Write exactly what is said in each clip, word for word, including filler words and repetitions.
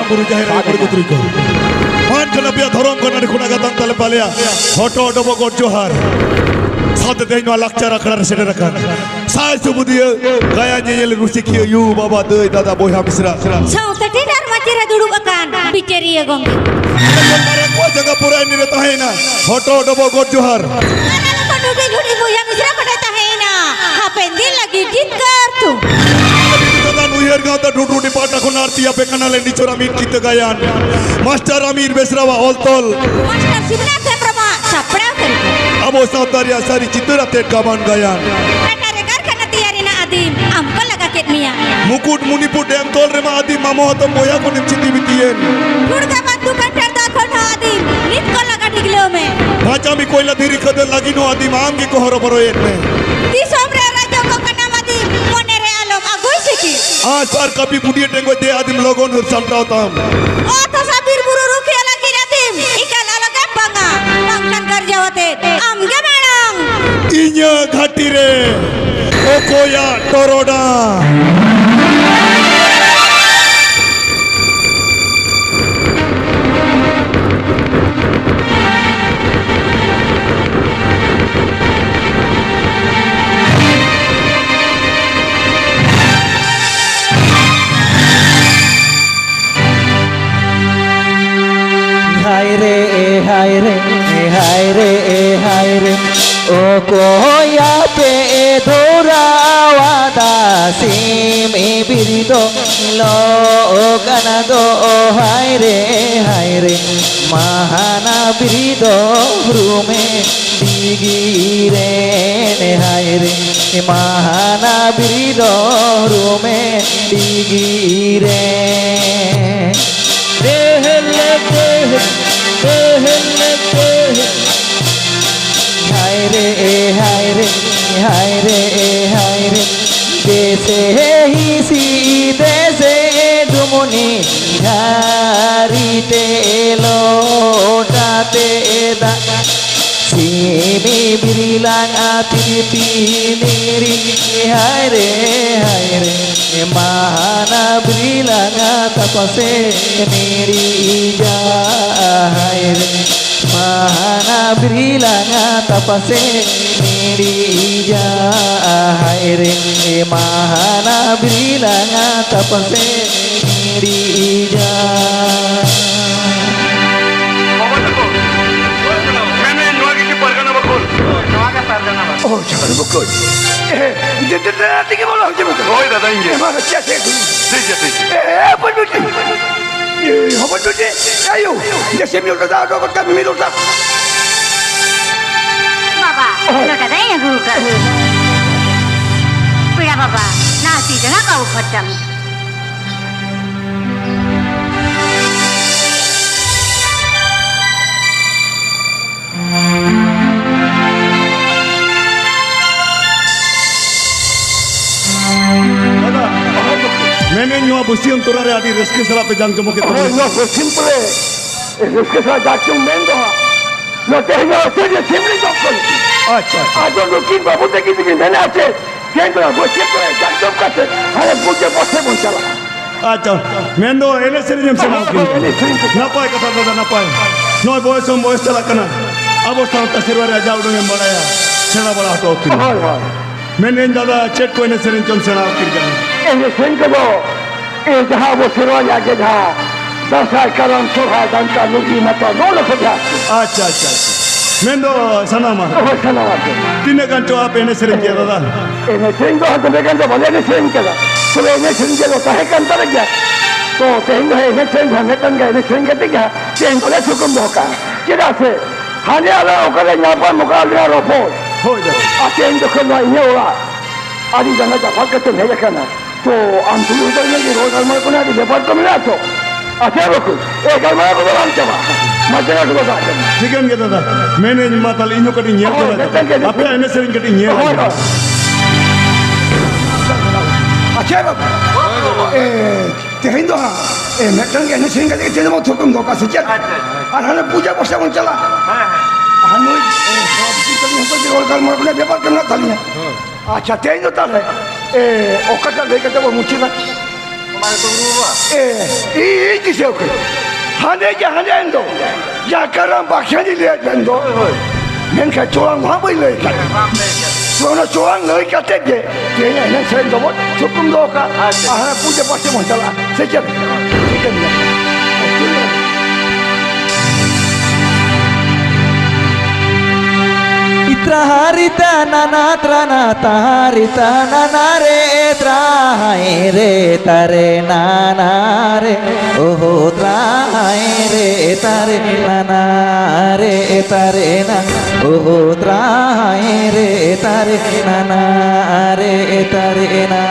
ᱵᱩᱨᱩ ᱡᱟᱦᱮᱨ ᱟᱭᱳ ᱢᱚᱬᱮ ᱠᱚ ᱛᱩᱨᱩᱭ ᱠᱚ᱾ ᱢᱟᱱ ᱠᱷᱟᱱ ᱟᱯᱮᱭᱟᱜ ᱫᱷᱚᱨᱚᱢ ᱠᱚ ᱱᱟᱹᱰᱤ ᱠᱷᱚᱱᱟᱜ ᱜᱟᱛᱟᱝ ᱛᱟᱞᱮ ᱯᱟᱞᱮᱭᱟ᱾ ᱦᱚᱴᱚᱜ ᱰᱚᱵᱚᱜ ᱜᱚᱰ ᱡᱚᱦᱟᱨ᱾ ᱥᱟᱶᱛᱮ ᱛᱮᱦᱮᱧ ᱱᱚᱣᱟ ᱞᱟᱠᱪᱟᱨ ᱟᱠᱷᱲᱟ ᱨᱮ ᱥᱮᱴᱮᱨ ᱟᱠᱟᱱ ᱥᱟᱭ ᱥᱩᱵᱩᱫᱤᱭᱟᱹ ᱜᱟᱭᱟᱱ ᱧᱮᱧᱮᱞ ᱨᱩᱥᱤᱠᱤᱭᱟᱹ ᱭᱩ ᱵᱟᱵᱟ ᱫᱟᱹᱭ ᱫᱟᱫᱟ ᱵᱚᱭᱦᱟ ᱢᱤᱥᱨᱟ᱾ ᱥᱟᱶᱛᱮ ᱴᱮᱸᱰᱟᱨ ᱢᱟᱹᱪᱤ ᱨᱮ ᱫᱩᱲᱩᱵ ᱟᱠᱟᱱ ᱵᱤᱪᱟᱹᱨᱤᱭᱟᱹ ᱜᱚᱢᱠᱮ᱾ ᱟᱞᱮ ᱠᱚ ᱢᱟᱨᱟᱝ ᱠᱚᱣᱟᱜ ᱡᱟᱸᱜᱟ ᱯᱩᱨᱟᱹ ᱮᱱᱮᱡ ᱨᱮ ᱛᱟᱦᱮᱸᱭᱮᱱᱟ᱾ ᱦᱚᱴᱚᱜ ᱰᱚᱵᱚᱜ ᱜᱚᱰ ᱡᱚᱦᱟᱨ᱾ ᱟᱨ ᱟᱞᱮ ᱠᱚ ᱦᱩᱰᱤᱧ ᱦᱩᱰᱤᱧ ᱵᱚᱭᱦᱟ ᱢᱤᱥᱨᱟ ᱠᱚ ᱴᱷᱮᱱ ᱛᱟᱦᱮᱸᱭᱮᱱᱟ ᱦᱟᱯᱮᱱ ᱫᱤᱱ ᱞᱟᱹᱜᱤᱫ ᱡᱤᱛᱠᱟᱹᱨ ᱛᱷᱩᱢ᱾ ᱫᱟᱫᱟ ᱱᱩᱭᱦᱟᱹᱨ ᱜᱟᱶᱛᱟ ᱰᱩᱰᱨᱩᱰᱤ ᱯᱟᱦᱴᱟ ᱠᱷᱚᱱ ᱟᱨ ᱛᱤᱭᱟ ᱯᱮ ᱠᱟᱱᱟᱞᱮ ᱱᱤᱪᱚᱨᱟ ᱢᱤᱫ ᱠᱤᱛᱟᱹ ᱜᱟᱭᱟᱱ᱾ ᱢᱟᱥᱴᱟᱨ ᱟᱢᱤᱨ ᱵᱮᱥᱨᱟᱣᱟᱜ ᱚᱞ ᱛᱚᱞ᱾ ᱢᱟᱥᱴᱟᱨ ᱥᱤᱵᱱᱟᱛᱷ ᱦᱮᱢᱵᱨᱚᱢᱟᱜ ᱥᱟᱯᱲᱟᱣ ᱠᱟᱹᱨᱤᱜᱚᱞ᱾ ᱟᱵᱚ ᱥᱟᱶᱛᱟ ᱨᱮᱭᱟᱜ ᱥᱟᱹᱨᱤ ᱪᱤᱛᱟᱹᱨ ᱟᱛᱮᱫ ᱜᱟᱵᱟᱱ ᱜᱟᱭᱟᱱ᱾ ᱴᱟᱴᱟ ᱨᱮ ᱠᱟᱨᱠᱷᱟᱱᱟ ᱛᱮᱭᱟᱨ ᱨᱮᱱᱟᱜ ᱟᱹᱫᱤᱢ ᱟᱢ ᱠᱚ ᱞᱟᱜᱟ ᱠᱮᱫ ᱢᱮᱭᱟ᱾ ᱢᱩᱠᱩᱴᱢᱩᱱᱤᱯᱩᱨ ᱰᱮᱢ ᱛᱚᱞ ᱨᱮᱢᱟ ᱟᱹᱫᱤᱢ ᱢᱟᱢᱚ ᱦᱟᱛᱚᱢ ᱵᱚᱭᱦᱟ ᱠᱚ ᱱᱤᱢ ᱪᱤᱛᱤ ᱵᱤᱛᱤᱭᱮᱱ᱾ ᱴᱷᱩᱲᱜᱟ ᱵᱟᱸᱫᱷ ᱫᱩᱠᱟᱱ ᱴᱟᱨᱫᱟ ᱠᱷᱚᱱ ᱦᱚᱸ ᱟᱹᱫᱤᱢ ᱱᱤᱛ ᱠᱚ ᱞᱟᱜᱟ ᱰᱤᱜᱞᱟᱹᱣ ᱢᱮ᱾ ᱵᱷᱟᱸᱪᱟᱢᱤ ᱠᱚᱭᱞᱟ ᱫᱷᱤᱨᱤ ᱠᱷᱟᱹᱫᱟᱹᱱ ᱞᱟᱹᱜᱤᱫ ᱦᱚᱸ ᱟᱹᱫᱤᱢ ᱟᱢ ᱜᱮᱠᱚ ᱦᱚᱨᱚᱵᱚᱨᱚᱭᱮᱫ ᱢᱮ᱾ ᱫᱤᱥᱚᱢ ᱨᱮ ᱨᱟᱡᱽ ᱠᱚ ᱠᱟᱱᱟᱢ ᱟᱹᱫᱤᱢ ᱢᱚᱱᱮ ᱨᱮ ᱟᱞᱚᱢ ᱟᱹᱜᱩᱭ ᱥᱤᱠᱤ᱾ ᱟᱸᱥ ᱟᱨ ᱠᱟᱹᱯᱤ ᱵᱩᱰᱤᱭᱟᱹ ᱴᱮᱸᱜᱚᱡ ᱛᱮ ᱟᱹᱫᱤᱢ ᱞᱚᱜᱚᱱ ᱦᱟᱹᱨ ᱥᱟᱢᱴᱟᱣ ᱛᱟᱢ᱾ ᱚᱛ ᱦᱟᱥᱟ ᱵᱤᱨ ᱵᱩᱨᱩ ᱨᱩᱠᱷᱤᱭᱟᱹ ᱞᱟᱹᱜᱤᱫ ᱟᱹᱫᱤᱢ ᱮᱠᱟᱞ ᱟᱞᱚᱜᱮᱢ ᱵᱟᱝᱟ᱾ ᱵᱟᱝᱠᱷᱟᱱ ᱜᱟᱨᱡᱟᱣ ᱟᱛᱮᱫ ᱟᱢ ᱜᱮ ᱢᱟᱲᱟᱝ᱾ ᱤᱧᱟᱹᱜ ᱜᱷᱟᱹᱴᱤ ᱨᱮ ᱚᱠᱚᱭᱟᱜ ᱴᱚᱨᱚᱰᱟᱝ? ᱦᱟᱭ ᱨᱮ, ᱦᱟᱭ ᱨᱮ, ᱦᱟᱭ ᱨᱮ, ᱦᱟᱭ ᱨᱮ, ᱚᱠᱚᱭᱟᱜ ᱯᱮ ᱫᱷᱚᱨᱟᱣᱟᱫᱟ ᱥᱤᱢ ᱵᱤᱨ ᱫᱚ ᱞᱚ ᱠᱟᱱᱟ ᱫᱚ? ᱦᱟᱭ ᱨᱮ, ᱦᱟᱭ ᱨᱮ, ᱢᱟᱦᱟᱱᱟ ᱵᱤᱨ ᱫᱚ ᱨᱩᱢᱮ ᱰᱤᱜᱤ ᱨᱮ᱾ ᱦᱟᱭ ᱨᱮ, ᱢᱟᱦᱟᱱᱟ ᱵᱤᱨ ᱫᱚ ᱨᱩᱢᱮ ᱰᱤᱜᱤ ᱨᱮ᱾ ᱫᱮᱦᱮᱞᱮ ᱫᱮᱦᱮ, ᱫᱮᱦᱮᱞᱮ ᱫᱮᱦᱮ᱾ ᱦᱟᱭ ᱨᱮ, ᱦᱟᱭ ᱨᱮ, ᱦᱟᱭ ᱨᱮ, ᱦᱟᱭ ᱨᱮ᱾ ᱫᱮᱥᱮ ᱦᱤᱥᱤ, ᱫᱮᱥᱮ ᱰᱩᱢᱩᱱᱤ, ᱡᱷᱟᱨᱤ ᱛᱮ ᱞᱚᱴᱟ ᱛᱮ ᱫᱟᱜ᱾ ᱥᱤᱢᱤ ᱵᱤᱨᱤᱞᱟᱝ ᱟᱹᱛᱤᱨ ᱯᱤᱱᱤᱨᱤ, ᱦᱟᱭ ᱨᱮ, ᱦᱟᱭ ᱨᱮ᱾ ᱢᱟᱦᱟᱱᱟ ᱵᱨᱤᱞᱟᱝᱟ ᱛᱟᱯᱟᱥᱮ ᱱᱤᱲᱤᱡᱟ ᱦᱟᱭᱨᱮ᱾ ᱢᱟᱦᱟᱱᱟ ᱵᱨᱤᱞᱟᱝᱟ ᱛᱟᱯᱟᱥᱮ ᱱᱤᱲᱤᱡᱟ ᱦᱟᱭᱨᱮ᱾ ᱢᱟᱦᱟᱱᱟ ᱵᱨᱤᱞᱟᱝᱟ ᱛᱟᱯᱟᱥᱮ ᱱᱤᱲᱤᱡᱟ᱾ ᱵᱟᱵᱟ ᱛᱟᱠᱚ, ᱢᱮᱱᱮᱫ ᱱᱚᱣᱟ ᱜᱮ ᱠᱤ ᱯᱟᱨᱜᱟᱱᱟ ᱵᱟᱠᱷᱳᱞ? ᱱᱚᱣᱟ ᱜᱮ ᱯᱟᱨᱜᱟᱱᱟ ᱵᱟᱠᱷᱳᱞ᱾ ᱳ, ᱡᱟᱦᱟᱸ ᱵᱟᱠᱷᱳᱞ᱾ ᱮ, ᱫᱮ, ᱫᱮ, ᱫᱮ, ᱛᱮᱜᱮ ᱵᱚᱞᱚ ᱦᱚᱪᱚ ᱢᱮ᱾ ᱦᱳᱭ, ᱫᱟᱫᱟ, ᱤᱧ ᱜᱮ᱾ ᱮ, ᱢᱟ, ᱪᱮᱫ, ᱪᱮᱫ? ᱴᱷᱤᱠ ᱜᱮᱭᱟ, ᱴᱷᱤᱠ ᱜᱮᱭᱟ᱾ ᱮ, ᱮ, ᱦᱚᱯᱚᱱ ᱵᱤᱴᱤ᱾ ᱮ, ᱦᱚᱯᱚᱱ ᱵᱤᱴᱤ᱾ ᱮ, ᱟᱭᱳ, ᱫᱮᱥᱮ ᱢᱤᱫ ᱞᱚᱴᱟ ᱫᱟᱜ ᱚᱰᱚᱠ ᱜᱚᱫ ᱠᱟᱜ ᱢᱮ, ᱢᱤᱫ ᱞᱚᱴᱟ᱾ ᱵᱟᱵᱟ, ᱞᱚᱴᱟ ᱫᱟᱜ ᱤᱧ ᱟᱹᱜᱩ ᱟᱠᱟᱫ᱾ ᱯᱮᱲᱟ ᱵᱟᱵᱟ, ᱱᱟ ᱛᱤ ᱡᱟᱸᱜᱟ ᱠᱚ ᱟᱹᱨᱩᱵ ᱯᱷᱟᱨᱪᱟ ᱢᱮ᱾ ᱫᱟᱫᱟ, ᱢᱮᱱᱮᱫ ᱱᱚᱣᱟ ᱵᱟᱹᱥᱭᱟᱹᱢ ᱛᱚᱨᱟ ᱨᱮ ᱟᱹᱰᱤ ᱨᱟᱹᱥᱠᱟᱹ ᱥᱟᱞᱟᱜ ᱯᱮ ᱡᱟᱸᱠ ᱡᱚᱢᱚᱠᱮᱫ ᱦᱳᱭ, ᱛᱟᱵᱚᱱᱟ᱾ ᱱᱚᱣᱟ ᱯᱚᱪᱷᱤᱢ ᱠᱚᱨᱮ ᱨᱟᱹᱥᱠᱟᱹ ᱥᱟᱞᱟᱜ ᱡᱟᱸᱠ ᱡᱚᱢᱚᱠ ᱢᱮᱱ ᱫᱚ ᱦᱟᱸᱜ, ᱱᱚᱛᱮ ᱦᱚᱸ ᱱᱚᱣᱟ ᱥᱤᱢ ᱞᱮ ᱡᱚᱢ ᱠᱚᱣᱟ᱾ ᱟᱪᱪᱷᱟ, ᱟᱪᱪᱷᱟ᱾ ᱟᱫᱚ ᱱᱩᱠᱤᱱ ᱵᱟᱹᱵᱩ ᱛᱟᱹᱠᱤᱱ ᱫᱚᱠᱤᱱ ᱢᱮᱱᱟ ᱪᱮᱫ? ᱛᱮᱦᱮᱧ ᱫᱚ ᱵᱟᱹᱥᱭᱟᱹᱢ ᱠᱚᱨᱮ ᱡᱟᱸᱠ ᱡᱚᱢ ᱠᱟᱛᱮ ᱦᱟᱱᱮ ᱯᱩᱡᱟᱹ ᱯᱟᱥᱮ ᱵᱚᱱ ᱪᱟᱞᱟᱜᱼᱟ᱾ ᱟᱪᱪᱷᱟ, ᱢᱮᱱᱫᱚ ᱮᱱᱮᱡ ᱥᱮᱨᱮᱧ ᱮᱢ ᱥᱮᱬᱟ ᱟᱹᱠᱤᱱ ᱠᱟᱱᱟ᱾ ᱮᱱᱮᱡ ᱥᱮᱨᱮᱧ ᱠᱚ᱾ ᱱᱟᱯᱟᱭ ᱠᱟᱛᱷᱟ ᱫᱟᱫᱟ, ᱱᱟᱯᱟᱭ᱾ ᱱᱚᱜᱼᱚᱭ ᱵᱚᱭᱮᱥ ᱦᱚᱸ ᱵᱚᱭᱮᱥ ᱪᱟᱞᱟᱜ ᱠᱟᱱᱟ, ᱟᱵᱚ ᱥᱟᱶᱛᱟ ᱥᱮᱨᱣᱟ ᱨᱮᱭᱟᱜ ᱡᱟ ᱩᱰᱩᱝ ᱮᱢ ᱵᱟᱲᱟᱭᱟ, ᱥᱮᱬᱟ ᱵᱟᱲᱟ ᱦᱚᱴᱚ ᱟᱹᱠᱤᱱ᱾ ᱦᱳᱭ, ᱦᱳᱭ᱾ ᱢᱮᱱᱮᱫ ᱟᱹᱧ ᱫᱟᱫᱟ, ᱪᱮᱫ ᱠᱚ ᱮᱱᱮᱡ ᱥᱮᱨᱮᱧ ᱪᱚᱢ ᱥᱮᱬᱟ ᱟᱹᱠᱤᱱ ᱠᱟᱱᱟ? ᱮᱱᱮᱡ ᱥᱮᱨᱮᱧ ᱠᱚᱫᱚ, ᱮ, ᱡᱟᱦᱟᱸ ᱟᱵᱚ ᱥᱮᱨᱣᱟ ᱨᱮᱭᱟᱜ ᱜᱮ ᱡᱟᱦᱟᱸ ᱫᱟᱸᱥᱟᱭ, ᱠᱟᱨᱟᱢ, ᱥᱚᱨᱦᱟᱭ, ᱰᱟᱱᱴᱟ, ᱞᱩᱜᱤ, ᱢᱟᱛᱚ, ᱱᱚᱜᱼᱚ ᱱᱚᱣᱟ ᱠᱚ ᱡᱟᱦᱟᱸ᱾ ᱟᱪᱪᱷᱟ, ᱟᱪᱪᱷᱟ, ᱟᱪᱪᱷᱟ᱾ ᱢᱮᱱᱫᱚ ᱥᱟᱱᱟᱢᱟᱜ᱾ ᱦᱳᱭ, ᱥᱟᱱᱟᱢᱟᱜ ᱜᱮ᱾ ᱛᱤᱱᱟᱹᱜ ᱜᱟᱱ ᱪᱚ ᱟᱯᱮ ᱮᱱᱮᱡ ᱥᱮᱨᱮᱧ ᱠᱮᱫᱟ ᱫᱟᱫᱟ? ᱮᱱᱮᱡ ᱥᱮᱨᱮᱧ ᱫᱚ ᱦᱟᱸᱜ ᱫᱚᱢᱮ ᱜᱟᱱ ᱫᱚ ᱵᱟᱞᱮ ᱮᱱᱮᱡ ᱥᱮᱨᱮᱧ ᱠᱟᱫᱟ, ᱛᱚᱵᱮ ᱮᱱᱮᱡ ᱥᱮᱨᱮᱧ ᱫᱚ ᱛᱟᱦᱮᱸ ᱠᱟᱱ ᱛᱟᱞᱮ ᱜᱮᱭᱟ᱾ ᱛᱚ ᱛᱮᱦᱮᱧ ᱫᱚ ᱦᱟᱸᱜ ᱮᱱᱮᱡ ᱥᱮᱨᱮᱧ ᱫᱚ ᱦᱟᱸᱜ ᱢᱤᱫᱴᱟᱝ ᱜᱮ ᱮᱱᱮᱡ ᱥᱮᱨᱮᱧ ᱠᱟᱛᱮ ᱜᱮ ᱦᱟᱸᱜ ᱛᱮᱦᱮᱧ ᱫᱚᱞᱮ ᱛᱷᱩᱠᱩᱢ ᱫᱚᱦᱚ ᱠᱟᱜᱼᱟ᱾ ᱪᱮᱫᱟᱜ ᱥᱮ ᱦᱟᱱᱮ ᱟᱞᱮ ᱚᱠᱟᱨᱮ ᱧᱟᱯᱟᱢ, ᱚᱠᱟ ᱟᱞᱮᱭᱟᱜ ᱨᱚᱯᱚᱲ᱾ ᱦᱳᱭ ᱫᱟᱫᱟ᱾ ᱟᱨ ᱛᱮᱦᱮᱧ ᱡᱚᱠᱷᱚᱱ ᱱᱚᱣᱟ ᱤᱧᱟᱹᱜ ᱚᱲᱟᱜ ᱟᱹᱰᱤ ᱡᱟᱸᱜᱟ ᱡᱟᱯᱟᱜ ᱠᱟᱛᱮᱢ ᱦᱮᱡ ᱟᱠᱟᱱᱟ, ᱛᱚ ᱟᱢ ᱛᱩᱞᱩᱡ ᱦᱚᱸ ᱤᱧᱟᱹᱜ ᱨᱚᱲ ᱜᱟᱞᱢᱟᱨᱟᱣ ᱠᱚᱨᱮ ᱟᱹᱰᱤ ᱵᱮᱯᱟᱨ ᱠᱚ ᱢᱮᱱᱟᱜᱼᱟ ᱛᱚ᱾ ᱟᱪᱪᱷᱟ ᱵᱟᱹᱠᱩ, ᱮ ᱜᱟᱞᱢᱟᱨᱟᱣ ᱠᱚᱫᱚ ᱵᱟᱝ ᱪᱟᱵᱟ᱾ ᱢᱟ ᱡᱟᱸᱜᱟ ᱠᱚᱫᱚ ᱫᱟᱜ ᱡᱚᱢ᱾ ᱴᱷᱤᱠᱟᱹᱱ ᱜᱮᱭᱟ ᱫᱟᱫᱟ, ᱢᱮᱱᱮᱫ ᱢᱟ ᱛᱟᱦᱞᱮ ᱤᱧ ᱦᱚᱸ ᱠᱟᱹᱴᱤᱡ ᱧᱮᱞ ᱦᱳᱭ, ᱛᱚᱨᱟᱭ ᱢᱤᱫᱴᱟᱝ ᱜᱮ ᱛᱟᱵᱚᱱ᱾ ᱟᱯᱮᱭᱟᱜ ᱮᱱᱮᱡ ᱥᱮᱨᱮᱧ ᱠᱟᱹᱴᱤᱡ ᱧᱮᱞ ᱦᱳᱭ, ᱟᱹᱧ ᱢᱮ᱾ ᱦᱳᱭ᱾ ᱟᱪᱪᱷᱟ ᱵᱟᱹᱵᱩ, ᱮ, ᱛᱮᱦᱮᱧ ᱫᱚ ᱦᱟᱸᱜ, ᱮ, ᱢᱤᱫᱴᱟᱝ ᱜᱮ ᱮᱱᱮᱡ ᱥᱮᱨᱮᱧ ᱠᱟᱛᱮ ᱜᱮ ᱛᱮᱦᱮᱧ ᱫᱚ ᱛᱷᱩᱠᱩᱢ ᱫᱚᱦᱚ ᱠᱟᱜᱼᱟ ᱥᱮ ᱪᱮᱫ? ᱟᱪᱪᱷᱟ, ᱟᱪᱪᱷᱟ᱾ ᱟᱨ ᱦᱟᱱᱮ ᱯᱩᱡᱟᱹ ᱯᱟᱥᱟ ᱵᱚᱱ ᱪᱟᱞᱟᱜᱼᱟ᱾ ᱦᱮᱸ, ᱦᱮᱸ᱾ ᱟᱨ ᱱᱩᱭ, ᱮ, ᱥᱚᱵ ᱠᱤᱪᱷᱩ ᱦᱚᱭᱛᱳ ᱨᱚᱲ ᱜᱟᱞᱢᱟᱨᱟᱣ ᱨᱮᱱᱟᱜ ᱵᱮᱯᱟᱨ ᱠᱚ ᱢᱮᱱᱟᱜ ᱛᱟᱞᱤᱧᱟ᱾ ᱦᱮᱸ᱾ ᱟᱪᱪᱷᱟ, ᱛᱮᱦᱮᱧ ᱫᱚ ᱛᱟᱦᱞᱮ ᱮ, ᱚᱠᱟᱴᱟᱜ ᱞᱟᱹᱭ ᱠᱟᱛᱮ ᱵᱚᱱ ᱢᱩᱪᱟᱹᱫᱟ? ᱚᱱᱟ ᱜᱮᱛᱚ ᱜᱩᱨᱩ ᱵᱟᱵᱟ᱾ ᱮ, ᱤᱧ ᱫᱤᱥᱟᱹᱣ ᱠᱮᱫ᱾ ᱦᱟᱸᱰᱮ ᱡᱮ ᱦᱟᱸᱰᱮ ᱮᱱ ᱫᱚ, ᱡᱟᱠᱟᱨᱟᱢ ᱵᱟᱠᱷᱮᱬ ᱞᱟᱹᱭᱮᱫ ᱢᱮᱱ ᱫᱚ᱾ ᱦᱳᱭ, ᱦᱳᱭ᱾ ᱢᱮᱱᱠᱷᱟᱱ ᱪᱚᱲᱟᱝ ᱫᱚ ᱦᱟᱸᱜ ᱵᱟᱹᱧ ᱞᱟᱹᱭ ᱠᱟᱫ᱾ ᱵᱟᱢ ᱞᱟᱹᱭ ᱠᱟᱫ᱾ ᱛᱚ, ᱚᱱᱟ ᱪᱚᱲᱟᱝ ᱞᱟᱹᱭ ᱠᱟᱛᱮ ᱜᱮ ᱛᱮᱦᱮᱧ ᱮᱱᱮᱡ ᱥᱮᱨᱮᱧ ᱫᱚᱵᱚᱱ ᱛᱷᱩᱠᱩᱢ ᱫᱚᱦᱚ ᱠᱟᱜᱼᱟ᱾ ᱟᱪᱪᱷᱟ᱾ ᱟᱨ ᱦᱟᱱᱟ ᱯᱩᱡᱟᱹ ᱯᱟᱥᱮ ᱵᱚᱱ ᱪᱟᱞᱟᱜᱼᱟ᱾ ᱥᱮ ᱪᱮᱫ? ᱴᱷᱤᱠᱟᱹᱱ ᱜᱮᱭᱟ᱾ Itrahari tanana trana tahari tanana re trahai re tare nana re oho trahai re tare nana re tare na oho trahai re tare nana re tare na.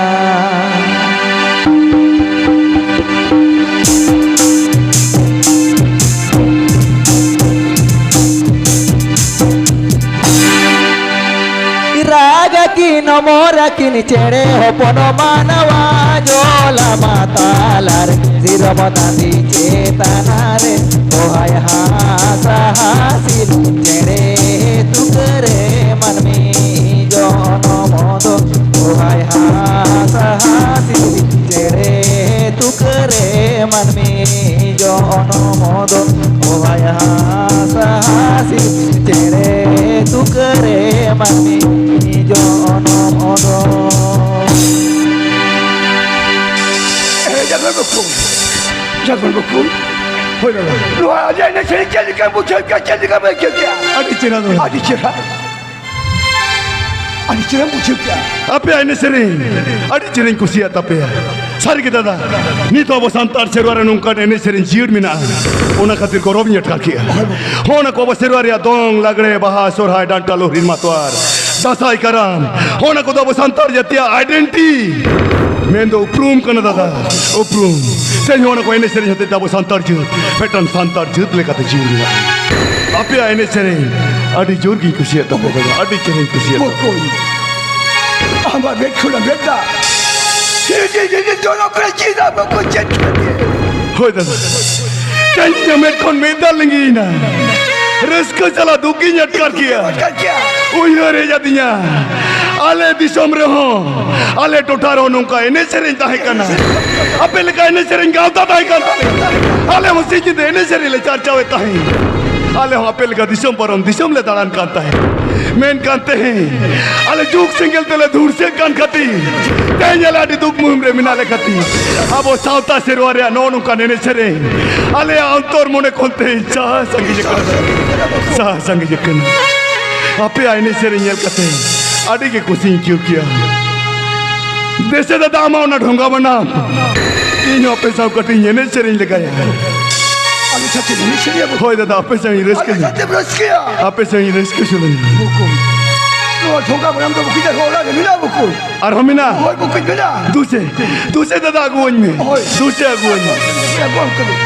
ᱨᱟᱜᱟᱠᱤᱱ ᱢᱚᱨᱟᱠᱤᱱ ᱪᱮᱬᱮ ᱦᱚᱯᱚᱱ ᱢᱟᱱᱣᱟ ᱡᱚᱞᱟ ᱢᱟᱛᱟᱞᱟᱨᱮ ᱥᱤᱨᱚᱢ ᱫᱟᱸᱫᱤ ᱪᱮᱛᱟᱱ ᱨᱮ ᱵᱚᱦᱟᱭ ᱦᱟᱸᱥ ᱦᱟᱸᱥᱤᱞ ᱪᱮᱬᱮ ᱛᱩᱠᱟᱹᱨᱮ ᱢᱟᱹᱱᱢᱤ ᱡᱚᱱᱚᱢ ᱫᱚ ᱵᱚᱦᱟᱭ ᱦᱟᱸᱥ ᱦᱟᱸᱥᱤᱞ ᱪᱮᱬᱮ ᱛᱩᱠᱟᱹᱨᱮ ᱢᱟᱹᱱᱢᱤ ᱡᱚᱱᱚᱢ ᱫᱚ ᱚᱦᱟᱭ ᱦᱟᱸᱥ ᱦᱟᱸᱥᱤ ᱪᱮᱬᱮ ᱛᱩᱠᱟᱹᱨᱮ ᱢᱟᱹᱱᱢᱤ ᱡᱚᱱᱚᱢ ᱫᱚ᱾ ᱮ, ᱡᱟᱜᱚᱱ ᱵᱟᱹᱵᱩ, ᱡᱟᱜᱚᱱ ᱵᱟᱹᱵᱩ᱾ ᱦᱳᱭ ᱫᱟᱫᱟ᱾ ᱱᱚᱣᱟ ᱟᱞᱮ ᱮᱱᱮᱡ ᱥᱮᱨᱮᱧ ᱪᱮᱫ ᱞᱮᱠᱟᱢ ᱵᱩᱡᱷᱟᱹᱣ ᱠᱮᱜᱼᱟ, ᱪᱮᱫ ᱞᱮᱠᱟᱢ ᱟᱹᱭᱠᱟᱹᱣ ᱠᱮᱜᱼᱟ? ᱟᱹᱰᱤ ᱪᱮᱦᱨᱟ ᱫᱟᱫᱟ᱾ ᱟᱹᱰᱤ ᱪᱮᱦᱨᱟ᱾ ᱟᱹᱰᱤ ᱪᱮᱦᱨᱟᱢ ᱵᱩᱡᱷᱟᱹᱣ ᱠᱮᱜᱼᱟ᱾ ᱟᱯᱮᱭᱟᱜ ᱮᱱᱮᱡ ᱥᱮᱨᱮᱧ ᱟᱹᱰᱤ ᱪᱮᱦᱨᱟᱧ ᱠᱩᱥᱤᱭᱟᱜ ᱛᱟᱯᱮᱭᱟ᱾ ᱥᱟᱹᱨᱤ ᱜᱮ ᱫᱟᱫᱟ, ᱱᱤᱛ ᱟᱵᱚ ᱥᱟᱱᱛᱟᱲ ᱥᱮᱨᱣᱟ ᱨᱮ ᱱᱚᱝᱠᱟᱱ ᱮᱱᱮᱡ ᱥᱮᱨᱮᱧ ᱡᱤᱭᱟᱹᱲ ᱢᱮᱱᱟᱜᱼᱟ, ᱚᱱᱟ ᱠᱷᱟᱹᱛᱤᱨ ᱜᱚᱨᱚᱵᱤᱧ ᱟᱴᱠᱟᱨ ᱠᱮᱜᱼᱟ᱾ ᱦᱚᱸ, ᱚᱱᱟ ᱠᱚ ᱟᱵᱚ ᱥᱮᱨᱣᱟ ᱨᱮᱭᱟᱜ ᱫᱚᱝ, ᱞᱟᱜᱽᱲᱮ, ᱵᱟᱦᱟ, ᱥᱚᱨᱦᱟᱭ, ᱰᱟᱱᱴᱟ, ᱞᱳᱦᱨᱤᱱ ᱢᱟᱛᱣᱟᱨ, ᱫᱟᱸᱥᱟᱭ, ᱠᱟᱨᱟᱢ, ᱦᱚᱸ, ᱚᱱᱟ ᱠᱚᱫᱚ ᱟᱵᱚ ᱥᱟᱱᱛᱟᱲ ᱡᱟᱹᱛᱤᱭᱟᱜ identity ᱢᱮᱱᱫᱚ ᱩᱯᱨᱩᱢ ᱠᱟᱱᱟ ᱫᱟᱫᱟ, ᱩᱯᱨᱩᱢ᱾ ᱛᱮᱦᱮᱧ ᱦᱚᱸ ᱚᱱᱟ ᱠᱚ ᱮᱱᱮᱡ ᱥᱮᱨᱮᱧ ᱦᱚᱛᱮᱡ ᱛᱮ ᱟᱵᱚ ᱥᱟᱱᱛᱟᱲ ᱡᱟᱹᱛ ᱢᱤᱫᱴᱟᱝ ᱥᱟᱱᱛᱟᱲ ᱡᱟᱹᱛ ᱞᱮᱠᱟᱛᱮ ᱡᱤᱣᱤ ᱢᱮᱱᱟᱜᱼᱟ᱾ ᱟᱯᱮᱭᱟᱜ ᱮᱱᱮᱡ ᱥᱮᱨᱮᱧ ᱟᱹᱰᱤ ᱡᱳᱨ ᱜᱤᱧ ᱠᱩᱥᱤᱭᱟᱜ ᱛᱟᱯᱮ ᱠᱟᱱᱟ, ᱟᱹᱰᱤ ᱪᱮᱦᱨᱟᱧ ᱠᱩᱥᱤᱭᱟᱜ ᱛᱟᱯᱮ᱾ ᱵᱚᱠᱚᱧ, ᱟᱢᱟᱜ ᱢᱮᱫ ᱠᱷᱚᱱᱟᱜ ᱢᱮᱫ ᱫᱟᱜ ᱦᱤᱨᱡᱤ ᱦᱤᱨᱡᱤ ᱡᱚᱨᱚᱜ ᱠᱟᱱᱟ, ᱪᱮᱫᱟᱜ ᱵᱚᱠᱚᱧ, ᱪᱮᱫ ᱠᱷᱟᱹᱛᱤᱨ? ᱦᱳᱭ ᱫᱟᱫᱟ, ᱛᱮᱦᱮᱧ ᱤᱧᱟᱹᱜ ᱢᱮᱫ ᱠᱷᱚᱱ ᱢᱮᱫ ᱫᱟᱜ ᱞᱤᱸᱜᱤᱭᱮᱱᱟ, ᱨᱟᱹᱥᱠᱟᱹ ᱥᱟᱞᱟᱜ ᱫᱩᱠ ᱜᱤᱧ ᱟᱴᱠᱟᱨ ᱠᱮᱭᱟ᱾ ᱟᱴᱠᱟᱨ ᱠᱮᱭᱟ᱾ ᱩᱭᱦᱟᱹᱨ ᱦᱮᱡ ᱟᱹᱫᱤᱧᱟ, ᱟᱞᱮ ᱫᱤᱥᱚᱢ ᱨᱮᱦᱚᱸ, ᱟᱞᱮ ᱴᱚᱴᱷᱟ ᱨᱮᱦᱚᱸ ᱱᱚᱝᱠᱟ ᱮᱱᱮᱡ ᱥᱮᱨᱮᱧ ᱛᱟᱦᱮᱸ ᱠᱟᱱᱟ᱾ ᱟᱯᱮ ᱞᱮᱠᱟ ᱮᱱᱮᱡ ᱥᱮᱨᱮᱧ ᱜᱟᱶᱛᱟ ᱛᱟᱦᱮᱸ ᱠᱟᱱ ᱛᱟᱞᱮᱭᱟ᱾ ᱟᱞᱮ ᱦᱚᱸ ᱥᱤᱧ ᱧᱤᱫᱟᱹ ᱮᱱᱮᱡ ᱥᱮᱨᱮᱧ ᱞᱮ ᱪᱟᱨᱪᱟᱣᱮᱫ ᱛᱟᱦᱮᱸ᱾ ᱟᱞᱮ ᱦᱚᱸ ᱟᱯᱮ ᱞᱮᱠᱟ ᱫᱤᱥᱚᱢ ᱯᱟᱨᱚᱢ ᱫᱤᱥᱚᱢ ᱞᱮ ᱫᱟᱬᱟᱱ ᱠᱟᱱ ᱛᱟᱦᱮᱸ᱾ ᱢᱮᱱᱠᱷᱟᱱ ᱛᱮᱦᱮᱧ ᱟᱞᱮ ᱡᱩᱜᱽ ᱥᱮᱸᱜᱮᱞ ᱛᱮᱞᱮ ᱫᱷᱩᱨᱥᱟᱹᱜ ᱠᱟᱱ ᱠᱷᱟᱹᱛᱤᱨ, ᱛᱮᱦᱮᱧ ᱟᱞᱮ ᱟᱹᱰᱤ ᱫᱩᱠ ᱢᱩᱦᱤᱢ ᱨᱮ ᱢᱮᱱᱟᱜ ᱞᱮ ᱠᱷᱟᱹᱛᱤᱨ, ᱟᱵᱚ ᱥᱟᱶᱛᱟ ᱥᱮᱨᱣᱟ ᱨᱮᱭᱟᱜ ᱱᱚᱜᱼᱚ ᱱᱚᱝᱠᱟᱱ ᱮᱱᱮᱡ ᱥᱮᱨᱮᱧ ᱟᱞᱮᱭᱟᱜ ᱚᱱᱛᱚᱨ ᱢᱚᱱᱮ ᱠᱷᱚᱱ ᱛᱮᱦᱮᱧ ᱥᱟᱦᱟ ᱥᱟᱺᱜᱤᱧ ᱟᱠᱟᱱᱟ᱾ ᱥᱟᱦᱟ ᱥᱟᱺᱜᱤᱧ ᱟᱠᱟᱱᱟ᱾ ᱟᱯᱮᱭᱟᱜ ᱮᱱᱮᱡ ᱥᱮᱨᱮᱧ ᱧᱮᱞ ᱠᱟᱛᱮ ᱟᱹᱰᱤ ᱜᱮ ᱠᱩᱥᱤᱧ ᱟᱹᱭᱠᱟᱹᱣ ᱠᱮᱭᱟ᱾ ᱫᱮᱥᱮ ᱫᱟᱫᱟ, ᱟᱢᱟᱜ ᱚᱱᱟ ᱰᱷᱚᱸᱜᱟ ᱵᱟᱱᱟᱢ, ᱤᱧ ᱦᱚᱸ ᱟᱯᱮ ᱥᱟᱶ ᱠᱟᱹᱴᱤᱡ ᱤᱧ ᱮᱱᱮᱡ ᱥᱮᱨᱮᱧ ᱞᱮᱜᱟᱭᱟ᱾ ᱟᱞᱮ ᱥᱟᱛᱮ ᱮᱱᱮᱡ ᱥᱮᱨᱮᱧ ᱟᱵᱚ᱾ ᱦᱳᱭ ᱫᱟᱫᱟ, ᱟᱯᱮ ᱥᱟᱶ ᱤᱧ ᱨᱟᱹᱥᱠᱟᱹ᱾ ᱟᱞᱮ ᱥᱟᱛᱮᱢ ᱨᱟᱹᱥᱠᱟᱹᱭᱟ᱾ ᱟᱯᱮ ᱥᱟᱶ ᱤᱧ ᱨᱟᱹᱥᱠᱟᱹ ᱥᱟᱹᱱᱟᱹᱧ᱾ ᱵᱚᱠᱚᱧ, ᱱᱚᱣᱟ ᱰᱷᱚᱸᱜᱟ ᱵᱟᱱᱟᱢ ᱫᱚ ᱵᱟᱹᱠᱤ ᱡᱟᱭᱜᱟ ᱚᱲᱟᱜ ᱨᱮ ᱢᱮᱱᱟᱜᱼᱟ ᱵᱚᱠᱚᱧ᱾ ᱟᱨᱦᱚᱸ ᱢᱮᱱᱟᱜᱼᱟ? ᱦᱳᱭ ᱵᱚᱠᱚᱧ, ᱢᱮᱱᱟᱜᱼᱟ᱾ ᱫᱩᱥᱮ, ᱫᱩᱥᱮ ᱫᱟᱫᱟ, ᱟᱹᱜᱩᱣᱟᱹᱧ ᱢᱮ᱾ ᱦᱳᱭ᱾ ᱫᱩᱥᱮ ᱟᱹᱜᱩᱣᱟᱹᱧ ᱢᱮ᱾ ᱟᱹᱜᱩᱣᱟᱢ ᱠᱟᱹᱱᱟᱹᱧ᱾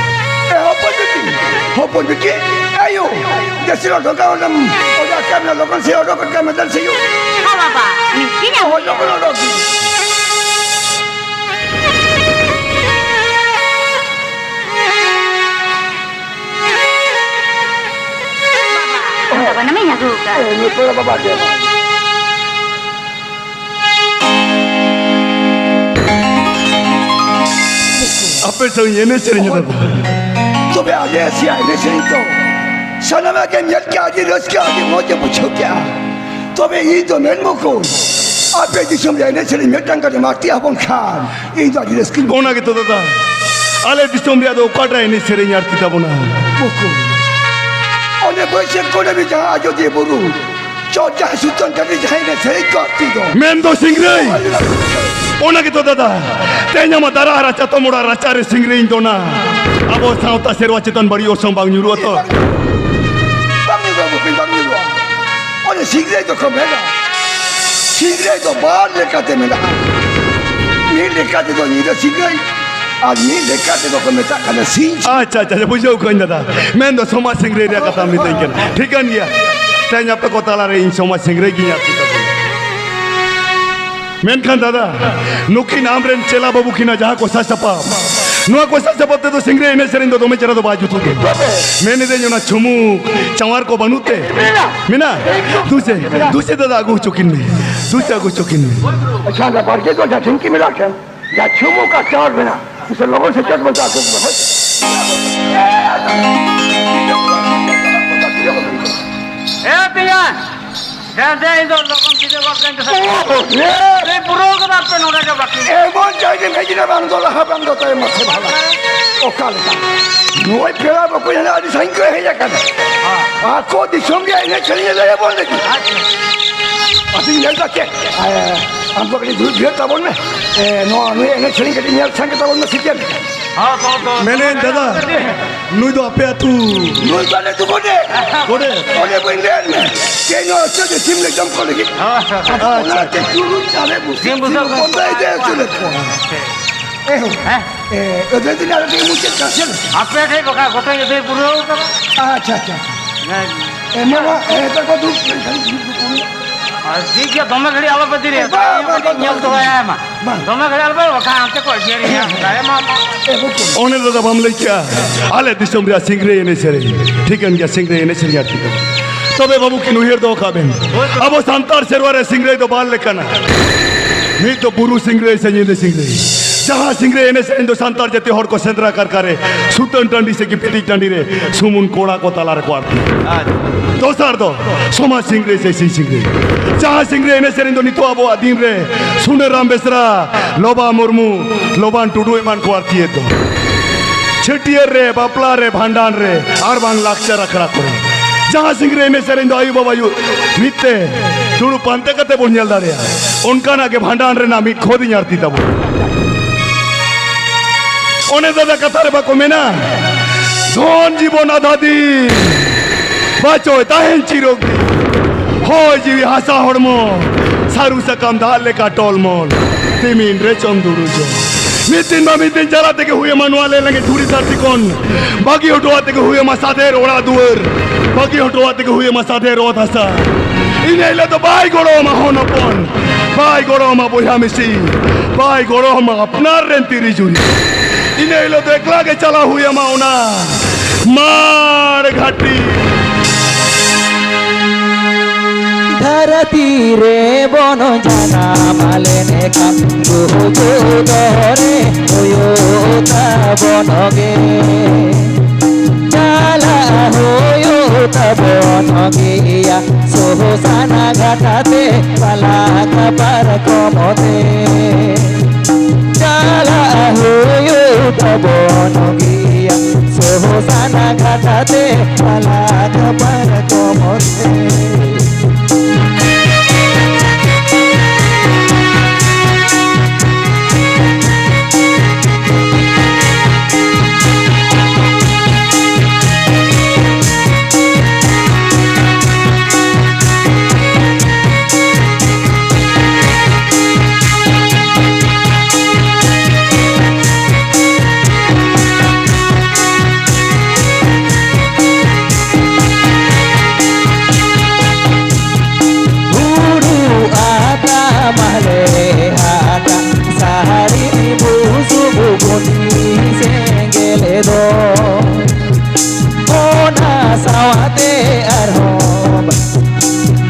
ᱮ, ᱦᱚᱯᱚᱱ ᱵᱤᱴᱤ, ᱦᱚᱯᱚᱱ ᱵᱤᱴᱤ, ᱟᱭᱳ, ᱫᱮᱥᱤ ᱰᱷᱚᱸᱜᱟ ᱵᱟᱱᱟᱢ ᱚᱰᱟᱣ ᱠᱟᱜ ᱢᱮ, ᱞᱚᱜᱚᱱ ᱥᱮ ᱚᱰᱚᱠ ᱠᱟᱜ ᱢᱮ, ᱫᱮᱱ ᱥᱮ ᱭᱳ᱾ ᱦᱚᱸ ᱵᱟᱵᱟ, ᱢᱤᱫᱴᱤᱡ ᱦᱳᱭ, ᱞᱚᱜᱚᱱ ᱚᱰᱚᱠ ᱢᱮ᱾ ᱵᱟᱵᱟ, ᱚᱱᱠᱟ ᱵᱟᱱᱟᱢᱤᱧ ᱟᱹᱜᱩ ᱟᱠᱟᱫ᱾ ᱮ, ᱱᱩᱭ ᱯᱮᱲᱟ ᱵᱟᱵᱟ ᱜᱮ᱾ ᱟᱯᱮ ᱥᱟᱶ ᱮᱱᱮᱡ ᱥᱮᱨᱮᱧ ᱫᱟᱫᱟ᱾ ᱛᱚᱵᱮ ᱟᱞᱮ ᱥᱮᱭᱟᱜ ᱮᱱᱮᱡ ᱥᱮᱨᱮᱧ ᱫᱚ ᱥᱟᱱᱟᱢᱟᱜ ᱜᱮᱢ ᱧᱮᱞ ᱠᱮᱜᱼᱟ, ᱟᱹᱰᱤ ᱨᱟᱹᱥᱠᱟᱹ, ᱟᱹᱰᱤ ᱢᱚᱡᱽ ᱮ ᱵᱩᱡᱷᱟᱹᱣ ᱠᱮᱜᱼᱟ᱾ ᱛᱚᱵᱮ ᱤᱧ ᱫᱚ ᱢᱮᱱ ᱵᱚᱠᱚᱧ, ᱟᱯᱮ ᱫᱤᱥᱚᱢ ᱨᱮ ᱮᱱᱮᱡ ᱥᱮᱨᱮᱧ ᱢᱤᱫᱴᱟᱝ ᱜᱟᱱ ᱮᱢ ᱟᱲᱛᱤ ᱟᱵᱚᱱ ᱠᱷᱟᱱ ᱤᱧ ᱫᱚ ᱟᱹᱰᱤ ᱨᱟᱹᱥᱠᱟᱹᱧ ᱵᱩᱡᱷᱟᱹᱣᱟ᱾ ᱚᱱᱟ ᱜᱮᱛᱚ ᱫᱟᱫᱟ, ᱟᱞᱮ ᱫᱤᱥᱚᱢ ᱨᱮᱭᱟᱜ ᱫᱚ ᱚᱠᱟᱴᱟᱜ ᱮᱱᱮᱡ ᱥᱮᱨᱮᱧ ᱟᱲᱛᱤ ᱛᱟᱵᱚᱱᱟ? ᱵᱚᱠᱚᱧ, ᱚᱱᱮ ᱵᱟᱹᱭᱥᱟᱹᱠᱷ ᱠᱩᱱᱟᱹᱢᱤ ᱡᱟᱦᱟᱸ ᱟᱡᱚᱫᱤᱭᱟᱹ ᱵᱩᱨᱩ ᱪᱚᱴ ᱡᱟᱦᱟᱸ ᱥᱩᱛᱟᱹᱱ ᱴᱟᱺᱰᱤ ᱡᱟᱦᱟᱸᱭ ᱮᱱᱮᱡ ᱥᱮᱨᱮᱧ ᱠᱚ ᱟᱲᱛᱤ ᱫᱚ᱾ ᱢᱮᱱ ᱫᱚ ᱥᱤᱝᱨᱟᱹᱭ᱾ ᱚᱱᱟ ᱜᱮᱛᱚ ᱫᱟᱫᱟ, ᱛᱮᱦᱮᱧ ᱟᱢᱟᱜ ᱫᱟᱨᱟ ᱦᱟᱨᱟ ᱪᱟᱛᱚᱢ ᱚᱲᱟᱜ ᱨᱟᱪᱟ ᱨᱮ ᱥᱤᱝᱨᱟᱹᱭᱤᱧ ᱫᱚᱱᱟ᱾ ᱟᱵᱚ ᱥᱟᱶᱛᱟ ᱥᱮᱨᱣᱟ ᱪᱮᱛᱟᱱ ᱵᱟᱹᱲᱤᱡ ᱚᱨᱥᱚᱝ ᱵᱟᱝ ᱧᱩᱨᱩᱜᱼᱟ ᱛᱚ? ᱵᱟᱝ ᱧᱩᱨᱩᱜᱼᱟ ᱵᱚᱠᱚᱧ, ᱵᱟᱝ ᱧᱩᱨᱩᱜᱼᱟ᱾ ᱚᱱᱮ ᱥᱤᱝᱨᱟᱹᱭ ᱫᱚᱠᱚ ᱢᱮᱱᱟ, ᱥᱤᱝᱨᱟᱹᱭ ᱫᱚ ᱵᱟᱨ ᱞᱮᱠᱟᱛᱮ ᱢᱮᱱᱟᱜᱼᱟ᱾ ᱢᱤᱫ ᱞᱮᱠᱟ ᱛᱮᱫᱚ ᱧᱤᱫᱟᱹ ᱥᱤᱝᱨᱟᱹᱭ, ᱟᱨ ᱢᱤᱫ ᱞᱮᱠᱟ ᱛᱮᱫᱚ ᱠᱚ ᱢᱮᱛᱟᱜ ᱠᱟᱱᱟ ᱥᱤᱧ᱾ ᱟᱪᱪᱷᱟ, ᱟᱪᱪᱷᱟ, ᱟᱪᱪᱷᱟ, ᱵᱩᱡᱷᱟᱹᱣ ᱠᱟᱹᱧ ᱫᱟᱫᱟ᱾ ᱢᱮᱱ ᱫᱚ ᱥᱚᱢᱟᱡᱽ ᱥᱤᱝᱨᱟᱹᱭ ᱨᱮᱭᱟᱜ ᱠᱟᱛᱷᱟᱢ ᱢᱤᱛᱟᱹᱧ ᱠᱟᱱᱟ᱾ ᱴᱷᱤᱠᱟᱹᱱ ᱜᱮᱭᱟ᱾ ᱛᱮᱦᱮᱧ ᱟᱯᱮ ᱠᱚ ᱛᱟᱞᱟᱨᱮ ᱤᱧ ᱥᱚᱢᱟᱡᱽ ᱥᱤᱝᱨᱟᱹᱭ ᱜᱤᱧ ᱟᱨ ᱢᱮᱱᱠᱷᱟᱱ ᱫᱟᱫᱟ, ᱱᱩᱠᱤᱱ ᱟᱢᱨᱮᱱ ᱪᱮᱞᱟ ᱵᱟᱹᱵᱩ ᱠᱤᱱᱟ ᱡᱟᱦᱟᱸ ᱠᱚ ᱥᱟᱥᱟᱯᱟᱵ, ᱱᱚᱣᱟ ᱠᱚ ᱥᱟᱥᱟᱯᱟᱵ ᱛᱮᱫᱚ ᱥᱤᱝᱨᱟᱹᱭ ᱮᱱᱮᱡ ᱥᱮᱨᱮᱧ ᱫᱚ ᱫᱚᱢᱮ ᱪᱮᱦᱨᱟ ᱫᱚ ᱵᱟᱭ ᱡᱩᱛᱩᱜ ᱫᱚ᱾ ᱢᱮᱱ ᱮᱫᱟᱹᱧ ᱚᱱᱟ ᱪᱷᱩᱢᱩᱠ ᱪᱟᱣᱟᱨ ᱠᱚ ᱵᱟᱹᱱᱩᱜ ᱛᱮ? ᱢᱮᱱᱟᱜ᱾ ᱫᱩᱥᱮ, ᱫᱩᱥᱮ ᱫᱟᱫᱟ ᱟᱹᱜᱩ ᱦᱚᱪᱚ ᱠᱤᱱ ᱢᱮ᱾ ᱫᱩ ᱪᱟ ᱜᱚᱪᱚ ᱠᱤᱱ ᱢᱮ᱾ ᱟᱪᱪᱷᱟ, ᱚᱱᱟ ᱵᱟᱲᱜᱮ ᱫᱚ ᱡᱟᱦᱟᱸ ᱰᱷᱤᱝᱠᱤ ᱢᱮᱱᱟᱜ ᱠᱷᱟᱱ, ᱡᱟᱦᱟᱸ ᱪᱷᱩᱢᱩᱠ ᱟᱨ ᱪᱟᱣᱟᱨ ᱢᱮᱱᱟᱜ, ᱩᱥᱮ ᱞᱚᱜᱚᱱ ᱥᱮ ᱪᱚᱴ ᱵᱚᱱ ᱪᱟᱥ ᱜᱚᱫ ᱠᱟᱜᱼᱟ, ᱦᱳᱭ᱾ ᱮ ᱛᱮᱭᱟ, ᱫᱮ, ᱫᱮ, ᱤᱧ ᱫᱚ ᱞᱚᱜᱚᱱ ᱜᱤᱫᱽᱨᱟᱹ ᱵᱟᱯ ᱠᱟᱹᱧ ᱫᱚ᱾ ᱳ, ᱮ᱾ ᱫᱮ, ᱯᱩᱨᱟᱹᱣ ᱠᱟᱫᱟ ᱯᱮ ᱱᱚᱰᱮ ᱜᱮ ᱵᱟᱹᱠᱤ᱾ ᱮᱢᱚᱱ ᱪᱟᱭ ᱫᱤᱱ ᱦᱮᱡ ᱮᱱᱟ, ᱵᱟᱝ ᱫᱚ ᱞᱟᱦᱟ, ᱵᱟᱝ ᱫᱚ ᱛᱟᱭᱚᱢ, ᱢᱟᱥᱮ ᱵᱷᱟᱵᱟ᱾ ᱚᱠᱟ ᱞᱮᱠᱟ? ᱱᱩᱭ ᱯᱮᱲᱟ ᱵᱟᱠᱚ ᱧᱮᱞᱟ, ᱟᱹᱰᱤ ᱥᱟᱺᱜᱤᱧ ᱠᱷᱚᱱ ᱦᱮᱡ ᱟᱠᱟᱱᱟ᱾ ᱦᱮᱸ᱾ ᱟᱠᱚ ᱫᱤᱥᱚᱢ ᱨᱮᱭᱟᱜ ᱮᱱᱮᱡ ᱥᱮᱨᱮᱧ ᱮ ᱞᱟᱹᱭ ᱟᱵᱚᱱ ᱞᱟᱹᱜᱤᱫ᱾ ᱟᱪᱪᱷᱟ᱾ ᱟᱫᱚᱧ ᱧᱮᱞ ᱮᱫᱟ ᱪᱮᱫ? ᱮ, ᱟᱢ ᱫᱚ ᱠᱟᱹᱴᱤᱡ ᱫᱩᱲᱩᱵ ᱡᱤᱨᱟᱹᱜ ᱛᱟᱵᱚᱱ ᱢᱮ᱾ ᱮ, ᱱᱚᱣᱟ, ᱱᱩᱭ ᱮᱱᱮᱡ ᱥᱮᱨᱮᱧ ᱠᱟᱹᱴᱤᱡ ᱧᱮᱞ ᱥᱟᱸᱜᱮ ᱛᱟᱵᱚᱱ ᱢᱮ, ᱥᱮ ᱪᱮᱫ? ᱦᱚᱸ, ᱛᱚ, ᱛᱚ, ᱢᱮᱱᱮᱫ ᱫᱟᱫᱟ, ᱱᱩᱭ ᱫᱚ ᱟᱯᱮ ᱟᱹᱛᱩ? ᱱᱩᱭ ᱫᱚ ᱟᱞᱮ ᱟᱹᱛᱩ ᱜᱚᱰᱮᱛ᱾ ᱜᱚᱰᱮᱛ? ᱚᱸᱰᱮ ᱵᱟᱹᱧ ᱞᱟᱹᱭᱟᱫ ᱢᱮ᱾ ᱪᱮᱫ ᱱᱚᱣᱟ ᱟᱹᱛᱩ ᱫᱚ ᱥᱤᱢ ᱞᱮ ᱡᱚᱢ ᱠᱚ ᱞᱟᱹᱜᱤᱫ᱾ ᱦᱚᱸ, ᱦᱚᱸ᱾ ᱟᱫᱚ ᱟᱪᱪᱷᱟ, ᱚᱱᱟᱛᱮ ᱟᱪᱪᱷᱟ᱾ ᱪᱩᱨᱩᱡ ᱪᱟᱣᱞᱮ ᱵᱩᱥᱩᱵ ᱥᱤᱢ ᱵᱩᱥᱟᱹᱜ ᱥᱤᱢ ᱠᱚ᱾ ᱵᱚᱱᱫᱚᱭ ᱫᱮ ᱟᱹᱥᱩᱞᱮᱫ ᱠᱚᱣᱟ᱾ ᱮ ᱦᱳ᱾ ᱦᱮᱸ? ᱮ, ᱟᱹᱫᱟᱹᱭ ᱫᱤᱱ ᱟᱞᱮ ᱛᱮᱜᱮ ᱢᱩᱪᱟᱹᱫ ᱠᱟᱜ ᱥᱮ? ᱟᱯᱮ ᱴᱷᱮᱡ ᱵᱟᱠᱷᱟᱡ ᱜᱚᱴᱟᱧ ᱟᱹᱫᱟᱹᱭ ᱯᱩᱨᱟᱹᱣ ᱠᱟᱫᱟ᱾ ᱟᱪᱪᱷᱟ, ᱟᱪᱪᱷᱟ, ᱟᱪᱪᱷᱟ᱾ ᱦᱮᱸ᱾ ᱮ, ᱢᱟ, ᱢᱟ, ᱮ, ᱱᱮᱛᱟᱨ ᱠᱚ ᱫᱩᱲᱩᱵ ᱞᱮᱱᱠᱷᱟᱱ ᱫᱩᱲᱩᱵ ᱠᱚᱜ ᱢᱮ᱾ ᱟᱨ ᱴᱷᱤᱠ ᱜᱮᱭᱟ, ᱫᱚᱢᱮ ᱜᱷᱟᱹᱲᱤᱡ ᱟᱞᱚᱯᱮ ᱫᱤᱨᱤᱭᱟ᱾ ᱵᱟᱝ, ᱛᱟᱦᱞᱮ ᱵᱟᱝ, ᱤᱧ ᱠᱟᱹᱴᱤᱡ ᱵᱟᱝ, ᱧᱮᱞ ᱵᱟᱝ᱾ ᱫᱚᱦᱚᱭᱟ, ᱢᱟ᱾ ᱵᱟᱝ᱾ ᱫᱚᱢᱮ ᱜᱷᱟᱹᱲᱤᱡ ᱟᱞᱚᱯᱮ, ᱵᱟᱠᱷᱟᱡ ᱦᱟᱱᱛᱮ ᱠᱚ ᱮᱜᱮᱨᱤᱧᱟ᱾ ᱦᱮᱸ, ᱦᱮᱸ᱾ ᱫᱟᱲᱮ ᱢᱟ, ᱢᱟ᱾ ᱮ, ᱵᱟᱠᱚ᱾ ᱚᱱᱮ ᱫᱟᱫᱟ ᱵᱟᱢ ᱞᱟᱹᱭ ᱠᱮᱜᱼᱟ, ᱟᱞᱮ ᱫᱤᱥᱚᱢ ᱨᱮᱭᱟᱜ ᱥᱤᱝᱨᱟᱹᱭ ᱮᱱᱮᱡ ᱥᱮᱨᱮᱧ᱾ ᱴᱷᱤᱠᱟᱹᱱ ᱜᱮᱭᱟ, ᱥᱤᱝᱨᱟᱹᱭ ᱮᱱᱮᱡ ᱥᱮᱨᱮᱧ ᱟᱨ ᱴᱷᱤᱠᱟᱹᱱ᱾ ᱛᱚᱵᱮ ᱵᱟᱹᱵᱩ ᱠᱤᱱ ᱩᱭᱦᱟᱹᱨ ᱫᱚᱦᱚ ᱠᱟᱜ ᱵᱮᱱ, ᱟᱵᱚ ᱥᱟᱱᱛᱟᱲ ᱥᱮᱨᱣᱟ ᱨᱮ ᱥᱤᱝᱨᱟᱹᱭ ᱫᱚ ᱵᱟᱨ ᱞᱮᱠᱟᱱᱟ᱾ ᱢᱤᱫ ᱫᱚ ᱵᱩᱨᱩ ᱥᱤᱝᱨᱟᱹᱭ ᱥᱮ ᱧᱤᱫᱟᱹ ᱥᱤᱝᱨᱟᱹᱭ᱾ ᱡᱟᱦᱟᱸ ᱥᱤᱝᱨᱟᱹᱭ ᱮᱱᱮᱡ ᱥᱮᱨᱮᱧ ᱫᱚ ᱥᱟᱱᱛᱟᱲ ᱡᱟᱹᱛᱤ ᱦᱚᱲ ᱠᱚ ᱥᱮᱸᱫᱽᱨᱟ ᱠᱟᱨᱠᱟ ᱨᱮ, ᱥᱩᱛᱟᱹᱱ ᱴᱟᱺᱰᱤ ᱥᱮ ᱜᱤᱯᱤᱛᱤᱡ ᱴᱟᱺᱰᱤ ᱨᱮ, ᱥᱩᱢᱩᱱ ᱠᱚᱲᱟ ᱠᱚ ᱛᱟᱞᱟ ᱨᱮᱠᱚ ᱟᱨᱠᱤ᱾ ᱟᱪᱪᱷᱟ᱾ ᱫᱚᱥᱟᱨ ᱫᱚ ᱥᱚᱢᱟᱡᱽ ᱥᱤᱝᱨᱟᱹᱭ ᱥᱮ ᱥᱤᱧ ᱥᱤᱝᱨᱟᱹᱭ᱾ ᱡᱟᱦᱟᱸ ᱥᱤᱝᱨᱟᱹᱭ ᱮᱱᱮᱡ ᱥᱮᱨᱮᱧ ᱫᱚ ᱱᱤᱛᱚᱜ ᱟᱵᱚᱣᱟᱜ ᱫᱤᱱ ᱨᱮ ᱥᱩᱱᱟᱹᱨᱟᱢ ᱵᱮᱥᱨᱟ, ᱞᱚᱵᱟ ᱢᱩᱨᱢᱩ, ᱞᱚᱵᱟᱱ ᱴᱩᱰᱩ ᱮᱢᱟᱱ ᱠᱚ ᱟᱨᱠᱤᱭᱮᱫ ᱫᱚ᱾ ᱪᱷᱟᱹᱴᱭᱟᱹᱨ ᱨᱮ, ᱵᱟᱯᱞᱟ ᱨᱮ, ᱵᱷᱟᱸᱰᱟᱱ ᱨᱮ, ᱟᱨ ᱵᱟᱝ ᱞᱟᱠᱪᱟᱨ ᱟᱠᱷᱲᱟ ᱠᱚᱨᱮ᱾ ᱡᱟᱦᱟᱸ ᱥᱤᱝᱨᱟᱹᱭ ᱮᱱᱮᱡ ᱥᱮᱨᱮᱧ ᱫᱚ ᱟᱭᱳ ᱵᱟᱵᱟ ᱟᱭᱳ ᱢᱤᱫ ᱛᱮ ᱫᱩᱲᱩᱵ ᱯᱟᱱᱛᱮ ᱠᱟᱛᱮ ᱵᱚᱱ ᱧᱮᱞ ᱫᱟᱲᱮᱭᱟᱜᱼᱟ, ᱚᱱᱠᱟᱱᱟᱜ ᱜᱮ ᱵᱷᱟᱸᱰᱟᱱ ᱨᱮᱱᱟᱜ ᱢᱤᱫ ᱠᱷᱚᱫᱤᱧ ᱟᱨᱛᱤ ᱛᱟᱵᱚᱱ᱾ ᱚᱱᱮ ᱫᱟᱫᱟ ᱠᱟᱛᱷᱟ ᱨᱮ ᱵᱟᱠᱚ ᱢᱮᱱᱟ, ᱫᱷᱚᱱ ᱡᱤᱵᱚᱱ ᱟᱫᱷᱟ ᱫᱤᱱ, ᱵᱟᱪᱚᱭ ᱛᱟᱦᱮᱱ ᱪᱤᱨᱚᱠ ᱫᱤᱱ᱾ ᱦᱚᱭ ᱡᱤᱣᱤ ᱦᱟᱥᱟ ᱦᱚᱲᱢᱚ, ᱥᱟᱹᱨᱩ ᱥᱟᱠᱟᱢ ᱫᱟᱜ ᱞᱮᱠᱟ ᱴᱚᱞᱢᱚᱞ, ᱛᱤᱢᱤᱱ ᱨᱮ ᱪᱚᱢ ᱫᱩᱲᱩᱡᱚᱜ᱾ ᱢᱤᱫ ᱫᱤᱱ ᱵᱟ ᱢᱤᱫ ᱫᱤᱱ ᱪᱟᱞᱟᱜ ᱛᱮᱜᱮ ᱦᱩᱭ ᱟᱢᱟ ᱱᱚᱣᱟ ᱞᱮ ᱞᱟᱸᱜᱮ ᱫᱷᱩᱲᱤ ᱫᱷᱟᱹᱨᱛᱤ ᱠᱷᱚᱱ᱾ ᱵᱟᱹᱜᱤ ᱦᱚᱴᱚᱣᱟᱜ ᱛᱮᱜᱮ ᱦᱩᱭ ᱟᱢᱟ ᱥᱟᱫᱷᱮᱨ ᱚᱲᱟᱜ ᱫᱩᱣᱟᱹᱨ, ᱵᱟᱹᱜᱤ ᱦᱚᱴᱚᱣᱟᱜ ᱛᱮᱜᱮ ᱦᱩᱭ ᱟᱢᱟ ᱥᱟᱫᱷᱮᱨ ᱚᱛ ᱦᱟᱥᱟ᱾ ᱤᱱᱟᱹ ᱦᱤᱞᱳᱜ ᱫᱚ ᱵᱟᱭ ᱜᱚᱲᱚ ᱟᱢᱟ ᱦᱚᱱ ᱦᱚᱯᱚᱱ, ᱵᱟᱭ ᱜᱚᱲᱚ ᱟᱢᱟ ᱵᱚᱭᱦᱟ ᱢᱤᱥᱤ, ᱵᱟᱭ ᱜᱚᱲᱚ ᱟᱢᱟ ᱟᱯᱱᱟᱨ ᱨᱮᱱ ᱛᱤᱨᱤ ᱡᱩᱨᱤ᱾ ᱤᱱᱟᱹ ᱦᱤᱞᱳᱜ ᱫᱚ ᱮᱠᱞᱟ ᱜᱮ ᱪᱟᱞᱟᱣ ᱦᱩᱭ ᱟᱢᱟ ᱚᱱᱟ ᱢᱟᱲ ᱜᱷᱟᱴᱤ᱾ ᱫᱷᱟᱹᱨᱛᱤ ᱨᱮ ᱵᱚᱱ ᱡᱟᱱᱟᱢ ᱞᱮᱱᱠᱷᱟᱱ, ᱜᱩᱡᱩᱜ ᱫᱚᱨᱮ ᱦᱩᱭᱩᱜ ᱛᱟᱵᱚᱱ ᱜᱮ᱾ ᱪᱟᱞᱟᱜ ᱦᱩᱭᱩᱜ ᱛᱟᱵᱚᱱ ᱜᱮᱭᱟ, ᱥᱚᱦᱚᱥᱟᱱᱟ ᱜᱷᱟᱴᱟ ᱛᱮ ᱯᱟᱞᱟᱠ ᱯᱟᱨᱠᱚᱢ ᱛᱮ᱾ ᱪᱟᱞᱟᱜ ᱦᱩᱭᱩᱜ ᱛᱟᱵᱚᱱ ᱜᱮᱭᱟ, ᱥᱚᱦᱚᱥᱟᱱᱟ ᱜᱷᱟᱴᱟ ᱛᱮ ᱯᱟᱞᱟᱠ ᱯᱟᱨᱠᱚᱢ ᱛᱮ᱾ ᱦᱩᱲᱩ ᱟᱛᱟ ᱢᱟᱦᱞᱮ ᱦᱟᱴᱟᱜ, ᱥᱟᱦᱟᱨᱤ ᱵᱩᱥᱩᱵ ᱵᱩᱱᱤ ᱥᱮᱸᱜᱮᱞ ᱫᱚ᱾ ᱚᱱᱟ ᱥᱟᱶᱛᱮ ᱟᱨᱦᱚᱸ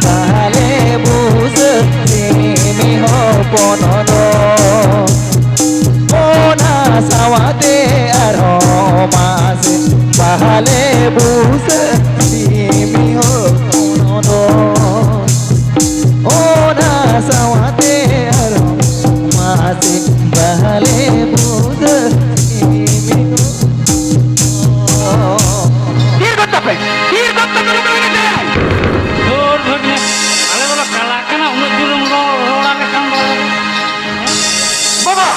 ᱵᱟᱦᱞᱮ ᱵᱩᱥᱟᱹᱜ ᱥᱤᱢᱤ ᱦᱚᱯᱚᱱ ᱫᱚ᱾ ᱚᱱᱟ ᱥᱟᱶᱛᱮ ᱟᱨᱦᱚᱸ ᱢᱟᱥᱮ ᱵᱟᱦᱞᱮ ᱵᱩᱥᱟᱹᱜ ᱥᱤᱢᱤ ᱦᱚᱯᱚᱱ ᱫᱚ᱾ ᱚᱱᱟ ᱥᱟᱶᱛᱮ ᱟᱨᱦᱚᱸ ᱢᱟᱥᱮ ᱵᱟᱦᱞᱮ ᱵᱩᱥᱟᱹᱜ ᱥᱤᱢᱤ ᱦᱚᱯᱚᱱ ᱫᱚ᱾ ᱛᱷᱤᱨ ᱜᱚᱫ ᱠᱟᱯᱮ, ᱛᱷᱤᱨ ᱜᱚᱫ ᱠᱟᱯᱮ, ᱱᱤᱛᱚᱜ ᱜᱮ ᱛᱷᱤᱨ᱾ ᱫᱷᱩᱨ ᱵᱷᱟᱹᱜᱽᱱᱟᱹ, ᱟᱞᱮ ᱫᱚᱞᱮ ᱠᱟᱞᱟᱜ ᱠᱟᱱᱟ, ᱩᱱᱟᱹᱜ ᱡᱳᱨᱮᱢ ᱨᱚᱲ, ᱨᱚᱲ ᱟᱞᱮ ᱠᱷᱟᱱ ᱫᱚ᱾ ᱵᱟᱵᱟ,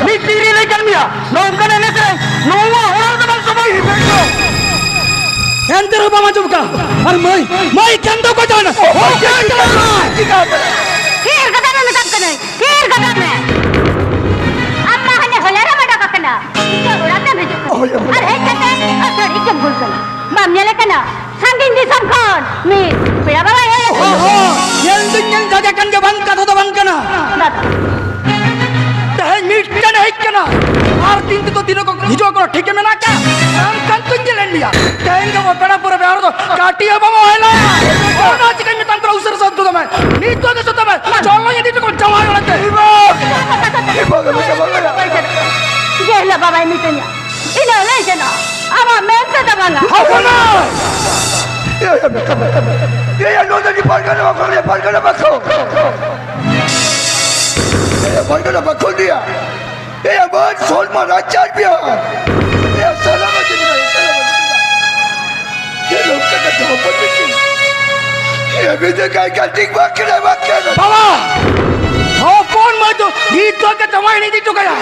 ᱢᱤᱫ ᱛᱤ ᱨᱮ ᱞᱟᱹᱭ ᱠᱟᱱ ᱢᱮᱭᱟ, ᱱᱚᱝᱠᱟᱱ ᱮᱱᱮᱡ ᱥᱮᱨᱮᱧ ᱱᱚᱣᱟ ᱚᱲᱟᱜ ᱨᱮᱫᱚ ᱵᱟᱝ ᱥᱚᱵᱷᱟᱜᱼᱟ᱾ ᱮᱱᱛᱮ ᱨᱮᱦᱚᱸ ᱵᱟᱢ ᱟᱸᱡᱚᱢ ᱠᱟᱜᱼᱟ? ᱟᱨ ᱢᱟᱹᱭ, ᱢᱟᱹᱭ ᱠᱮᱱ ᱫᱚ ᱚᱠᱚᱭ ᱛᱟᱦᱮᱱᱟ? ᱚᱠᱚᱭ ᱛᱟᱦᱮᱱᱟ? ᱛᱷᱤᱨ ᱠᱟᱛᱮ ᱢᱮᱛᱟᱢ ᱠᱟᱹᱱᱟᱹᱧ, ᱛᱷᱤᱨ ᱠᱟᱛᱮ ᱢᱮ᱾ ᱟᱢ ᱢᱟ ᱦᱟᱱᱮ ᱦᱚᱞᱟ ᱨᱮᱢ ᱚᱰᱚᱠ ᱟᱠᱟᱱᱟ, ᱱᱤᱛᱚᱜ ᱚᱲᱟᱜ ᱛᱮᱢ ᱦᱤᱡᱩᱜ ᱠᱟᱱᱟ᱾ ᱦᱳᱭ, ᱦᱳᱭ᱾ ᱟᱨ ᱦᱮᱡ ᱠᱟᱛᱮ ᱟᱹᱛᱷᱟᱹᱲᱤ ᱜᱮᱢ ᱵᱷᱩᱞ ᱠᱟᱱᱟ᱾ ᱵᱟᱢ ᱧᱮᱞᱮ ᱠᱟᱱᱟ? ᱥᱟᱺᱜᱤᱧ ᱫᱤᱥᱚᱢ ᱠᱷᱚᱱ ᱢᱤᱫ ᱯᱮᱲᱟ ᱵᱟᱵᱟᱭ ᱦᱮᱡ ᱟᱠᱟᱱᱟ᱾ ᱦᱚᱸ, ᱦᱚᱸ, ᱧᱮᱞ ᱫᱩᱧ ᱧᱮᱞ ᱡᱟᱡᱟ ᱠᱟᱱ ᱜᱮ, ᱵᱟᱝ ᱠᱟᱛᱷᱟ ᱫᱚ ᱵᱟᱝ ᱠᱟᱱᱟ᱾ ᱫᱟᱫᱟ᱾ ᱛᱮᱦᱮᱧ ᱢᱤᱫᱴᱮᱱ ᱦᱮᱡ ᱠᱟᱱᱟ, ᱟᱨ ᱛᱤᱱ ᱛᱮᱫᱚ ᱛᱤᱱᱟᱹᱜ ᱠᱚ ᱦᱤᱡᱩᱜ, ᱠᱳᱱᱳ ᱴᱷᱤᱠ ᱢᱮᱱᱟᱜ ᱠᱟ? ᱮᱱᱠᱷᱟᱱ ᱛᱚᱧ ᱧᱮᱞᱮᱫ ᱢᱮᱭᱟ᱾ ᱛᱮᱦᱮᱧ ᱜᱮ ᱯᱮᱲᱟ ᱯᱩᱨᱟᱹ ᱵᱮᱣᱦᱟᱨ ᱫᱚ ᱠᱟᱹᱴᱤᱡ ᱦᱚᱸ ᱵᱟᱵᱚ ᱦᱮᱞᱟᱭᱟ᱾ ᱚᱱᱟ ᱪᱤᱠᱟᱹᱧ ᱢᱮᱛᱟᱢ ᱠᱟᱱᱟ, ᱩᱥᱟᱹᱨᱟ ᱥᱟᱹᱛ ᱜᱚᱫᱚᱜ ᱢᱮ᱾ ᱱᱤᱛᱚᱜ ᱜᱮ ᱥᱟᱹᱛ ᱢᱮ᱾ ᱪᱚᱞ ᱞᱚᱧ ᱤᱫᱤ ᱦᱚᱴᱚ ᱠᱟᱢᱟ ᱡᱟᱶᱟᱭ ᱚᱲᱟᱜ ᱛᱮ᱾ ᱡᱮ ᱦᱤᱞᱳᱜ ᱵᱟᱵᱟᱭ ᱢᱤᱛᱟᱹᱧᱟ, ᱤᱱᱟᱹ ᱞᱟᱹᱭ ᱡᱮᱱᱚ ᱟᱢᱟᱜ ᱢᱮᱱ ᱛᱮᱫᱚ ᱵᱟᱝᱟ᱾ ᱦᱚᱯᱚᱱ ᱢᱟᱹᱭ! ᱮᱭᱟ, ᱮᱭᱟ, ᱱᱚᱰᱮ ᱱᱤ ᱯᱟᱨᱜᱟᱱᱟ ᱵᱟᱠᱷᱳᱞ, ᱯᱟᱨᱜᱟᱱᱟ ᱵᱟᱠᱷᱳᱞ᱾ ᱮᱭᱟ, ᱯᱟᱨᱜᱟᱱᱟ ᱵᱟᱠᱷᱳᱞ ᱫᱤᱭᱟ᱾ ᱮᱭᱟ, ᱵᱟᱨ ᱥᱚᱞᱢᱟ ᱨᱟᱡᱟᱨ ᱵᱤᱦᱟᱨ᱾ ᱮᱭᱟ, ᱥᱟᱞᱟᱢᱟ ᱡᱤᱱᱟ, ᱥᱟᱞᱟᱢᱟ ᱡᱤᱱᱟ᱾ ᱮᱭᱟ, ᱞᱚᱠᱠᱷᱟ ᱠᱟᱛᱷᱟ ᱦᱚᱯᱚᱱ ᱵᱤᱴᱤ᱾ ᱮᱭᱟ, ᱵᱤᱡᱚᱭ ᱠᱟᱭ ᱠᱟᱨᱛᱤᱠ ᱵᱟᱠᱷᱨᱟ, ᱵᱟᱠᱷᱨᱟ᱾ ᱵᱟᱵᱟ! ᱦᱚᱯᱚᱱ ᱢᱟᱹᱭ ᱫᱚ ᱱᱤᱛ ᱫᱚ ᱡᱟᱶᱟᱭ ᱤᱧ ᱤᱫᱤ ᱦᱚᱴᱚ ᱠᱟᱭᱟ᱾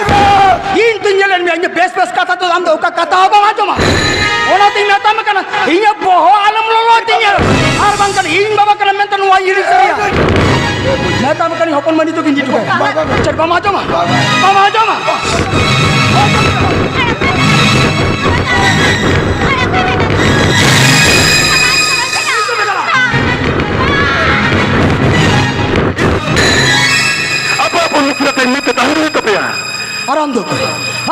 ᱤᱧ ᱫᱚᱧ ᱧᱮᱞᱮᱫ ᱢᱮᱭᱟ, ᱤᱧ ᱵᱮᱥ ᱵᱮᱥ ᱠᱟᱛᱷᱟ ᱫᱚ ᱟᱢ ᱫᱚ ᱚᱠᱟ ᱠᱟᱛᱷᱟ ᱦᱚᱸ ᱵᱟᱢ ᱟᱸᱡᱚᱢᱟ᱾ ᱚᱱᱟᱛᱤᱧ ᱢᱮᱛᱟᱢ ᱠᱟᱱᱟ, ᱤᱧᱟᱹᱜ ᱵᱚᱦᱚᱜ ᱟᱞᱚᱢ ᱞᱚᱞᱚ ᱦᱚᱪᱚᱧᱟ᱾ ᱟᱨ ᱵᱟᱝᱠᱷᱟᱱ ᱤᱧ ᱵᱟᱵᱟ ᱠᱟᱱᱟ ᱢᱮᱱᱛᱮ ᱱᱚᱣᱟ ᱤᱧ ᱦᱤᱲᱤᱧ ᱥᱟᱹᱨᱤᱭᱟ᱾ ᱢᱮᱛᱟᱢ ᱠᱟᱹᱱᱟᱹᱧ ᱦᱚᱯᱚᱱ ᱢᱟᱹᱱᱤ ᱫᱚ ᱜᱮᱧᱡᱤ ᱦᱚᱴᱚ ᱠᱟᱭᱟ᱾ ᱪᱮᱫ ᱵᱟᱢ ᱟᱸᱡᱚᱢᱟ? ᱵᱟᱢ ᱟᱸᱡᱚᱢᱟ? ᱟᱯᱮ ᱦᱚᱯᱚᱱ ᱢᱤᱥᱨᱟ ᱛᱮ ᱢᱤᱫ ᱛᱮ ᱛᱟᱦᱮᱸ ᱦᱩᱭᱩᱜ ᱛᱟᱯᱮᱭᱟ᱾ ᱟᱨ ᱟᱢ ᱫᱚ ᱚᱠᱚᱭ?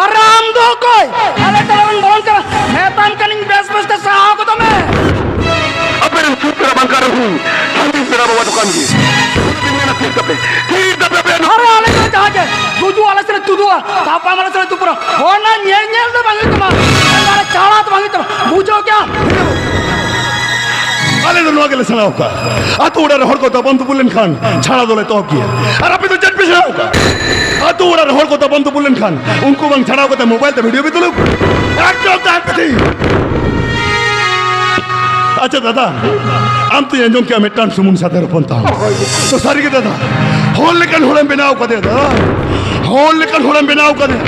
ᱟᱨ ᱟᱢ ᱫᱚ ᱚᱠᱚᱭ? ᱟᱞᱮ ᱛᱟᱞᱟ ᱨᱮᱢ ᱵᱚᱞᱚᱱ ᱠᱟᱱᱟ? ᱢᱮᱛᱟᱢ ᱠᱟᱹᱱᱟᱹᱧ ᱵᱮᱥ ᱵᱮᱥ ᱛᱮ ᱥᱟᱦᱟᱣ ᱜᱚᱫᱚᱜ ᱢᱮ᱾ ᱟᱯᱮ ᱨᱮᱱ ᱥᱩᱨ ᱯᱮᱲᱟ ᱵᱟᱝ ᱠᱟᱱ ᱨᱮᱦᱚᱸ, ᱥᱟᱺᱜᱤᱧ ᱯᱮᱲᱟ ᱵᱟᱵᱟ ᱫᱚ ᱠᱟᱱ ᱜᱮ᱾ ᱚᱱᱟᱛᱮᱧ ᱢᱮᱱᱟ, ᱛᱷᱤᱨ ᱠᱟᱯᱮ, ᱛᱷᱤᱨ ᱠᱟᱯᱮ ᱟᱯᱮ᱾ ᱟᱨᱮ, ᱟᱞᱮ ᱫᱚ ᱡᱟᱦᱟᱸ ᱜᱮ ᱜᱩᱡᱩᱜ ᱟᱞᱮ ᱥᱮᱫ ᱞᱮ ᱛᱩᱫᱩᱜᱼᱟ, ᱛᱟᱯᱟᱢ ᱟᱞᱮ ᱥᱮᱫ ᱞᱮ ᱛᱩᱯᱩᱱᱟ᱾ ᱚᱱᱟ ᱧᱮᱞ ᱧᱮᱞ ᱫᱚ ᱵᱟᱝ ᱦᱩᱭᱩᱜ ᱛᱟᱢᱟ, ᱚᱱᱟ ᱪᱷᱟᱲᱟ ᱫᱚ ᱵᱟᱝ ᱦᱩᱭᱩᱜ ᱛᱟᱢᱟ, ᱵᱩᱡᱷᱟᱹᱣ ᱠᱮᱜᱼᱟᱢ? ᱟᱞᱮ ᱫᱚ ᱱᱚᱣᱟ ᱜᱮᱞᱮ ᱥᱮᱬᱟ ᱟᱠᱟᱫᱼᱟ, ᱟᱛᱳ ᱚᱲᱟᱜ ᱨᱮ ᱦᱚᱲ ᱠᱚ ᱛᱟᱯᱟᱢ ᱛᱩᱯᱩ ᱞᱮᱱᱠᱷᱟᱱ ᱪᱷᱟᱲᱟ ᱫᱚᱞᱮ ᱛᱚᱯ ᱜᱮᱭᱟ᱾ ᱟᱨ ᱟᱯᱮ ᱫᱚ ᱪᱮᱫ ᱯᱮ ᱥᱮᱬᱟ ᱟᱠᱟᱫᱼᱟ? ᱟᱛᱳ ᱚᱲᱟᱜ ᱨᱮ ᱦᱚᱲ ᱠᱚ ᱛᱟᱯᱟᱢ ᱛᱩᱯᱩ ᱞᱮᱱᱠᱷᱟᱱ ᱩᱱᱠᱩ ᱵᱟᱝ ᱪᱷᱟᱲᱟᱣ ᱠᱟᱛᱮ ᱢᱳᱵᱟᱭᱤᱞ ᱛᱮ ᱵᱷᱤᱰᱤᱭᱳ ᱯᱮ ᱛᱩᱞᱟᱹᱣ ᱠᱚᱣᱟ? ᱮᱠᱫᱚᱢ ᱛᱟᱦᱮᱱ ᱯᱮ ᱛᱷᱤᱨ᱾ ᱟᱪᱪᱷᱟ ᱫᱟᱫᱟ, ᱟᱢ ᱛᱚᱧ ᱟᱸᱡᱚᱢ ᱠᱮᱜᱼᱟ ᱢᱤᱫᱴᱟᱝ ᱥᱩᱢᱩᱱ ᱥᱟᱛᱮ ᱦᱚᱯᱚᱱ ᱛᱟᱢ᱾ ᱛᱚ ᱥᱟᱹᱨᱤ ᱜᱮ ᱫᱟᱫᱟ, ᱦᱚᱲ ᱞᱮᱠᱟᱱ ᱦᱚᱲᱮᱢ ᱵᱮᱱᱟᱣ ᱠᱟᱫᱮᱭᱟ ᱫᱟᱫᱟ, ᱦᱚᱲ ᱞᱮᱠᱟᱱ ᱦᱚᱲᱮᱢ ᱵᱮᱱᱟᱣ ᱠᱟᱫᱮᱭᱟ᱾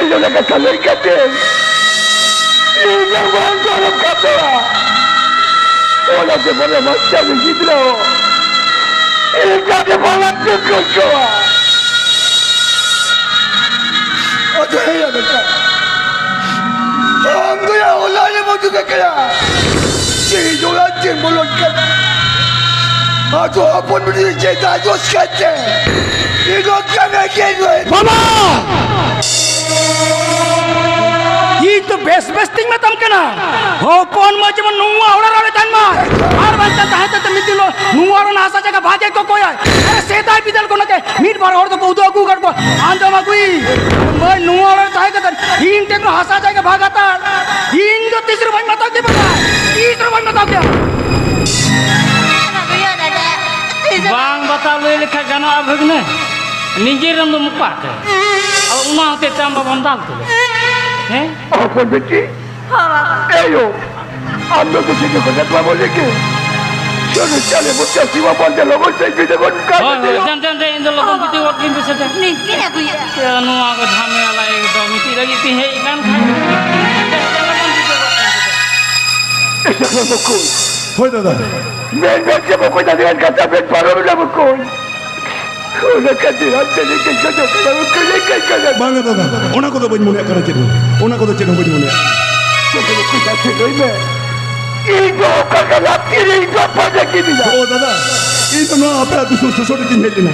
ᱤᱧ ᱚᱱᱟ ᱠᱟᱛᱷᱟ ᱞᱟᱹᱭ ᱠᱟᱛᱮ ᱤᱧ ᱟᱢ ᱵᱟᱝ ᱜᱚᱨᱚᱵ ᱠᱟᱛᱮᱭᱟ᱾ ᱚᱱᱟ ᱡᱮᱢᱚᱱ ᱢᱟᱥᱴᱟᱨ ᱜᱤᱫᱽᱨᱟᱹ ᱤᱧ ᱠᱟᱛᱮ ᱵᱟᱞᱟ ᱪᱩᱠᱩ ᱠᱚᱣᱟ᱾ ᱟᱫᱚ ᱦᱮᱸ ᱞᱮᱠᱟ ᱟᱢ ᱫᱚ ᱭᱟ ᱚᱱᱟ ᱨᱮ ᱢᱚᱡᱩᱫ ᱠᱟᱭᱟ᱾ ᱤᱧ ᱚᱲᱟᱜ ᱪᱮ ᱵᱚᱞᱚᱱ ᱠᱟᱱᱟ᱾ ᱟᱫᱚ ᱦᱚᱯᱚᱱ ᱵᱤᱴᱤ ᱪᱮᱫᱟᱜ ᱡᱳᱥ ᱠᱟᱛᱮ ᱤᱧ ᱠᱟᱹᱢᱤ ᱜᱮ ᱱᱩᱭ ᱵᱟᱵᱟ! ᱤᱧ ᱛᱚ ᱵᱮᱥ ᱵᱮᱥ ᱛᱤᱧ ᱢᱮᱛᱟᱢ ᱠᱟᱱᱟ᱾ ᱦᱚᱯᱚᱱ ᱢᱟ ᱡᱮᱢᱚᱱ ᱱᱚᱣᱟ ᱚᱲᱟᱜ ᱨᱮ ᱛᱟᱦᱮᱱ ᱢᱟ᱾ ᱟᱨ ᱵᱟᱝᱠᱷᱟᱱ ᱛᱟᱦᱮᱸ ᱛᱟᱦᱮᱸ ᱛᱮ ᱢᱤᱫ ᱫᱤᱱ ᱱᱚᱣᱟ ᱚᱲᱟᱜ ᱨᱮᱱᱟᱜ ᱦᱟᱥᱟ ᱡᱟᱭᱜᱟ ᱵᱷᱟᱜᱮ ᱠᱚ ᱠᱚᱭᱟ᱾ ᱟᱨ ᱥᱮᱫᱟᱭ ᱵᱤᱫᱟᱹᱞ ᱠᱷᱚᱱᱟᱜ ᱜᱮ ᱢᱤᱫ ᱵᱟᱨ ᱦᱚᱲ ᱫᱚᱠᱚ ᱩᱫᱩᱜ ᱟᱹᱜᱩ ᱟᱠᱟᱫ ᱠᱚᱣᱟ᱾ ᱟᱸᱡᱚᱢ ᱟᱹᱜᱩᱭ ᱢᱟᱹᱭ, ᱱᱚᱣᱟ ᱚᱲᱟᱜ ᱨᱮ ᱛᱟᱦᱮᱸ ᱠᱟᱛᱮ ᱤᱧ ᱴᱷᱮᱱ ᱠᱷᱚᱱ ᱦᱟᱥᱟ ᱡᱟᱭᱜᱟ ᱵᱷᱟᱜᱽ ᱦᱟᱛᱟᱲ᱾ ᱤᱧ ᱫᱚ ᱛᱤᱥ ᱨᱮ ᱵᱟᱹᱧ ᱢᱮᱛᱟ ᱠᱮ ᱵᱟᱵᱟ, ᱛᱤᱥ ᱨᱮ ᱵᱟᱹᱧ ᱢᱮᱛᱟ ᱠᱮᱭᱟ᱾ ᱵᱟᱝ ᱵᱟᱛᱟᱣ ᱞᱟᱹᱭ ᱞᱮᱠᱷᱟᱡ ᱜᱟᱱᱚᱜᱼᱟ ᱵᱷᱟᱹᱜᱽᱱᱟᱹ? ᱱᱤᱡᱮᱨᱮᱱ ᱫᱚ ᱢᱚᱠᱟ ᱛᱮ᱾ ᱟᱨ ᱚᱱᱟ ᱦᱚᱛᱮᱡ ᱛᱮ ᱟᱢ ᱵᱟᱵᱟᱢ ᱫᱟᱞ ᱠᱮᱫᱮ᱾ ᱦᱮᱸ? ᱚᱠᱚᱭ ᱵᱤᱴᱤ? ᱮᱭᱳ, ᱟᱢ ᱫᱚ ᱠᱩᱥᱤ ᱜᱮ ᱠᱚ ᱡᱟᱛᱣᱟ ᱵᱚᱞᱮ ᱠᱮ? ᱪᱚᱞᱚ ᱪᱟᱞᱮ ᱵᱚ ᱪᱟᱥᱤ ᱵᱟᱵᱟ ᱫᱮ ᱞᱚᱜᱚᱱ ᱛᱮ ᱵᱤᱫᱮ ᱜᱚᱱ ᱠᱟ ᱦᱳᱭ, ᱦᱳᱭ, ᱫᱮ᱾ ᱫᱮᱱ, ᱫᱮᱱ, ᱫᱮᱱ, ᱤᱧ ᱫᱚ ᱞᱚᱜᱚᱱ ᱵᱤᱫᱮ ᱜᱚᱱ ᱠᱤᱧ ᱯᱮᱥᱮ ᱫᱮ᱾ ᱱᱤᱝᱠᱟᱹᱧ ᱟᱹᱜᱩᱭᱟ᱾ ᱮ, ᱱᱚᱣᱟ ᱠᱚ ᱡᱷᱟᱢᱮᱞᱟ ᱮᱠᱫᱚᱢ ᱢᱤᱫᱴᱤᱡ ᱞᱟᱹᱜᱤᱫ ᱛᱤᱧ ᱦᱮᱡ ᱟᱠᱟᱱ ᱠᱷᱟᱱ᱾ ᱮ, ᱪᱟᱞᱟᱜ ᱵᱚᱱ ᱵᱤᱫᱮ ᱜᱚᱱ ᱠᱤᱧ ᱯᱮᱥᱮ᱾ ᱮ, ᱪᱟᱞᱟᱜ ᱵᱚᱱ ᱠᱚ᱾ ᱦᱳᱭ ᱫᱟᱫᱟ᱾ ᱢᱮᱱ ᱢᱮᱱ ᱪᱮᱫ ᱵᱟᱠᱚ ᱫᱟᱲᱮᱭᱟᱜ ᱠᱟᱛᱷᱟ ᱢᱮᱱ ᱯᱟᱨᱚᱢ ᱮᱱᱟ ᱵᱟᱠᱚ᱾ ᱚᱱᱟ ᱠᱷᱟᱹᱛᱤᱨ ᱟᱢ ᱴᱷᱮᱱ ᱤᱧ ᱠᱟᱹᱡ ᱠᱟᱹᱡ ᱠᱟᱱᱟ, ᱠᱟᱹᱡ ᱠᱟᱹᱡ ᱠᱟᱱᱟ᱾ ᱵᱟᱝᱟ ᱫᱟᱫᱟ, ᱚᱱᱟ ᱠᱚᱫᱚ ᱵᱟᱹᱧ ᱢᱚᱱᱮᱭᱟᱜ ᱠᱟᱱᱟ ᱪᱮᱫ ᱦᱚᱸ᱾ ᱚᱱᱟ ᱠᱚᱫᱚ ᱪᱮᱫ ᱦᱚᱸ ᱵᱟᱹᱧ ᱢᱚᱱᱮᱭᱟᱜ᱾ ᱪᱮᱫ ᱦᱚᱸ ᱵᱟᱹᱧ ᱢᱚᱱᱮᱭᱟᱜ᱾ ᱤᱧ ᱫᱚ ᱚᱠᱟ ᱠᱟᱱᱟ ᱛᱤᱨᱮ ᱤᱧ ᱫᱚ ᱯᱟᱸᱡᱟ ᱠᱤᱫᱤᱧᱟ᱾ ᱳ ᱫᱟᱫᱟ, ᱤᱧ ᱫᱚ ᱱᱚᱣᱟ ᱟᱯᱮ ᱟᱹᱛᱩ ᱥᱩᱨ ᱥᱩᱥᱚᱨ ᱨᱮᱜᱤᱧ ᱦᱮᱡ ᱞᱮᱱᱟ᱾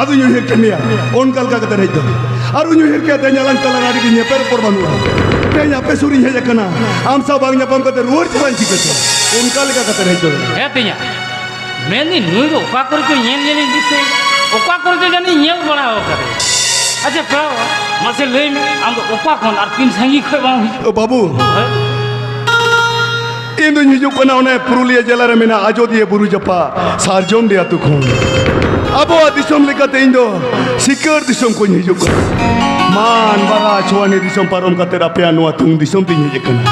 ᱟᱫᱚᱧ ᱩᱭᱦᱟᱹᱨ ᱠᱮᱫ ᱢᱮᱭᱟ᱾ ᱚᱱᱠᱟ ᱞᱮᱠᱟ ᱠᱟᱛᱮ ᱦᱮᱡ ᱫᱚ᱾ ᱟᱨ ᱩᱱᱤᱧ ᱩᱭᱦᱟᱹᱨ ᱠᱮᱫ ᱛᱮᱦᱮᱧ ᱟᱞᱟᱝ ᱛᱟᱞᱟ ᱨᱮ ᱟᱹᱰᱤ ᱫᱤᱱ ᱧᱮᱯᱮᱞ ᱨᱚᱯᱚᱲ ᱵᱟᱹᱱᱩᱜᱼᱟ᱾ ᱛᱮᱦᱮᱧ ᱟᱯᱮ ᱥᱩᱨ ᱤᱧ ᱦᱮᱡ ᱟᱠᱟᱱᱟ᱾ ᱟᱢ ᱥᱟᱶ ᱵᱟᱝ ᱧᱟᱯᱟᱢ ᱠᱟᱛᱮ ᱨᱩᱣᱟᱹᱲ ᱪᱟᱞᱟᱜ ᱤᱧ ᱪᱤᱠᱟᱹᱛᱮ? ᱚᱱᱠᱟ ᱞᱮᱠᱟ ᱠᱟᱛᱮ ᱦᱮᱡ ᱫᱚ᱾ ᱦᱮᱸ ᱛᱤᱧᱟ᱾ ᱢᱮᱱᱫᱟᱹᱧ, ᱱᱩᱭ ᱫᱚ ᱚᱠᱟ ᱠᱚᱨᱮ ᱪᱚ ᱧᱮᱞ ᱧᱮᱞᱤᱧ ᱫᱤᱥᱟᱹᱭᱮ, ᱚᱠᱟ ᱠᱚᱨᱮ ᱪᱚ ᱡᱟᱹᱱᱤᱡ ᱧᱮᱞ ᱵᱟᱲᱟ ᱟᱠᱟᱫᱮ᱾ ᱟᱪᱪᱷᱟ ᱯᱮᱲᱟ ᱵᱟᱵᱟ, ᱢᱟᱥᱮ ᱞᱟᱹᱭ ᱢᱮ, ᱟᱢ ᱫᱚ ᱚᱠᱟ ᱠᱷᱚᱱ ᱟᱨ ᱛᱤᱱ ᱥᱟᱺᱜᱤᱧ ᱠᱷᱚᱱ ᱵᱟᱢ ᱦᱤᱡᱩᱜ? ᱳ ᱵᱟᱹᱵᱩ, ᱦᱮᱸ? ᱤᱧ ᱫᱩᱧ ᱦᱤᱡᱩᱜ ᱠᱟᱱᱟ ᱚᱱᱮ ᱯᱩᱨᱩᱞᱤᱭᱟᱹ ᱡᱮᱞᱟ ᱨᱮ ᱢᱮᱱᱟᱜ ᱟᱡᱚᱫᱤᱭᱟᱹ ᱵᱩᱨᱩ ᱡᱟᱯᱟᱜ ᱥᱟᱨᱡᱚᱢᱰᱤ ᱟᱹᱛᱩ ᱠᱷᱚᱱ᱾ ᱟᱵᱚᱣᱟᱜ ᱫᱤᱥᱚᱢ ᱞᱮᱠᱟᱛᱮ ᱤᱧ ᱫᱚ ᱥᱤᱠᱟᱹᱨ ᱫᱤᱥᱚᱢ ᱠᱷᱚᱱ ᱤᱧ ᱦᱤᱡᱩᱜ ᱠᱟᱱᱟ᱾ ᱢᱟᱱ ᱵᱟᱨᱟ ᱪᱷᱳᱣᱟᱱᱤ ᱫᱤᱥᱚᱢ ᱯᱟᱨᱚᱢ ᱠᱟᱛᱮ ᱟᱯᱮᱭᱟᱜ ᱱᱚᱣᱟ ᱛᱩᱝ ᱫᱤᱥᱚᱢ ᱛᱤᱧ ᱦᱮᱡ ᱟᱠᱟᱱᱟ᱾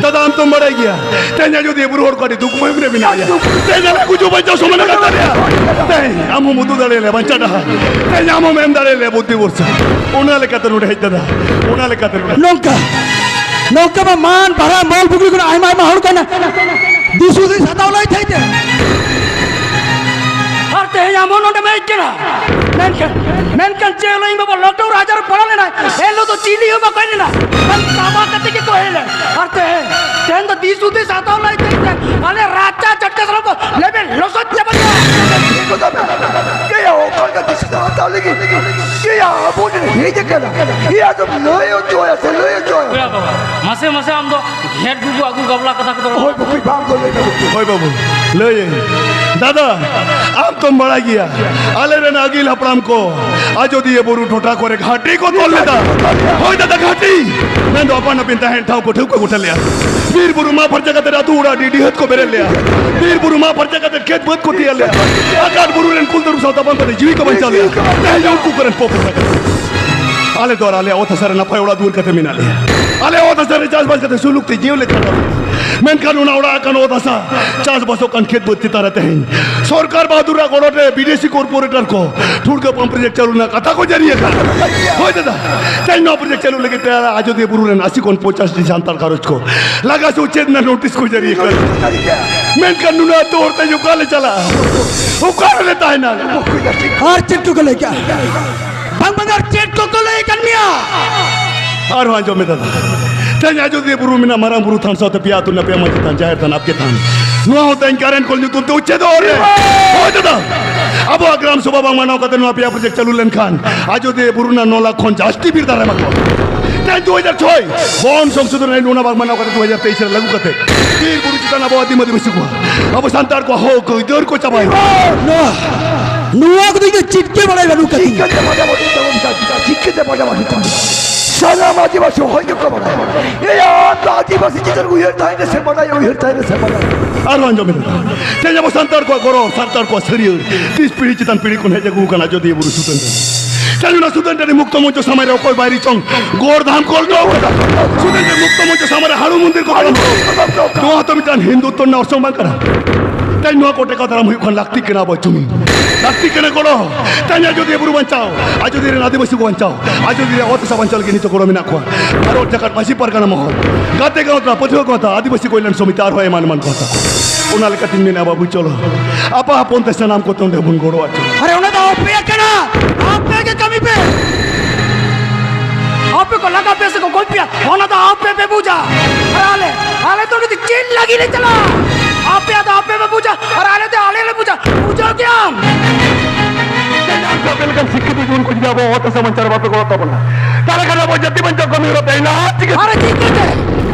ᱫᱟᱫᱟ, ᱟᱢ ᱛᱚᱢ ᱵᱟᱲᱟᱭ ᱜᱮᱭᱟ, ᱛᱮᱦᱮᱧ ᱟᱡᱚᱫᱤᱭᱟᱹ ᱵᱩᱨᱩ ᱦᱚᱲ ᱠᱚ ᱟᱹᱰᱤ ᱫᱩᱠ ᱢᱚᱭᱚᱢ ᱨᱮ ᱢᱮᱱᱟᱜ ᱞᱮᱭᱟ᱾ ᱛᱮᱦᱮᱧ ᱟᱞᱮ ᱜᱩᱡᱩᱜ ᱵᱟᱧᱪᱟᱣ ᱥᱚᱢᱟᱱ ᱟᱠᱟᱫ ᱛᱟᱞᱮᱭᱟ᱾ ᱛᱮᱦᱮᱧ ᱟᱢ ᱦᱚᱸᱢ ᱩᱫᱩᱜ ᱫᱟᱲᱮᱭᱟᱞᱮᱭᱟ ᱵᱟᱧᱪᱟᱣ ᱰᱟᱦᱟᱨ᱾ ᱛᱮᱦᱮᱧ ᱟᱢ ᱦᱚᱸᱢ ᱮᱢ ᱫᱟᱲᱮᱭᱟᱞᱮᱭᱟ ᱵᱩᱫᱽᱫᱷᱤ ᱵᱷᱚᱨᱥᱟ᱾ ᱚᱱᱟ ᱞᱮᱠᱟᱛᱮ ᱱᱚᱰᱮ ᱦᱮᱡ ᱫᱟᱫᱟ, ᱚᱱᱟ ᱞᱮᱠᱟᱛᱮ ᱱᱚᱰᱮ᱾ ᱱᱚᱝᱠᱟ, ᱱᱚᱝᱠᱟ ᱢᱟ ᱢᱟᱱ ᱵᱷᱟᱲᱟ ᱢᱚᱞ ᱵᱩᱜᱤ ᱠᱷᱚᱱ ᱟᱭᱢᱟ ᱟᱭᱢᱟ ᱦᱚᱲ ᱠᱚ ᱦᱮᱱᱟᱜ᱾ ᱫᱤᱥ ᱦᱩᱫᱤᱥ ᱦᱟᱛᱟᱣ ᱞᱟᱹᱭ ᱛᱟᱦᱮᱸ ᱛᱮ᱾ ᱟᱨ ᱛᱮᱦᱮᱧ ᱟᱢ ᱦᱚᱸ ᱱᱚᱰᱮᱢ ᱦᱮᱡ ᱠᱟᱱᱟ᱾ ᱢᱮᱱᱠᱷᱟᱱ, ᱢᱮᱱᱠᱷᱟᱱ ᱪᱮᱫ ᱞᱟᱹᱭ ᱤᱧ ᱵᱟᱵᱟ ᱞᱚᱠᱰᱟᱣᱩᱱ ᱨᱟᱡᱟ ᱨᱮ ᱯᱟᱲᱟᱣ ᱞᱮᱱᱟᱭ᱾ ᱮᱱ ᱦᱤᱞᱳᱜ ᱫᱚ ᱪᱤᱞᱤ ᱦᱚᱸ ᱵᱟᱠᱚ ᱦᱮᱡ ᱞᱮᱱᱟ᱾ ᱢᱟᱱ ᱛᱟᱵᱟ ᱠᱟᱛᱮ ᱜᱮᱠᱚ ᱦᱮᱡ ᱞᱮᱱ᱾ ᱟᱨ ᱛᱮᱦᱮᱧ, ᱛᱮᱦᱮᱧ ᱫᱚ ᱫᱤᱥ ᱦᱩᱫᱤᱥ ᱦᱟᱛᱟᱣ ᱞᱟᱹᱭ ᱛᱟᱦᱮᱸ ᱛᱮ᱾ ᱟᱞᱮ ᱨᱟᱪᱟ ᱪᱟᱴᱠᱟ ᱥᱟᱱᱟᱢ ᱠᱚ ᱞᱮᱵᱮᱞ ᱞᱚᱥᱚᱫ ᱪᱟᱵᱟ ᱠᱮᱫᱟ᱾ ᱠᱚᱫᱚ ᱢᱮ᱾ ᱮᱭᱟ, ᱚᱠᱟ ᱞᱮᱠᱟ ᱫᱤᱥᱟᱹ ᱦᱟᱛᱟᱣ ᱞᱟᱹᱜᱤᱫ? ᱮᱭᱟ, ᱟᱵᱚ ᱨᱮᱱ ᱦᱮᱡ ᱟᱠᱟᱱᱟ᱾ ᱮᱭᱟ, ᱟᱫᱚᱢ ᱞᱟᱹᱭ ᱦᱚᱪᱚᱭᱟ ᱥᱮ ᱞᱟᱹᱭ ᱦᱚᱪᱚᱭᱟ? ᱯᱮᱲᱟ ᱵᱟᱵᱟ, ᱢᱟᱥᱮ ᱢᱟᱥᱮ ᱟᱢ ᱫᱚ ᱜᱷᱮᱴ ᱜᱩᱜᱩ ᱟᱹᱜᱩ ᱜᱟᱵᱞᱟ ᱠᱟᱛᱷᱟ ᱠᱚᱫᱚ ᱦᱳᱭ, ᱵᱟᱠᱚ ᱵᱟᱝ ᱠᱚ ᱞᱟᱹᱭ ᱫᱟ᱾ ᱦᱳᱭ ᱵᱟᱹᱵᱩ, ᱞᱟᱹᱭᱟᱹᱧ᱾ ᱫᱟᱫᱟ, ᱟᱢ ᱛᱚᱢ ᱵᱟᱲᱟᱭ ᱜᱮᱭᱟ, ᱟᱞᱮ ᱨᱮᱱ ᱟᱹᱜᱤᱞ ᱦᱟᱯᱲᱟᱢ ᱠᱚ ᱟᱡᱚᱫᱤᱭᱟᱹ ᱵᱩᱨᱩ ᱴᱚᱴᱷᱟ ᱠᱚᱨᱮ ᱜᱷᱟᱹᱴᱤ ᱠᱚ ᱛᱚᱞ ᱞᱮᱫᱟ᱾ ᱦᱳᱭ ᱫᱟᱫᱟ, ᱜᱷᱟᱹᱴᱤ ᱢᱮᱱᱫᱚ ᱟᱯᱟᱱ ᱟᱹᱯᱤᱱ ᱛᱟᱦᱮᱱ ᱴᱷᱟᱶ ᱠᱚ ᱴᱷᱟᱹᱣᱠᱟᱹ ᱜᱚᱴᱟ ᱞᱮᱫᱼᱟ᱾ ᱵᱤᱨ ᱵᱩᱨᱩ ᱢᱟᱜ ᱯᱷᱟᱨᱪᱟ ᱠᱟᱛᱮ ᱟᱹᱛᱩ ᱚᱲᱟᱜ ᱰᱤ ᱰᱤᱦᱟᱹᱛ ᱠᱚ ᱵᱮᱨᱮᱫ ᱞᱮᱫᱼᱟ᱾ ᱵᱤᱨ ᱵᱩᱨᱩ ᱢᱟᱜ ᱯᱷᱟᱨᱪᱟ ᱠᱟᱛᱮ ᱠᱷᱮᱛ ᱵᱟᱹᱫᱽ ᱠᱚ ᱛᱮᱭᱟᱨ ᱞᱮᱫᱼᱟ᱾ ᱟᱠᱟᱴ ᱵᱩᱨᱩ ᱨᱮᱱ ᱠᱩᱞ ᱛᱟᱹᱨᱩᱵ ᱥᱟᱶ ᱛᱟᱯᱟᱢ ᱠᱟᱛᱮ ᱡᱤᱣᱤ ᱠᱚ ᱵᱟᱧᱪᱟᱣ ᱞᱮᱫᱼᱟ᱾ ᱛᱮᱦᱮᱧ ᱩᱱᱠᱩ ᱠᱚᱨᱮᱱ ᱯᱚᱯᱚ ᱠᱟᱱᱟ᱾ ᱟᱞᱮ ᱫᱚ ᱟᱨ ᱟᱞᱮᱭᱟᱜ ᱚᱛ ᱦᱟᱥᱟ ᱨᱮ ᱱᱟᱯᱟᱭ ᱚᱲᱟᱜ ᱫᱩᱣᱟᱹᱨ ᱠᱟᱛᱮ ᱢᱮᱱᱟᱜ ᱞᱮᱭᱟ᱾ ᱟᱞᱮ ᱚᱛ ᱦᱟᱥᱟ ᱨᱮ ᱪᱟᱥᱵᱟᱥ ᱠᱟᱛᱮ ᱥᱩᱞᱩᱠ ᱛᱮ ᱡᱤᱭᱚᱱ ᱞᱮ ᱠᱷᱟᱸᱰᱟᱣ ᱞᱮᱫᱟ᱾ ᱢᱮᱱᱠᱷᱟᱱ ᱚᱱᱟ ᱚᱲᱟᱜ ᱟᱠᱟᱱ ᱚᱛ ᱦᱟᱥᱟ, ᱪᱟᱥᱵᱟᱥᱚᱜ ᱠᱟᱱ ᱠᱷᱮᱛ ᱵᱟᱹᱫᱽ ᱪᱮᱛᱟᱱ ᱨᱮ ᱛᱮᱦᱮᱧ ᱥᱚᱨᱠᱟᱨ ᱵᱟᱦᱟᱫᱩᱨᱟᱜ ᱜᱚᱲᱚ ᱛᱮ ᱵᱤᱫᱮᱥᱤ ᱠᱚᱨᱯᱳᱨᱮᱴᱚᱨ ᱠᱚ ᱴᱷᱩᱲᱜᱟᱹ ᱯᱟᱢᱯ ᱯᱨᱚᱡᱮᱠᱴ ᱪᱟᱹᱞᱩ ᱨᱮᱱᱟᱜ ᱠᱟᱛᱷᱟ ᱠᱚ ᱡᱟᱹᱨᱤ ᱟᱠᱟᱫ᱾ ᱦᱳᱭ ᱫᱟᱫᱟ, ᱛᱮᱦᱮᱧ ᱱᱚᱣᱟ ᱯᱨᱚᱡᱮᱠᱴ ᱪᱟᱹᱞᱩ ᱞᱟᱹᱜᱤᱫ ᱛᱮ ᱟᱡᱚᱫᱤᱭᱟᱹ ᱵᱩᱨᱩ ᱨᱮᱱ ᱟᱥᱤ ᱠᱷᱚᱱ ᱯᱚᱧᱪᱟᱥ ᱴᱤ ᱥᱟᱱᱛᱟᱲ ᱜᱷᱟᱨᱚᱸᱡᱽ ᱠᱚ ᱞᱟᱜᱟ ᱥᱮ ᱩᱪᱷᱮᱫ ᱨᱮᱱᱟᱜ ᱱᱳᱴᱤᱥ ᱠᱚ ᱡᱟᱹᱨᱤ ᱟᱠᱟᱫ᱾ ᱢᱮᱱᱠᱷᱟᱱ ᱱᱩᱱᱟᱹᱜ ᱟᱹᱛᱩ ᱦᱚᱲ ᱛᱮ ᱚᱠᱟ ᱞᱮ ᱪᱟᱞᱟᱜᱼᱟ? ᱚᱠᱟ ᱨᱮᱞᱮ ᱛᱟᱦᱮᱱᱟ? ᱟᱨ ᱪᱮᱫ ᱠᱚ ᱞᱟᱹᱭ ᱠᱮᱜᱼᱟ? ᱵᱟᱝ, ᱵᱟᱝ, ᱟᱨ ᱪᱮᱫ ᱠᱚᱠᱚ ᱞᱟᱹᱭ ᱠᱟᱱ ᱢᱮᱭᱟ? ᱟᱨᱦᱚᱸ ᱟᱸᱡᱚᱢ ᱢᱮ ᱫᱟᱫᱟ, ᱛᱮᱦᱮᱧ ᱟᱡᱚᱫᱤᱭᱟᱹ ᱵᱩᱨᱩ ᱢᱮᱱᱟᱜ ᱢᱟᱨᱟᱝ ᱵᱩᱨᱩ ᱛᱷᱟᱱ ᱥᱟᱶᱛᱮ ᱯᱮᱭᱟ ᱟᱹᱛᱩ ᱨᱮᱱᱟᱜ ᱯᱮ ᱢᱟᱹᱡᱷᱤ ᱛᱷᱟᱱ, ᱡᱟᱦᱮᱨ ᱛᱷᱟᱱ, ᱟᱵᱜᱮ ᱛᱷᱟᱱ, ᱱᱚᱣᱟ ᱦᱚᱸ ᱛᱮᱦᱮᱧ ᱠᱟᱨᱮᱱᱴ ᱠᱚᱞ ᱧᱩᱛᱩᱢ ᱛᱮ ᱩᱪᱷᱮᱫᱚᱜ ᱨᱮ᱾ ᱦᱳᱭ ᱫᱟᱫᱟ, ᱟᱵᱚᱣᱟᱜ ᱜᱨᱟᱢ ᱥᱚᱵᱷᱟ ᱵᱟᱝ ᱢᱟᱱᱟᱣ ᱠᱟᱛᱮ ᱱᱚᱣᱟ ᱯᱮᱭᱟ ᱯᱨᱚᱡᱮᱠᱴ ᱪᱟᱹᱞᱩ ᱞᱮᱱᱠᱷᱟᱱ ᱟᱡᱚᱫᱤᱭᱟᱹ ᱵᱩᱨᱩ ᱨᱮᱱᱟᱜ ᱱᱚ ᱞᱟᱠᱷ ᱠᱷᱚᱱ ᱡᱟᱹᱥᱛᱤ ᱵᱤᱨ ᱫᱟᱨᱮ ᱢᱟᱠᱚ᱾ ᱛᱮᱦᱮᱧ ᱫᱩ ᱦᱟᱡᱟᱨ ᱪᱷᱚᱭ ᱵᱚᱱ ᱥᱚᱝᱥᱳᱫᱷᱚᱱ ᱟᱹᱭᱤᱱ ᱚᱱᱟ ᱵᱟᱝ ᱢᱟᱱᱟᱣ ᱠᱟᱛᱮ ᱫᱩ ᱦᱟᱡᱟᱨ ᱛᱮᱭᱤᱥ ᱨᱮ ᱞᱟᱹᱜᱩ ᱠᱟᱛᱮ ᱵᱤᱨ ᱵᱩᱨᱩ ᱪᱮᱛᱟᱱ ᱟᱵᱚ ᱟᱹᱫᱤᱢ ᱟᱹᱫᱤᱵᱟᱹᱥᱤ ᱠᱚᱣᱟᱜ, ᱟᱵᱚ ᱥᱟᱱᱛᱟᱲ ᱠᱚᱣᱟᱜ ᱦᱚᱠ ᱟᱹᱭᱫᱟᱹᱨ ᱠᱚ ᱪᱟᱵᱟᱭᱮᱱᱟ᱾ ᱱᱚᱣᱟ, ᱱᱚᱣᱟ ᱠᱚᱫᱚ ᱤᱧ ᱫᱚ ᱪᱮᱫ ᱜᱮ ᱵᱟᱲᱟᱭ ᱵᱟᱹᱱᱩᱜ ᱛᱟᱹᱧᱟ᱾ ᱪᱤᱠᱟᱹᱛᱮ ᱵᱟᱰᱟᱭ ᱵᱟᱹᱱᱩᱜ ᱛᱟᱢᱟ? ᱪᱤᱠᱟᱹᱛᱮ ᱵᱟᱰᱟᱭ ᱵᱟᱹᱱᱩᱜ ᱛᱟᱢᱟ? ᱥᱟᱱᱟᱢ ᱟᱹᱫᱤᱵᱟᱹᱥᱤ ᱦᱚᱲ ᱜᱮᱠᱚ ᱵᱟᱲᱟᱭᱟ᱾ ᱮᱭᱟ, ᱟᱢ ᱫᱚ ᱟᱹᱫᱤᱵᱟᱹᱥᱤ ᱪᱮᱛᱟᱱ ᱩᱭᱦᱟᱹᱨ ᱛᱟᱦᱮᱱ ᱨᱮ ᱥᱮ ᱵᱟᱰᱟᱭ, ᱩᱭᱦᱟᱹᱨ ᱛᱟᱦᱮᱱ ᱨᱮ ᱥᱮ ᱵᱟᱰᱟᱭ᱾ ᱟᱨᱦᱚᱸ ᱟᱸᱡᱚᱢ ᱢᱮ, ᱛᱮᱦᱮᱧ ᱟᱵᱚ ᱥᱟᱱᱛᱟᱲ ᱠᱚᱣᱟᱜ ᱜᱚᱨᱚᱵᱽ, ᱥᱟᱱᱛᱟᱲ ᱠᱚᱣᱟᱜ ᱥᱟᱹᱨᱭᱟᱹᱲ, ᱛᱤᱥ ᱯᱤᱲᱦᱤ ᱪᱮᱛᱟᱱ ᱯᱤᱲᱦᱤ ᱠᱷᱚᱱ ᱦᱮᱡ ᱟᱹᱜᱩ ᱟᱠᱟᱱᱟ ᱟᱡᱚᱫᱤᱭᱟᱹ ᱵᱩᱨᱩ ᱥᱩᱛᱟᱹᱱ ᱴᱟᱺᱰᱤ᱾ ᱛᱮᱦᱮᱧ ᱚᱱᱟ ᱥᱩᱛᱟᱹᱱ ᱴᱟᱺᱰᱤ ᱢᱩᱠᱛᱚ ᱢᱚᱧᱪᱚ ᱥᱟᱢᱟᱝ ᱨᱮ ᱚᱠᱚᱭ ᱵᱟᱭᱨᱤ ᱪᱚᱝ ᱜᱚᱲ ᱫᱷᱟᱢ ᱠᱚᱞ ᱫᱚᱦᱚ ᱠᱟᱫᱟ? ᱥᱩᱛᱟᱹᱱ ᱴᱟᱺᱰᱤ ᱢᱩᱠᱛᱚ ᱢᱚᱧᱪᱚ ᱥᱟᱢᱟᱝ ᱨᱮ ᱦᱟᱹᱲᱩ ᱢᱚᱱᱫᱤᱨ ᱠᱚ ᱛᱟᱲᱟᱢ ᱠᱟᱫᱟ᱾ ᱱᱚᱣᱟ ᱦᱚᱸᱛᱚ ᱢᱤᱫᱴᱟᱝ ᱦᱤᱱᱫᱩᱛᱛᱚ ᱨᱮᱱᱟᱜ ᱚᱨᱥᱚᱝ ᱵᱟᱝ ᱠᱟᱱᱟ? ᱛᱮᱦᱮᱧ ᱱᱚᱣᱟ ᱠᱚ ᱴᱮᱠᱟᱣ ᱫᱟᱨᱟᱢ ᱦᱩᱭᱩᱜ ᱠᱷᱟᱱ ᱞᱟᱹᱠᱛᱤᱜ ᱠᱟᱱᱟ ᱟᱵᱚ ᱡᱩᱢᱤᱫ, ᱞᱟᱹᱠᱛᱤᱜ ᱠᱟᱱᱟ ᱜᱚᱲᱚ᱾ ᱛᱮᱦᱮᱧ ᱟᱡᱚᱫᱤᱭᱟᱹ ᱵᱩᱨᱩ ᱵᱟᱧᱪᱟᱣ, ᱟᱡᱚᱫᱤᱭᱟᱹ ᱨᱮᱱ ᱟᱹᱫᱤᱵᱟᱹᱥᱤ ᱠᱚ ᱵᱟᱧᱪᱟᱣ, ᱟᱡᱚᱫᱤᱭᱟᱹ ᱨᱮᱭᱟᱜ ᱚᱛ ᱦᱟᱥᱟ ᱵᱟᱧᱪᱟᱣ ᱞᱟᱹᱜᱤᱫ ᱱᱤᱛᱚᱜ ᱜᱚᱲᱚ ᱢᱮᱱᱟᱜ ᱠᱚᱣᱟ᱾ ᱵᱷᱟᱨᱚᱛ ᱡᱟᱠᱟᱛ ᱢᱟᱹᱡᱷᱤ ᱯᱟᱨᱜᱟᱱᱟ ᱢᱚᱦᱚᱞ, ᱜᱟᱛᱮ ᱜᱟᱶᱛᱟ, ᱯᱟᱹᱴᱷᱩᱣᱟᱹ ᱜᱟᱶᱛᱟ, ᱟᱹᱫᱤᱵᱟᱹᱥᱤ ᱠᱚᱞᱭᱟᱱ ᱥᱚᱢᱤᱛᱤ, ᱟᱨᱦᱚᱸ ᱮᱢᱟᱱ ᱮᱢᱟᱱ ᱜᱟᱶᱛᱟ᱾ ᱚᱱᱟ ᱞᱮᱠᱟᱛᱤᱧ ᱢᱮᱱᱟ, ᱵᱟᱹᱵᱩ, ᱪᱚᱞᱚ ᱟᱯᱟ ᱦᱚᱯᱚᱱ ᱛᱮ ᱥᱟᱱᱟᱢ ᱠᱚᱛᱮ ᱚᱸᱰᱮ ᱵᱚᱱ ᱜᱚᱲᱚ ᱟᱪᱚ᱾ ᱟᱨᱮ, ᱚᱱᱟ ᱫᱚ ᱟᱯᱮᱭᱟᱜ ᱠᱟᱱᱟ, ᱟᱯᱮ ᱜᱮ ᱠᱟᱹᱢᱤ ᱯᱮ᱾ ᱟᱯᱮ ᱠᱚ ᱞᱟᱜᱟ ᱯᱮᱭᱟ ᱥᱮ ᱠᱚ ᱜᱚᱡ ᱯᱮᱭᱟ, ᱚᱱᱟ ᱫᱚ ᱟᱯᱮ ᱯᱮ ᱵᱩᱡᱟ᱾ ᱟᱨ ᱟᱞᱮ, ᱟᱞᱮ ᱫᱚ ᱚᱸᱰᱮ ᱫᱚ ᱪᱮᱫ ᱞᱟᱹᱜᱤᱫ ᱞᱮ ᱪᱟᱞᱟᱜᱼᱟ? ᱟᱯᱮᱭᱟᱜ ᱫᱚ ᱟᱯᱮ ᱯᱮ ᱵᱩᱡᱟ ᱟᱨ ᱟᱞᱮ ᱫᱚ ᱟᱞᱮ ᱞᱮ ᱵᱩᱡᱟ᱾ ᱵᱩᱡᱷᱟᱹᱣ ᱠᱮᱜᱼᱟᱢ? ᱟᱯᱮ ᱞᱮᱠᱟᱱ ᱥᱤᱠᱠᱷᱤᱛ ᱡᱩᱣᱟᱹᱱ ᱠᱚ ᱡᱩᱫᱤ ᱟᱵᱚ ᱚᱛ ᱦᱟᱥᱟ ᱵᱟᱧᱪᱟᱣ ᱨᱮ ᱵᱟᱯᱮ ᱜᱚᱲᱚ ᱛᱟᱵᱚᱱᱟ, ᱛᱟᱦᱞᱮ ᱠᱷᱟᱱ ᱟᱵᱚ ᱡᱟᱹᱛᱤ ᱵᱟᱧᱪᱟᱣ ᱠᱟᱹᱢᱤ ᱦᱚᱨᱟ ᱛᱮᱦᱮᱧ ᱞᱟᱦᱟ ᱪᱤᱠᱟᱹ? ᱟᱨᱮ ᱪᱤᱠᱟᱹᱛᱮ?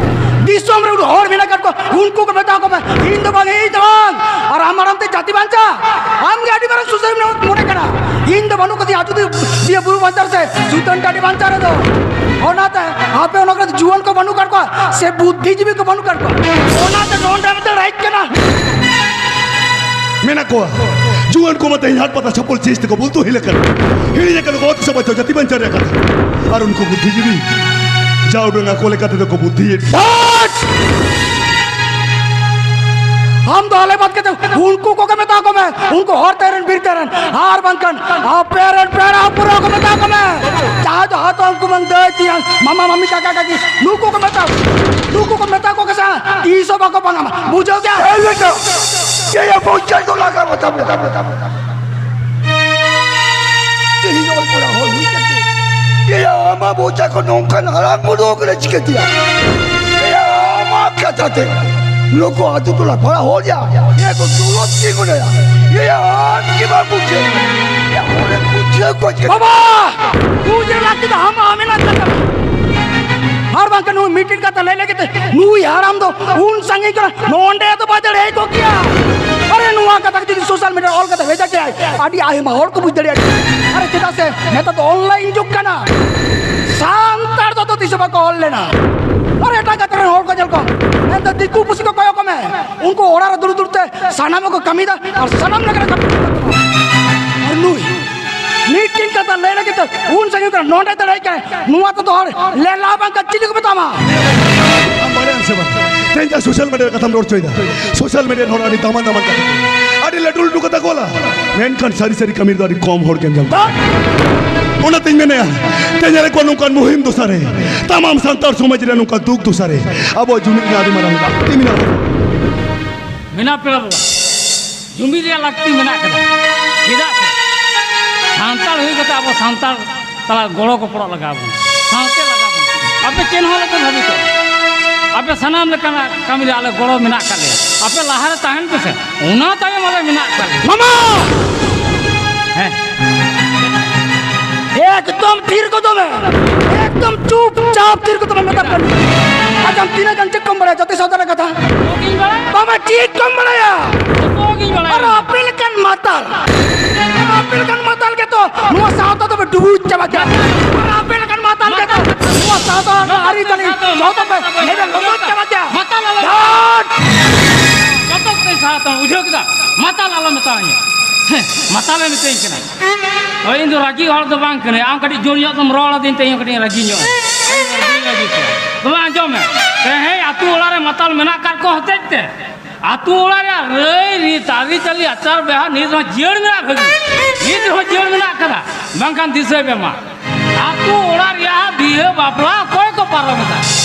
ᱫᱤᱥᱚᱢ ᱨᱮ ᱩᱱᱟᱹᱜ ᱦᱚᱲ ᱢᱮᱱᱟᱜ ᱟᱠᱟᱫ ᱠᱚᱣᱟ, ᱩᱱᱠᱩ ᱠᱚ ᱢᱮᱛᱟ ᱠᱚ ᱢᱮ, ᱤᱧ ᱫᱚ ᱵᱟᱝ, ᱤᱧ ᱫᱚ ᱵᱟᱝ᱾ ᱟᱨ ᱟᱢ ᱢᱟᱲᱟᱝ ᱛᱮ ᱡᱟᱹᱛᱤ ᱵᱟᱧᱪᱟᱣ, ᱟᱢ ᱜᱮ ᱟᱹᱰᱤ ᱢᱟᱨᱟᱝ ᱥᱩᱥᱟᱹᱨ ᱢᱚᱱᱮ ᱠᱟᱱᱟ᱾ ᱤᱧ ᱫᱚ ᱵᱟᱹᱱᱩᱜ ᱠᱟᱫᱤᱧᱟ ᱟᱡᱚᱫᱤᱭᱟᱹ ᱵᱩᱨᱩ ᱵᱟᱧᱪᱟᱣ ᱥᱮ ᱥᱩᱛᱟᱹᱱ ᱴᱟᱺᱰᱤ ᱵᱟᱧᱪᱟᱣ ᱨᱮᱫᱚ᱾ ᱚᱱᱟᱛᱮ ᱟᱯᱮ ᱚᱱᱟ ᱠᱚᱨᱮ ᱡᱩᱣᱟᱹᱱ ᱠᱚ ᱵᱟᱹᱱᱩᱜ ᱠᱟᱫ ᱠᱚᱣᱟ ᱥᱮ ᱵᱩᱫᱽᱫᱷᱤᱡᱤᱵᱤ ᱠᱚ ᱵᱟᱹᱱᱩᱜ ᱠᱟᱫ ᱠᱚᱣᱟ, ᱚᱱᱟᱛᱮ ᱱᱚᱰᱮ ᱢᱤᱫᱴᱮᱱ ᱨᱟᱡᱽ ᱠᱟᱱᱟ᱾ ᱢᱮᱱᱟᱜ ᱠᱚᱣᱟ᱾ ᱡᱩᱣᱟᱹᱱ ᱠᱚᱢᱟ ᱛᱮᱦᱮᱧ ᱦᱟᱴ ᱯᱟᱛᱟ ᱪᱷᱟᱯᱚᱞ ᱪᱮᱥ ᱛᱮᱠᱚ ᱵᱩᱞᱛᱩ ᱦᱤᱞᱟᱹᱜ ᱠᱟᱱᱟ᱾ ᱦᱤᱲᱤᱧ ᱟᱠᱟᱫ ᱠᱚ ᱚᱛ ᱥᱚᱢᱟᱡᱽ ᱫᱚ ᱡᱟᱹᱛᱤ ᱵᱟᱧᱪᱟᱣ ᱨᱮᱭᱟᱜ ᱠᱟᱛᱷᱟ᱾ ᱟᱨ ᱩᱱᱠᱩ ᱵᱩᱫᱽᱫᱷᱤᱡᱤᱵᱤ ᱡᱟ ᱩᱰᱟᱹᱝ ᱟᱠᱚ ᱞᱮᱠᱟ ᱛᱮᱫᱚ ᱠᱚ ᱵᱩᱫᱽᱫᱷᱤᱭᱮᱫ᱾ ᱟᱢ ᱫᱚ ᱟᱞᱮ ᱵᱟᱫ ᱠᱟᱛᱮ ᱩᱱᱠᱩ ᱠᱚᱜᱮ ᱢᱮᱛᱟ ᱠᱚᱢᱮ, ᱩᱱᱠᱩ ᱦᱚᱨ ᱛᱮᱨᱮᱱ ᱵᱤᱨ ᱛᱮᱨᱮᱱ, ᱟᱨ ᱵᱟᱝᱠᱷᱟᱱ ᱟᱯᱮ ᱨᱮᱱ ᱯᱮᱲᱟ ᱯᱩᱨᱟᱹ ᱠᱚ ᱢᱮᱛᱟ ᱠᱚᱢᱮ᱾ ᱡᱟᱦᱟᱸᱭ ᱫᱚ ᱦᱟᱛᱚᱢ ᱠᱩᱢᱟᱹᱝ ᱫᱟᱹᱭ ᱛᱮᱭᱟᱝ ᱢᱟᱢᱟ ᱢᱟᱢᱤ ᱠᱟᱠᱟ ᱠᱟᱠᱤ ᱱᱩᱠᱩ ᱠᱚ ᱢᱮᱛᱟ, ᱱᱩᱠᱩ ᱠᱚ ᱢᱮᱛᱟ ᱠᱚ ᱜᱮ ᱥᱮ ᱛᱤᱥ ᱦᱚᱸ ᱵᱟᱠᱚ ᱵᱟᱝᱟ᱾ ᱵᱩᱡᱷᱟᱹᱣ ᱠᱮᱜᱼᱟ? ᱮ ᱵᱮᱴᱟ, ᱪᱮᱫ ᱭᱟ ᱵᱚᱪᱟ ᱫᱚ ᱞᱟᱜᱟ ᱵᱟᱛᱟ ᱵᱟᱛᱟ ᱵᱟᱛᱟ ᱵᱟᱛᱟ᱾ ᱛᱮᱦᱮᱧ ᱚᱞ ᱯᱟᱲᱦᱟᱣ ᱦᱚᱲ ᱦᱩᱭ ᱠᱟᱛᱮ, ᱮᱭᱟ ᱟᱢᱟᱜ ᱵᱚᱪᱟ ᱠᱚ ᱱᱚᱝᱠᱟᱱ ᱦᱟᱲᱟᱢ ᱵᱩᱨᱩ ᱠᱟᱱᱟ ᱪᱤᱠᱟᱹᱛᱮᱭᱟ? ᱮᱭᱟ ᱟᱢᱟᱜ ᱠᱟᱛᱷᱟ ᱛᱮ ᱱᱩᱠᱩ ᱟᱛᱳ ᱴᱚᱞᱟ ᱯᱟᱲᱟ ᱦᱚᱲ ᱭᱟ, ᱮᱭᱟ ᱠᱚ ᱫᱩᱞᱚᱛ ᱛᱤᱸᱜᱩᱱᱟᱭᱟ᱾ ᱮᱭᱟ ᱟᱢ ᱜᱮ ᱵᱟᱢ ᱵᱩᱡᱷᱟᱹᱣ᱾ ᱮᱭᱟ ᱦᱚᱲᱮᱢ ᱵᱩᱡᱷᱟᱹᱣ ᱠᱚᱣᱟ ᱪᱤᱠᱟᱹ? ᱵᱟᱵᱟ! ᱵᱩᱡᱽ ᱨᱮ ᱞᱟᱹᱠᱛᱤ ᱫᱚ ᱟᱢᱟᱜ ᱢᱮᱱᱟᱜ ᱠᱟᱫᱟ᱾ ᱟᱨ ᱵᱟᱝᱠᱷᱟᱱ ᱱᱩᱭ ᱢᱤᱫᱴᱤᱡ ᱠᱟᱛᱷᱟ ᱞᱟᱹᱭ ᱞᱟᱹᱜᱤᱫ ᱛᱮ ᱱᱩᱭ ᱦᱟᱲᱟᱢ ᱫᱚ ᱩᱱ ᱥᱟᱺᱜᱤᱧ ᱠᱟᱱᱟ, ᱱᱚᱰᱮ ᱫᱚ ᱵᱟᱭ ᱫᱟᱲᱮᱭᱟᱜ ᱠᱚ ᱜᱮᱭᱟ᱾ ᱟᱨᱮ ᱱᱚᱣᱟ ᱠᱟᱛᱷᱟ ᱡᱩᱫᱤ ᱥᱳᱥᱟᱞ ᱢᱤᱰᱤᱭᱟ ᱨᱮ ᱚᱞ ᱠᱟᱛᱮ ᱵᱷᱮᱡᱟ ᱠᱮᱭᱟᱭ, ᱟᱹᱰᱤ ᱟᱭᱢᱟ ᱦᱚᱲ ᱠᱚ ᱵᱩᱡᱽ ᱫᱟᱲᱮᱭᱟᱜᱼᱟ᱾ ᱟᱨᱮ ᱪᱮᱫᱟᱜ ᱥᱮ ᱱᱮᱛᱟᱨ ᱫᱚ ᱚᱱᱞᱟᱭᱤᱱ ᱡᱩᱜᱽ ᱠᱟᱱᱟ, ᱥᱟᱱᱛᱟᱲ ᱫᱚ ᱛᱤᱥ ᱦᱚᱸ ᱵᱟᱠᱚ ᱚᱞ ᱞᱮᱱᱟ᱾ ᱟᱨ ᱮᱴᱟᱜ ᱜᱟᱛᱮ ᱨᱮᱱ ᱦᱚᱲ ᱠᱚ ᱧᱮᱞ ᱠᱚᱢ, ᱢᱮᱱᱛᱮ ᱫᱤᱠᱩ ᱯᱩᱥᱤ ᱠᱚ ᱠᱚᱭᱚᱜ ᱠᱚᱢᱮ, ᱩᱱᱠᱩ ᱚᱲᱟᱜ ᱨᱮ ᱫᱩᱲᱩᱵ ᱫᱩᱲᱩᱵ ᱛᱮ ᱥᱟᱱᱟᱢ ᱠᱚ ᱠᱟᱹᱢᱤᱭᱮᱫᱟ ᱟᱨ ᱥᱟᱱᱟᱢ ᱞᱮᱠᱟᱱᱟᱜ ᱠᱟᱹᱢᱤ ᱠᱚ ᱠᱟᱱᱟ᱾ ᱟᱨ ᱱᱩᱭ ᱢᱤᱫᱴᱤᱱ ᱠᱟᱛᱷᱟ ᱞᱟᱹᱭ ᱞᱟᱹᱜᱤᱫ ᱛᱮ ᱩᱱ ᱥᱟᱺᱜᱤᱧ ᱠᱷᱚᱱ ᱱᱚᱰᱮ ᱫᱟᱲᱮᱭᱟᱜ ᱠᱟᱱᱟ, ᱱᱚᱣᱟ ᱛᱮᱫᱚ ᱦᱚᱲ ᱞᱮᱞᱟ ᱵᱟᱝᱠᱷᱟᱱ ᱪᱤᱞᱤ ᱠᱚ ᱢᱮᱛᱟᱢᱟ? ᱟᱢ ᱵᱟᱲᱟᱭᱟᱢ ᱥᱮ ᱵᱟᱝ? ᱛᱮᱦᱮᱧ ᱡᱟᱦᱟᱸ ᱥᱳᱥᱟᱞ ᱢᱤᱰᱤᱭᱟ ᱨᱮ ᱠᱟᱛᱷᱟᱢ ᱨᱚᱲ ᱦᱚᱪᱚᱭᱮᱫᱟ, ᱥᱳᱥᱟᱞ ᱢᱤᱰᱤᱭᱟ ᱨᱮ ᱦᱚᱲ ᱟᱹᱰᱤ ᱫᱟᱢᱟᱱ ᱫᱟᱢᱟᱱ ᱠᱟᱛᱷᱟ, ᱟᱹᱰᱤ ᱞᱟᱹᱴᱩ ᱞᱟᱹᱴᱩ ᱠᱟᱛᱷᱟ ᱠᱚ ᱚᱞᱟ, ᱢᱮᱱᱠᱷᱟᱱ ᱥᱟᱹᱨᱤ ᱥᱟᱹᱨᱤ ᱠᱟᱹᱢᱤ ᱨᱮᱫᱚ ᱟᱹᱰᱤ ᱠᱚᱢ ᱦᱚᱲ ᱜᱮᱢ ᱧᱟᱢ ᱠᱚᱣᱟ᱾ ᱚᱱᱟᱛᱮᱧ ᱢᱮᱱᱮᱫᱼᱟ, ᱛᱮᱦᱮᱧ ᱨᱮ ᱠᱚ ᱱᱚᱝᱠᱟᱱ ᱢᱩᱦᱤᱢ ᱫᱚᱥᱟᱨᱮ ᱛᱟᱢᱟᱢ ᱥᱟᱱᱛᱟᱲ ᱥᱚᱢᱟᱡᱽ ᱨᱮ ᱱᱚᱝᱠᱟ ᱫᱩᱠ ᱫᱚᱥᱟᱨᱮ ᱟᱵᱚ ᱡᱩᱢᱤᱫ ᱨᱮᱱᱟᱜ ᱟᱹᱰᱤ ᱢᱟᱨᱟᱝ ᱞᱟᱹᱠᱛᱤ ᱢᱮᱱᱟᱜᱼᱟ᱾ ᱢᱮᱱᱟᱜ ᱯᱮᱲᱟ ᱵᱟᱵᱟ, ᱡᱩᱢᱤᱫ ᱨᱮᱭᱟᱜ ᱞᱟᱹᱠᱛᱤ ᱢᱮᱱᱟᱜ ᱠᱟᱫᱟ᱾ ᱪᱮᱫᱟᱜ ᱥᱮ ᱥᱟᱱᱛᱟᱲ ᱦᱩᱭ ᱠᱟᱛᱮ ᱟᱵᱚ ᱥᱟᱱᱛᱟᱲ ᱛᱟᱞᱟ ᱜᱚᱲᱚ ᱜᱚᱯᱚᱲᱚ ᱞᱟᱜᱟᱣ ᱵᱚᱱᱟ, ᱥᱟᱶᱛᱮ ᱞᱟᱜᱟᱣ ᱵᱚᱱᱟ᱾ ᱟᱯᱮ ᱪᱮᱫ ᱦᱚᱸ ᱟᱞᱚᱯᱮ ᱵᱷᱟᱵᱤᱛᱚᱜᱼᱟ, ᱟᱯᱮ ᱥᱟᱱᱟᱢ ᱞᱮᱠᱟᱱᱟᱜ ᱠᱟᱹᱢᱤ ᱨᱮ ᱟᱞᱮ ᱜᱚᱲᱚ ᱢᱮᱱᱟᱜ ᱠᱟᱫ ᱞᱮᱭᱟ᱾ ᱟᱯᱮ ᱞᱟᱦᱟ ᱨᱮ ᱛᱟᱦᱮᱱ ᱯᱮᱥᱮ, ᱚᱱᱟ ᱛᱟᱭᱚᱢ ᱟᱞᱮ ᱢᱮᱱᱟᱜ ᱠᱟᱜ ᱞᱮᱭᱟ᱾ ᱢᱟᱢᱟ! ᱦᱮᱸ᱾ ᱮᱠᱫᱚᱢ ᱛᱷᱤᱨ ᱠᱚᱫᱚ ᱢᱮ, ᱮᱠᱫᱚᱢ ᱪᱩᱯᱪᱟᱯ ᱛᱷᱤᱨ ᱠᱚᱫᱚ ᱢᱮ, ᱢᱮᱛᱟᱢ ᱠᱟᱱ᱾ ᱟᱪᱪᱷᱟ, ᱟᱢ ᱛᱤᱱᱟᱹᱜ ᱜᱟᱱ ᱪᱮᱫ ᱠᱚᱢ ᱵᱟᱲᱟᱭᱟ ᱡᱟᱹᱛᱤ ᱥᱟᱶᱛᱟ ᱨᱮᱱᱟᱜ ᱠᱟᱛᱷᱟ? ᱡᱚᱛᱚ ᱜᱤᱧ ᱵᱟᱲᱟᱭᱟ᱾ ᱵᱟᱵᱟ, ᱪᱮᱫ ᱠᱚᱢ ᱵᱟᱲᱟᱭᱟ? ᱡᱚᱛᱚ ᱜᱤᱧ ᱵᱟᱲᱟᱭᱟ᱾ ᱟᱨ ᱟᱯᱮ ᱞᱮᱠᱟᱱ ᱢᱟᱛᱟᱞ, ᱟᱨ ᱟᱯᱮ ᱞᱮᱠᱟᱱ ᱢᱟᱛᱟᱞ ᱜᱮᱛᱚ ᱱᱚᱣᱟ ᱥᱟᱶᱛᱟ ᱫᱚᱯᱮ ᱰᱩᱵᱩᱡ ᱪᱟᱵᱟ ᱠᱮᱭᱟ᱾ ᱟᱨ ᱟᱯᱮ ᱞᱮᱠᱟᱱ ᱢᱟᱛᱟᱞ ᱜᱮᱛᱚ ᱱᱚᱣᱟ ᱥᱟᱶᱛᱟ ᱨᱮᱱᱟᱜ ᱟᱹᱨᱤᱪᱟᱹᱞᱤ ᱡᱚᱛᱚ ᱯᱮ ᱞᱮᱵᱮᱫ ᱞᱚᱴᱚᱢ ᱪᱟᱵᱟ ᱠᱮᱭᱟ᱾ ᱢᱟᱛᱟᱞ ᱟᱞᱚ ᱫᱷᱟᱹᱴ! ᱡᱚᱛᱚ ᱠᱚᱛᱮᱧ ᱥᱟᱦᱟᱣ ᱛᱟᱢᱟ, ᱵᱩᱡᱷᱟᱹᱣ ᱠᱮᱫᱟ? ᱢᱟᱛᱟᱞ ᱟᱞᱚ ᱢᱮᱛᱟᱣᱟᱹᱧᱟ᱾ ᱦᱮᱸ, ᱢᱟᱛᱟᱞᱮ ᱢᱤᱛᱟᱹᱧ ᱠᱟᱱᱟ᱾ ᱦᱳᱭ, ᱤᱧ ᱫᱚ ᱨᱟᱹᱜᱤ ᱦᱚᱲ ᱫᱚ ᱵᱟᱝ ᱠᱟᱹᱱᱟᱹᱧ᱾ ᱟᱢ ᱠᱟᱹᱴᱤᱡ ᱡᱳᱨ ᱧᱚᱜ ᱛᱮᱢ ᱨᱚᱲ ᱟᱹᱫᱤᱧ ᱛᱮ ᱤᱧ ᱦᱚᱸ ᱠᱟᱹᱴᱤᱡ ᱤᱧ ᱨᱟᱹᱜᱤ ᱧᱚᱜ ᱮᱱᱟ᱾ ᱤᱧ ᱨᱟᱹᱜᱤ ᱨᱟᱹᱜᱤ ᱛᱮ᱾ ᱛᱚᱵᱮ ᱟᱸᱡᱚᱢ ᱢᱮ, ᱛᱮᱦᱮᱧ ᱟᱹᱛᱩ ᱚᱲᱟᱜ ᱨᱮ ᱢᱟᱛᱟᱞ ᱢᱮᱱᱟᱜ ᱟᱠᱟᱫ ᱠᱚ ᱦᱚᱛᱮᱡ ᱛᱮ ᱟᱹᱛᱩ ᱚᱲᱟᱜ ᱨᱮᱭᱟᱜ ᱨᱟᱹᱭ ᱨᱤᱛ, ᱟᱹᱨᱤᱪᱟᱹᱞᱤ, ᱟᱪᱟᱨ ᱵᱮᱣᱦᱟᱨ ᱱᱤᱛ ᱦᱚᱸ ᱡᱤᱭᱟᱹᱲ ᱢᱮᱱᱟᱜ ᱵᱷᱟᱹᱜᱤ᱾ ᱱᱤᱛ ᱦᱚᱸ ᱡᱤᱭᱟᱹᱲ ᱢᱮᱱᱟᱜ ᱟᱠᱟᱫᱟ, ᱵᱟᱝᱠᱷᱟᱱ ᱫᱤᱥᱟᱹᱭ ᱯᱮ ᱢᱟ᱾ ᱟᱹᱛᱩ ᱚᱲᱟᱜ ᱨᱮᱭᱟᱜ ᱵᱤᱦᱟᱹ ᱵᱟᱯᱞᱟ ᱚᱠᱚᱭ ᱠᱚ ᱯᱟᱨᱚᱢ ᱮᱫᱟ?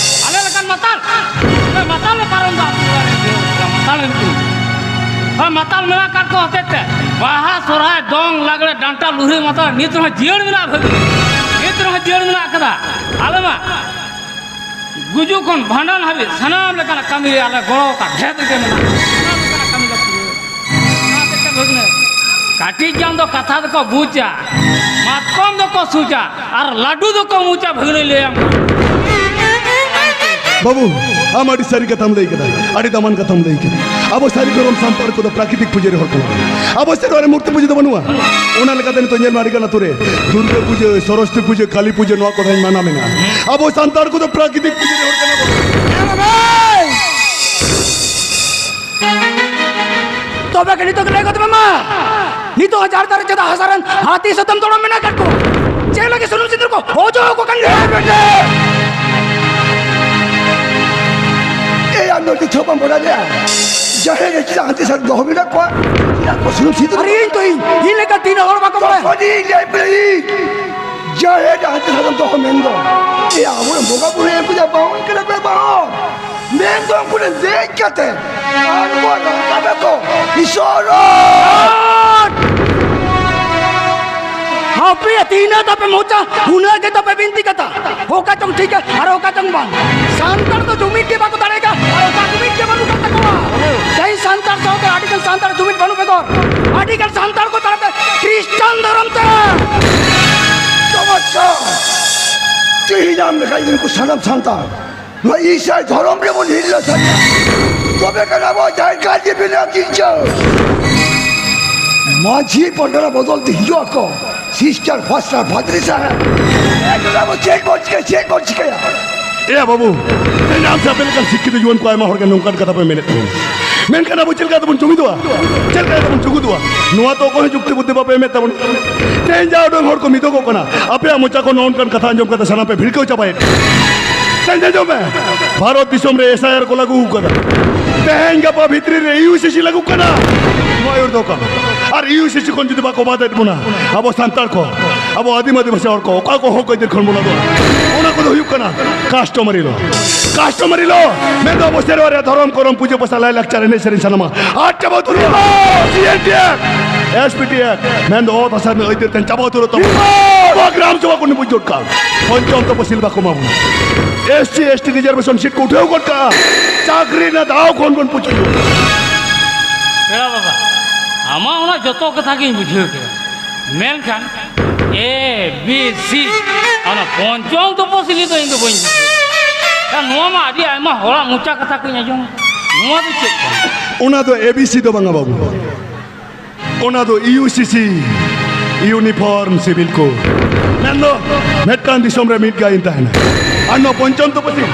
ᱟᱞᱮ ᱞᱮᱠᱟᱱ ᱢᱟᱛᱟᱞ? ᱟᱞᱮ ᱢᱟᱛᱟᱞ ᱞᱮ ᱯᱟᱨᱚᱢ ᱮᱫᱟ ᱟᱹᱛᱩ ᱚᱲᱟᱜ ᱨᱮᱭᱟᱜ ᱵᱤᱦᱟᱹ ᱵᱟᱯᱞᱟ, ᱢᱟᱛᱟᱞ ᱮᱢ ᱠᱟᱱᱟ᱾ ᱦᱳᱭ, ᱢᱟᱛᱟᱞ ᱢᱮᱱᱟᱜ ᱟᱠᱟᱫ ᱠᱚ ᱦᱚᱛᱮᱡ ᱛᱮ ᱵᱟᱦᱟ, ᱥᱚᱨᱦᱟᱭ, ᱫᱚᱝ, ᱞᱟᱜᱽᱲᱮ, ᱰᱟᱱᱴᱟ, ᱞᱩᱦᱨᱤ, ᱢᱟᱛᱟᱞ ᱱᱤᱛ ᱨᱮᱦᱚᱸ ᱡᱤᱭᱟᱹᱲ ᱢᱮᱱᱟᱜ ᱵᱷᱟᱹᱜᱤ᱾ ᱱᱤᱛ ᱨᱮᱦᱚᱸ ᱡᱤᱭᱟᱹᱲ ᱢᱮᱱᱟᱜ ᱟᱠᱟᱫᱟ᱾ ᱟᱞᱮ ᱢᱟ ᱜᱩᱡᱩᱜ ᱠᱷᱚᱱ ᱵᱷᱟᱸᱰᱟᱱ ᱦᱟᱹᱵᱤᱡ ᱥᱟᱱᱟᱢ ᱞᱮᱠᱟᱱᱟᱜ ᱠᱟᱹᱢᱤ ᱨᱮ ᱟᱞᱮ ᱜᱚᱲᱚ ᱟᱠᱟᱫ ᱰᱷᱮᱨ ᱜᱮ ᱢᱮᱱᱟᱜᱼᱟ᱾ ᱥᱟᱱᱟᱢ ᱞᱮᱠᱟᱱᱟᱜ ᱠᱟᱹᱢᱤ ᱞᱮ ᱯᱩᱨᱟᱹᱣ᱾ ᱚᱱᱟ ᱦᱚᱛᱮᱡ ᱛᱮ ᱵᱷᱟᱹᱜᱽᱱᱟᱹ, ᱠᱟᱹᱴᱤᱡ ᱜᱟᱱ ᱫᱚ ᱠᱟᱛᱷᱟ ᱫᱚᱠᱚ ᱵᱩᱡᱟ, ᱢᱟᱛᱠᱚᱢ ᱫᱚᱠᱚ ᱥᱩᱡᱟ, ᱟᱨ ᱞᱟᱹᱰᱩ ᱫᱚᱠᱚ ᱢᱩᱪᱟ᱾ ᱵᱷᱟᱹᱜᱽᱱᱟᱹᱧ ᱞᱟᱹᱭᱟᱢ ᱠᱟᱱᱟ᱾ ᱵᱟᱹᱵᱩ, ᱟᱢ ᱟᱹᱰᱤ ᱥᱟᱹᱨᱤ ᱠᱟᱛᱷᱟᱢ ᱞᱟᱹᱭ ᱠᱮᱫᱟ, ᱟᱹᱰᱤ ᱫᱟᱢᱟᱱ ᱠᱟᱛᱷᱟᱢ ᱞᱟᱹᱭ ᱠᱮᱫᱟ᱾ ᱟᱵᱚ ᱥᱟᱹᱨᱤ ᱫᱷᱚᱨᱚᱢ ᱥᱟᱱᱛᱟᱲ ᱠᱚᱫᱚ ᱯᱨᱟᱠᱨᱤᱛᱤᱠ ᱯᱩᱡᱟᱹ ᱨᱮ ᱦᱚᱲ ᱠᱟᱱᱟ ᱵᱚᱱ᱾ ᱟᱵᱚ ᱥᱮᱨᱣᱟ ᱨᱮ ᱢᱩᱨᱛᱤ ᱯᱩᱡᱟᱹ ᱫᱚ ᱵᱟᱹᱱᱩᱜᱼᱟ᱾ ᱚᱱᱟ ᱞᱮᱠᱟᱛᱮ ᱱᱤᱛᱚᱜ ᱧᱮᱞ ᱢᱮ, ᱟᱹᱰᱤ ᱜᱟᱱ ᱟᱛᱳ ᱨᱮ ᱫᱩᱨᱜᱟᱹ ᱯᱩᱡᱟᱹ, ᱥᱚᱨᱚᱥᱚᱛᱤ ᱯᱩᱡᱟᱹ, ᱠᱟᱹᱞᱤ ᱯᱩᱡᱟᱹ, ᱱᱚᱣᱟ ᱠᱚ ᱛᱮᱦᱮᱧ ᱢᱟᱱᱟ ᱢᱮᱱᱟᱜᱼᱟ᱾ ᱟᱵᱚ ᱥᱟᱱᱛᱟᱲ ᱠᱚᱫᱚ ᱯᱨᱟᱠᱨᱤᱛᱤᱠ ᱯᱩᱡᱟᱹ ᱨᱮ ᱦᱚᱲ ᱠᱟᱱᱟ ᱵᱚᱱ᱾ ᱛᱚᱵᱮ ᱜᱮ ᱱᱤᱛᱚᱜ ᱞᱟᱹᱭ ᱜᱚᱫ ᱢᱮ ᱢᱟ, ᱱᱤᱛᱚᱜ ᱦᱚᱸ ᱡᱟᱨ ᱡᱟᱨ ᱪᱮᱫᱟᱜ ᱦᱟᱥᱟ ᱨᱮᱱ ᱦᱟᱹᱛᱤ ᱥᱟᱫᱚᱢ ᱫᱚᱲᱚᱢ ᱢᱮᱱᱟᱜ ᱟᱠᱟᱫ ᱠᱚᱣᱟ? ᱪᱮᱫ ᱞᱟᱹᱜᱤᱫ ᱥᱩᱱᱩᱢ ᱥᱤᱸᱫᱩᱨ ᱠᱚ ᱚᱡᱚᱜ ᱟᱠᱚ ᱠᱟᱱ ᱜᱮᱭᱟ? ᱮᱭ ᱵᱮᱴᱟ! ᱮᱭ, ᱟᱢ ᱫᱚ ᱱᱤᱛ ᱦᱚᱸ ᱵᱟᱢ ᱵᱟᱲᱟᱭ ᱞᱮᱭᱟ? ᱡᱟᱦᱮᱨ ᱨᱮ ᱪᱮᱫᱟᱜ ᱦᱟᱹᱛᱤ ᱥᱟᱫᱚᱢ ᱫᱚᱦᱚ ᱢᱮᱱᱟᱜ ᱠᱚᱣᱟ? ᱪᱮᱫᱟᱜ ᱠᱚ ᱥᱩᱱᱩᱢ ᱥᱤᱸᱫᱩᱨ? ᱟᱨ ᱤᱧ ᱛᱚ ᱤᱧ, ᱤᱧ ᱞᱮᱠᱟ ᱛᱤᱱᱟᱹᱜ ᱦᱚᱲ ᱵᱟᱠᱚ ᱵᱟᱲᱟᱭᱟ? ᱛᱚᱠᱷᱚᱱ ᱤᱧ ᱞᱟᱹᱭ ᱯᱮ, ᱤᱧ ᱡᱟᱦᱮᱨ ᱨᱮ ᱦᱟᱹᱛᱤ ᱥᱟᱫᱚᱢ ᱫᱚᱦᱚ ᱢᱮᱱ ᱫᱚ, ᱮ, ᱟᱵᱚᱨᱮᱱ ᱵᱚᱸᱜᱟ ᱵᱩᱨᱩ ᱮᱢ ᱠᱮᱫᱟ ᱵᱟᱦᱚᱱ ᱠᱟᱱᱟ ᱯᱮ ᱵᱟᱦᱚᱱ᱾ ᱢᱮᱱ ᱫᱚ ᱩᱱᱠᱩ ᱨᱮ ᱫᱮᱡ ᱠᱟᱛᱮ ᱟᱬᱜᱚ ᱨᱟᱠᱟᱵ ᱟᱠᱚ ᱤᱥᱚᱨ᱾ ᱟᱯᱮᱭᱟᱜ ᱛᱤᱱᱟᱹᱜ ᱛᱟᱯᱮ ᱢᱚᱪᱟ, ᱩᱱᱟᱹᱜ ᱜᱮ ᱛᱟᱯᱮ ᱵᱤᱱᱛᱤ ᱠᱟᱛᱷᱟ᱾ ᱚᱠᱟ ᱪᱚᱝ ᱴᱷᱤᱠᱟ ᱟᱨ ᱚᱠᱟ ᱪᱚᱝ ᱵᱟᱝ᱾ ᱥᱟᱱᱛᱟᱲ ᱫᱚ ᱡᱩᱢᱤᱫ ᱜᱮ ᱵᱟᱠᱚ ᱫᱟᱲᱮᱭᱟᱜᱼᱟ ᱟᱨ ᱚᱠᱟ ᱡᱩᱢᱤᱫ ᱜᱮ ᱵᱟᱹᱱᱩᱜ ᱟᱠᱟᱫ ᱛᱟᱠᱚᱣᱟ᱾ ᱛᱮᱦᱮᱧ ᱥᱟᱱᱛᱟᱲ ᱥᱟᱶᱛᱮ ᱟᱹᱰᱤ ᱜᱟᱱ ᱥᱟᱱᱛᱟᱲ ᱡᱩᱢᱤᱫ ᱵᱟᱹᱱᱩᱜ ᱵᱮᱜᱚᱨ ᱟᱹᱰᱤ ᱜᱟᱱ ᱥᱟᱱᱛᱟᱲ ᱠᱚ ᱛᱟᱞᱟᱛᱮ ᱠᱷᱨᱤᱥᱴᱟᱱ ᱫᱷᱚᱨᱚᱢ ᱛᱮ ᱪᱚᱢᱚᱛᱠᱟᱨ᱾ ᱛᱮᱦᱮᱧ ᱟᱢ ᱞᱮᱠᱟ ᱡᱩᱫᱤ ᱱᱩᱠᱩ ᱥᱟᱱᱟᱢ ᱥᱟᱱᱛᱟᱲ ᱱᱚᱣᱟ ᱤᱥᱟᱹᱭ ᱫᱷᱚᱨᱚᱢ ᱜᱮᱵᱚᱱ ᱦᱤᱨᱞᱟᱹ ᱥᱟᱹᱨᱤᱭᱟ, ᱛᱚᱵᱮ ᱠᱟᱱᱟ ᱟᱵᱚ ᱡᱟᱭᱜᱟ ᱡᱮ ᱵᱮᱱᱟᱣ ᱜᱤᱨᱡᱟᱹ᱾ ᱢᱟᱹᱡᱷᱤ ᱯᱟᱨᱜᱟᱱᱟ ᱵᱚᱫᱚᱞ ᱛᱮ ᱦᱤᱡᱩᱜ ᱟᱠᱚ, ᱥᱤᱥᱴᱟᱨ, ᱯᱷᱟᱥᱴᱟᱨ, ᱯᱷᱟᱫᱨᱤ ᱥᱟᱦᱮᱵ, ᱮᱠᱫᱚᱢ ᱟᱵᱚ ᱪᱮᱫ ᱵᱚᱱ ᱪᱤᱠᱟᱹᱭᱟ, ᱪᱮᱫ ᱵᱚᱱ ᱪᱤᱠᱟᱹᱭᱟ? ᱮ ᱵᱟᱹᱵᱩ, ᱛᱮᱦᱮᱧ ᱟᱢ ᱥᱮ ᱟᱯᱮ ᱞᱮᱠᱟᱱ ᱥᱤᱠᱠᱷᱤᱛ ᱡᱩᱣᱟᱹᱱ ᱠᱚ ᱟᱭᱢᱟ ᱦᱚᱲ ᱜᱮ ᱱᱚᱝᱠᱟᱱ ᱠᱟᱛᱷᱟ ᱯᱮ ᱢᱮᱱᱮᱫ ᱛᱟᱵᱚᱱᱟ᱾ ᱢᱮᱱᱠᱷᱟᱱ ᱟᱵᱚ ᱪᱮᱫ ᱞᱮᱠᱟ ᱛᱮᱵᱚᱱ ᱡᱩᱢᱤᱫᱚᱜᱼᱟ? ᱪᱮᱫ ᱞᱮᱠᱟ ᱛᱮᱵᱚᱱ ᱡᱩᱜᱩᱫᱚᱜᱼᱟ? ᱱᱚᱣᱟ ᱛᱚ ᱚᱠᱚᱭ ᱦᱚᱸ ᱡᱩᱠᱛᱤ ᱵᱩᱫᱽᱫᱷᱤ ᱵᱟᱯᱮ ᱮᱢᱮᱫ ᱛᱟᱵᱚᱱᱟ᱾ ᱛᱮᱦᱮᱧ ᱡᱟ ᱩᱰᱟᱹᱝ ᱦᱚᱲ ᱠᱚ ᱢᱤᱫᱚᱜᱚᱜ ᱠᱟᱱᱟ, ᱟᱯᱮᱭᱟᱜ ᱢᱚᱪᱟ ᱠᱷᱚᱱ ᱱᱚᱜᱼᱚ ᱱᱚᱝᱠᱟᱱ ᱠᱟᱛᱷᱟ ᱟᱸᱡᱚᱢ ᱠᱟᱛᱮ ᱥᱟᱱᱟᱢ ᱯᱮ ᱵᱷᱤᱲᱠᱟᱹᱣ ᱪᱟᱵᱟᱭᱮᱫ᱾ ᱛᱮᱦᱮᱧ ᱟᱸᱡᱚᱢ ᱢᱮ, ᱵᱷᱟᱨᱚᱛ ᱫᱤᱥᱚᱢ ᱨᱮ ᱮᱥ ᱟᱭ ᱟᱨ ᱠᱚ ᱞᱟᱹᱜᱩ ᱟᱠᱟᱫᱟ᱾ ᱛᱮᱦᱮᱧ ᱜᱟᱯᱟ ᱵᱷᱤᱛᱨᱤ ᱨᱮ ᱤᱭᱩ ᱥᱤ ᱥᱤ ᱞᱟᱹᱜᱩᱜ ᱠᱟᱱᱟ᱾ ᱱᱚᱣᱟ ᱟᱹᱭᱩᱨ ᱫᱚ ᱚᱠᱟ? ᱟᱨ ᱤᱭᱩ ᱥᱤ ᱥᱤ ᱠᱷᱚᱱ ᱡᱩᱫᱤ ᱵᱟᱠᱚ ᱵᱟᱫ ᱮᱫ ᱵᱚᱱᱟ ᱟᱵᱚ ᱥᱟᱱᱛᱟᱲ ᱠᱚ, ᱟᱵᱚ ᱟᱹᱫᱤᱢ ᱟᱹᱫᱤᱵᱟᱹᱥᱤ ᱦᱚᱲ ᱠᱚ ᱚᱠᱟ ᱠᱚ ᱦᱚᱠ ᱟᱹᱭᱫᱟᱹᱨ ᱠᱷᱚᱱ ᱵᱚᱱ ᱟᱫᱚᱜᱼᱟ? ᱚᱱᱟ ᱠᱚᱫᱚ ᱦᱩᱭᱩᱜ ᱠᱟᱱᱟ ᱠᱟᱥᱴᱚᱢᱟᱨᱤ ᱞᱚ᱾ ᱠᱟᱥᱴᱚᱢᱟᱨᱤ ᱞᱚ ᱢᱮᱱᱫᱚ ᱟᱵᱚ ᱥᱮᱨᱣᱟ ᱨᱮᱭᱟᱜ ᱫᱷᱚᱨᱚᱢ, ᱠᱚᱨᱚᱢ, ᱯᱩᱡᱟᱹ, ᱯᱟᱥᱟ, ᱞᱟᱭᱼᱞᱟᱠᱪᱟᱨ, ᱮᱱᱮᱡ, ᱥᱮᱨᱮᱧ ᱥᱟᱱᱟᱢᱟ ᱟᱫ ᱪᱟᱵᱟ ᱩᱛᱟᱹᱨᱚᱜᱼᱟ᱾ C N T act, S P T act ᱢᱮᱱᱫᱚ ᱚᱛ ᱦᱟᱥᱟ ᱨᱮᱱᱟᱜ ᱟᱹᱭᱫᱟᱹᱨ ᱛᱮ ᱪᱟᱵᱟ ᱩᱛᱟᱹᱨᱚᱜ ᱛᱟᱵᱚᱱᱟ᱾ ᱟᱵᱚᱣᱟᱜ ᱜᱨᱟᱢ ᱥᱚᱵᱷᱟ ᱠᱚ ᱱᱤᱯᱩᱡ ᱫᱚᱨᱠᱟᱨ᱾ ᱯᱚᱧᱪᱚᱢ ᱛᱚᱯᱚᱥᱤᱞ ᱵᱟᱠᱚ ᱮᱢᱟ ᱵᱚᱱᱟ᱾ S C, S T reservation seat ᱠᱚ ᱩᱴᱷᱟᱹᱣ ᱜᱚᱫ ᱠᱟᱜᱼᱟ᱾ ᱪᱟᱹᱠᱨᱤ ᱨᱮᱱᱟᱜ ᱫᱟᱣ ᱠᱷᱚᱱ ᱵᱚᱱ ᱯᱩᱪᱩᱡᱚᱜᱼᱟ᱾ ᱯᱮᱲᱟ ᱵᱟᱵᱟ, ᱟᱢᱟᱜ ᱚᱱᱟ ᱡᱚᱛᱚ ᱠᱟᱛᱷᱟ ᱜᱤᱧ ᱵᱩᱡᱷᱟᱹᱣ ᱠᱮᱫᱟ, ᱢᱮᱱᱠᱷᱟᱱ ᱮ ᱵᱤ ᱥᱤ, ᱚᱱᱟ ᱯᱚᱧᱪᱚᱢ ᱛᱚᱯᱚᱥᱤᱞᱤ ᱫᱚ ᱤᱧ ᱫᱚ ᱵᱟᱹᱧ ᱵᱩᱡᱷᱟᱹᱣ ᱫᱟ᱾ ᱱᱚᱣᱟ ᱢᱟ ᱟᱹᱰᱤ ᱟᱭᱢᱟ ᱦᱚᱲᱟᱜ ᱢᱚᱪᱟ ᱠᱟᱛᱷᱟ ᱠᱚᱧ ᱟᱸᱡᱚᱢ᱾ ᱱᱚᱣᱟ ᱫᱚ ᱪᱮᱫ ᱠᱟᱱᱟ? ᱚᱱᱟ ᱫᱚ ᱮ ᱵᱤ ᱥᱤ ᱫᱚ ᱵᱟᱝᱟ ᱵᱟᱹᱵᱩ, ᱚᱱᱟ ᱫᱚ ᱤᱭᱩ ᱥᱤ ᱥᱤ, ᱤᱭᱩᱱᱤᱯᱷᱚᱨᱢ ᱥᱤᱵᱤᱞ ᱠᱳᱰ᱾ ᱢᱮᱱᱫᱚ ᱢᱤᱫᱴᱟᱝ ᱫᱤᱥᱚᱢ ᱨᱮ ᱢᱤᱫ ᱜᱮ ᱟᱹᱭᱤᱱ ᱛᱟᱦᱮᱱᱟ᱾ ᱟᱨ ᱱᱚᱣᱟ ᱯᱚᱧᱪᱚᱢ ᱛᱚᱯᱚᱥᱤᱞ,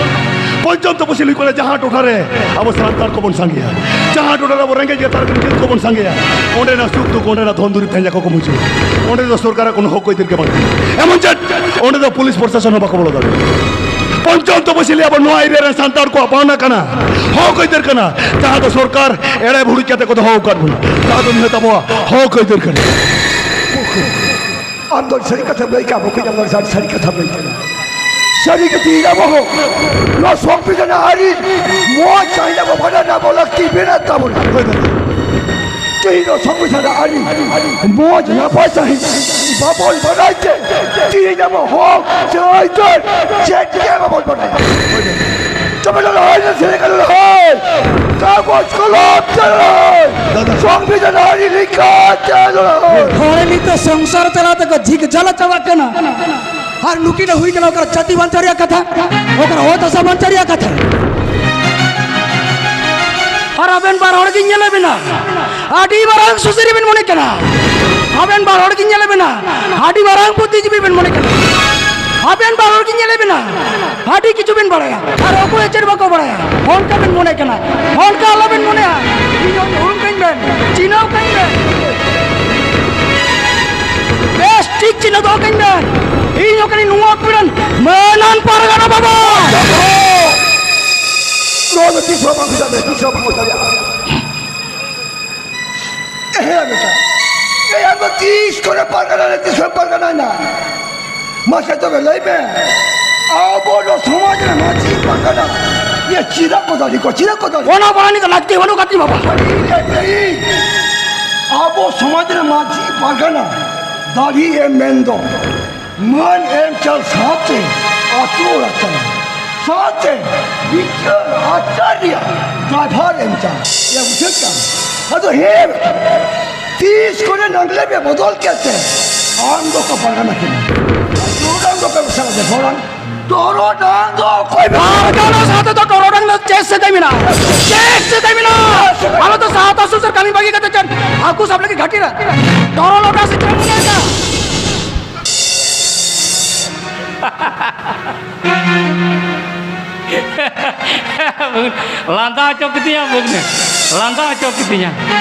ᱯᱚᱧᱪᱚᱢ ᱛᱚᱯᱚᱥᱤᱞ ᱦᱩᱭᱩᱜ ᱠᱟᱱᱟ ᱡᱟᱦᱟᱸ ᱴᱚᱴᱷᱟ ᱨᱮ ᱟᱵᱚ ᱥᱟᱱᱛᱟᱲ ᱠᱚᱵᱚᱱ ᱥᱟᱸᱜᱮᱭᱟ, ᱡᱟᱦᱟᱸ ᱴᱚᱴᱷᱟ ᱨᱮ ᱟᱵᱚ ᱨᱮᱸᱜᱮᱡ ᱜᱟᱛᱟᱨ ᱠᱚ ᱵᱚᱱ ᱥᱟᱸᱜᱮᱭᱟ, ᱚᱸᱰᱮᱱᱟᱜ ᱥᱩᱠ ᱫᱩᱠ, ᱚᱸᱰᱮᱱᱟᱜ ᱫᱷᱚᱱ ᱫᱩᱨᱤᱵᱽ ᱛᱮᱦᱮᱧ ᱟᱠᱚ ᱠᱚ ᱵᱩᱡᱷᱟᱹᱣᱟ᱾ ᱚᱸᱰᱮ ᱫᱚ ᱥᱚᱨᱠᱟᱨᱟᱜ ᱠᱳᱱᱳ ᱦᱚᱠ ᱟᱹᱭᱫᱟᱹᱨ ᱜᱮ ᱵᱟᱝ ᱠᱟᱱᱟ᱾ ᱮᱢᱚᱱ ᱪᱮᱫ ᱚᱸᱰᱮ ᱫᱚ ᱯᱩᱞᱤᱥ ᱯᱨᱚᱥᱟᱥᱚᱱ ᱦᱚᱸ ᱵᱟᱠᱚ ᱵᱚᱞᱚ ᱫᱟᱲᱮᱭᱟᱜᱼᱟ᱾ ᱯᱚᱧᱪᱚᱢ ᱛᱚᱯᱚᱥᱤᱞᱤ ᱟᱵᱚ ᱱᱚᱣᱟ ᱮᱨᱤᱭᱟ ᱨᱮᱱ ᱥᱟᱱᱛᱟᱲ ᱠᱚᱣᱟᱜ ᱯᱟᱣᱱᱟ ᱠᱟᱱᱟ, ᱦᱚᱠ ᱟᱹᱭᱫᱟᱹᱨ ᱠᱟᱱᱟ, ᱡᱟᱦᱟᱸ ᱫᱚ ᱥᱚᱨᱠᱟᱨ ᱮᱲᱮ ᱵᱷᱩᱲᱩᱡ ᱠᱟᱛᱮ ᱠᱚ ᱫᱚᱦᱚ ᱟᱠᱟᱫ ᱵᱚᱱᱟ᱾ ᱡᱟᱦᱟᱸ ᱫᱚ ᱱᱤᱦᱟᱹᱛ ᱟᱵᱚᱣᱟᱜ ᱦᱚᱠ ᱟᱹᱭᱫᱟᱹᱨ ᱠᱟᱱᱟ᱾ ᱟᱢ ᱫᱚ ᱥᱟᱹᱨᱤ ᱠᱟᱛᱷᱟᱢ ᱞᱟᱹᱭ ᱠᱟᱜᱼᱟ ᱵᱚᱠᱚᱧ, ᱟᱢ ᱫᱚ ᱥᱟᱹᱨᱤ, ᱥᱟᱹᱨᱤ ᱠᱟᱛᱷᱟᱢ ᱞᱟᱹᱭ ᱠᱟᱜᱼᱟ᱾ ᱥᱟᱹᱨᱤ ᱜᱮ ᱛᱮᱦᱮᱧ ᱟᱵᱚ ᱦᱚᱸ ᱱᱚᱣᱟ ᱥᱚᱝᱵᱤᱫᱷᱟᱱ ᱟᱹᱨᱤ ᱢᱚᱡᱽ ᱥᱟᱺᱦᱤᱡ ᱟᱵᱚ ᱵᱷᱟᱸᱰᱟᱱ ᱟᱵᱚ ᱞᱟᱹᱠᱛᱤ ᱢᱮᱱᱟᱜ ᱛᱟᱵᱚᱱᱟ᱾ ᱛᱮᱦᱮᱧ ᱫᱚ ᱥᱚᱝᱵᱤᱫᱷᱟᱱ ᱟᱹᱨᱤ ᱢᱚᱡᱽ ᱱᱟᱯᱟᱭ ᱥᱟᱺᱦᱤᱡ ᱵᱟᱵᱚᱱ ᱵᱟᱰᱟᱭ ᱛᱮ, ᱛᱮᱦᱮᱧ ᱟᱵᱚ ᱦᱚᱠ ᱥᱮ ᱟᱹᱭᱫᱟᱹᱨ ᱪᱮᱫ ᱜᱮ ᱵᱟᱵᱚᱱ ᱵᱟᱰᱟᱭᱟ᱾ ᱛᱚᱵᱮ ᱞᱟᱹᱲᱦᱟᱹᱭ ᱨᱮ ᱥᱮᱞᱮᱫ ᱠᱟᱱᱟ ᱞᱟᱹᱲᱦᱟᱹᱭ, ᱠᱟᱜᱚᱡᱽ ᱠᱚᱞᱚᱢ ᱛᱮ ᱞᱟᱹᱲᱦᱟᱹᱭ, ᱥᱚᱝᱵᱤᱫᱷᱟᱱ ᱟᱹᱨᱤ ᱞᱮᱠᱟᱛᱮ ᱞᱟᱹᱲᱦᱟᱹᱭ᱾ ᱦᱚᱲ ᱱᱤᱛᱚᱜ ᱥᱚᱝᱥᱟᱨ ᱪᱟᱞᱟᱣ ᱛᱮᱠᱚ ᱡᱷᱤᱠ ᱡᱷᱟᱞᱟ ᱪᱟᱵᱟᱜ ᱠᱟᱱᱟ᱾ ᱟᱨ ᱱᱩᱠᱤᱱᱟᱜ ᱦᱩᱭ ᱠᱟᱱᱟ ᱚᱠᱟᱨᱮ ᱪᱟᱹᱛᱤ ᱵᱟᱧᱪᱟᱣ ᱨᱮᱭᱟᱜ ᱠᱟᱛᱷᱟ, ᱚᱠᱟᱨᱮ ᱚᱛ ᱦᱟᱥᱟ ᱵᱟᱧᱪᱟᱣ ᱨᱮᱭᱟᱜ ᱠᱟᱛᱷᱟ᱾ ᱟᱨ ᱟᱵᱮᱱ ᱵᱟᱨ ᱦᱚᱲ ᱜᱤᱧ ᱧᱮᱞᱮᱫ ᱵᱮᱱᱟ, ᱟᱹᱰᱤ ᱢᱟᱨᱟᱝ ᱥᱩᱥᱟᱹᱨᱤ ᱵᱮᱱ ᱢᱚᱱᱮ ᱠᱟᱱᱟ᱾ ᱟᱵᱮᱱ ᱵᱟᱨ ᱦᱚᱲ ᱜᱤᱧ ᱧᱮᱞᱮᱫ ᱵᱮᱱᱟ, ᱟᱹᱰᱤ ᱢᱟᱨᱟᱝ ᱵᱩᱫᱽᱫᱷᱤᱡᱤᱵᱤ ᱵᱮᱱ ᱢᱚᱱᱮ ᱠᱟᱱᱟ᱾ ᱟᱵᱮᱱ ᱵᱟᱨ ᱦᱚᱲ ᱜᱤᱧ ᱧᱮᱞᱮᱫ ᱵᱮᱱᱟ, ᱟᱹᱰᱤ ᱠᱤᱪᱷᱩ ᱵᱮᱱ ᱵᱟᱲᱟᱭᱟ, ᱟᱨ ᱚᱠᱚᱭ ᱪᱮᱫ ᱵᱟᱠᱚ ᱵᱟᱲᱟᱭᱟ, ᱚᱱᱠᱟ ᱵᱮᱱ ᱢᱚᱱᱮ ᱠᱟᱱᱟ᱾ ᱚᱱᱠᱟ ᱟᱞᱚ ᱵᱮᱱ ᱢᱚᱱᱮᱭᱟ᱾ ᱤᱧ ᱦᱚᱸ ᱩᱨᱩᱢ ᱠᱟᱹᱧ ᱵᱮᱱ, ᱪᱤᱱᱦᱟᱹᱣ ᱠᱟᱹᱧ ᱵᱮᱱ, ᱵᱮᱥ ᱴᱷᱤᱠ ᱪᱤᱱᱦᱟᱹ ᱫᱚᱦᱚ ᱠᱟᱹᱧ ᱵᱮᱱ᱾ ᱤᱧ ᱦᱚᱸ ᱠᱟᱹᱱᱟᱹᱧ ᱱᱚᱣᱟ ᱟᱹᱛᱩ ᱨᱮᱱ ᱢᱟᱹᱱᱟᱱ ᱯᱟᱨᱜᱟᱱᱟ ᱵᱟᱵᱟ᱾ ᱱᱚᱣᱟ ᱫᱚ ᱛᱤᱥ ᱦᱚᱸ ᱵᱟᱝ ᱦᱩᱭ ᱫᱟᱲᱮᱭᱟᱜᱼᱟ, ᱛᱤᱥ ᱦᱚᱸ ᱵᱟᱝ ᱦᱩᱭ ᱫᱟᱲᱮᱭᱟᱜᱼᱟ᱾ ᱦᱮᱸ ᱵᱮᱴᱟ, ᱮᱭ ᱟᱢ ᱫᱚ ᱛᱤᱥ ᱠᱚᱨᱮ ᱯᱟᱨᱜᱟᱱᱟ ᱨᱮ, ᱛᱤᱥ ᱠᱚᱨᱮ ᱯᱟᱨᱜᱟᱱᱟ ᱮᱱᱟ? ᱢᱟᱥᱮ ᱛᱚᱵᱮ ᱞᱟᱹᱭ ᱢᱮ, ᱟᱵᱚ ᱫᱚ ᱥᱚᱢᱟᱡᱽ ᱨᱮ ᱢᱟᱹᱡᱷᱤ ᱯᱟᱨᱜᱟᱱᱟ ᱤᱭᱟᱹ ᱪᱮᱫᱟᱜ ᱠᱚ ᱫᱟᱲᱮ ᱠᱚᱣᱟ, ᱪᱮᱫᱟᱜ ᱠᱚ ᱫᱟᱲᱮ? ᱚᱱᱟ ᱵᱟᱲᱟᱭ ᱫᱚ ᱞᱟᱹᱠᱛᱤ ᱵᱟᱹᱱᱩᱜ ᱠᱟᱫ ᱛᱤᱧ ᱵᱟᱵᱟ᱾ ᱟᱵᱚ ᱥᱚᱢᱟᱡᱽ ᱨᱮ ᱢᱟᱹᱡᱷᱤ ᱯᱟᱨᱜᱟᱱᱟ ᱫᱟᱲᱮ ᱮᱢ ᱢᱮᱱ ᱫᱚ ᱢᱟᱹᱱ ᱮᱢ ᱪᱟᱞ ᱥᱟᱶᱛᱮ ᱟᱹᱛᱩ ᱚᱲᱟᱜ ᱪᱟᱞᱟᱣ ᱥᱟᱶᱛᱮ ᱵᱤᱪᱟᱹᱨ ᱟᱪᱟᱨ ᱨᱮᱭᱟᱜ ᱫᱟᱭᱵᱷᱟᱨ ᱮᱢ ᱪᱟᱞ᱾ ᱮ ᱵᱩᱡᱷᱟᱹᱜ ᱠᱟᱱ? ᱟᱫᱚ ᱦᱮᱸ, ᱛᱤᱥ ᱠᱚᱨᱮ ᱱᱟᱝᱞᱮ ᱯᱮ ᱵᱚᱫᱚᱞ ᱠᱮᱫ ᱛᱮ ᱟᱢ ᱫᱚ ᱠᱚ ᱯᱟᱨᱜᱟᱱᱟ ᱠᱮᱫᱟ? ᱴᱚᱨᱚᱰᱟᱝ ᱫᱚ ᱯᱮ ᱢᱮᱥᱟ ᱠᱟᱛᱮ ᱴᱚᱨᱚᱰᱟᱝ, ᱴᱚᱨᱚᱰᱟᱝ ᱫᱚ ᱚᱠᱚᱭ ᱯᱮ ᱯᱟᱨᱜᱟᱱᱟ ᱥᱟᱶᱛᱮ ᱫᱚ ᱴᱚᱨᱚᱰᱟᱝ ᱫᱚ ᱪᱮᱫ ᱥᱮᱫᱟᱭ ᱢᱮᱱᱟᱜᱼᱟ? ᱪᱮᱫ ᱥᱮᱫᱟᱭ ᱢᱮᱱᱟᱜᱼᱟ? ᱟᱞᱮ ᱫᱚ ᱥᱟᱶᱛᱟ ᱥᱩᱥᱟᱹᱨ ᱠᱟᱹᱢᱤ ᱵᱟᱹᱜᱤ ᱠᱟᱛᱮ ᱪᱮᱫ ᱦᱟᱹᱠᱩ ᱥᱟᱵ ᱞᱟᱹᱜᱤᱫ ᱜᱷᱟᱹᱴᱤ ᱨᱮ ᱴᱚᱨᱚᱰᱟᱝ ᱥᱮ ᱪᱮᱫ ᱮᱢ ᱢᱚᱱᱮᱭᱮᱫᱟ? ᱞᱟᱸᱫᱟ ᱦᱚᱪᱚ ᱠᱤᱫᱤᱧᱟ ᱵᱟᱹᱜᱱᱟᱹ, ᱞᱟᱸᱫᱟ ᱦᱚᱪᱚ ᱠᱤᱫᱤᱧᱟ᱾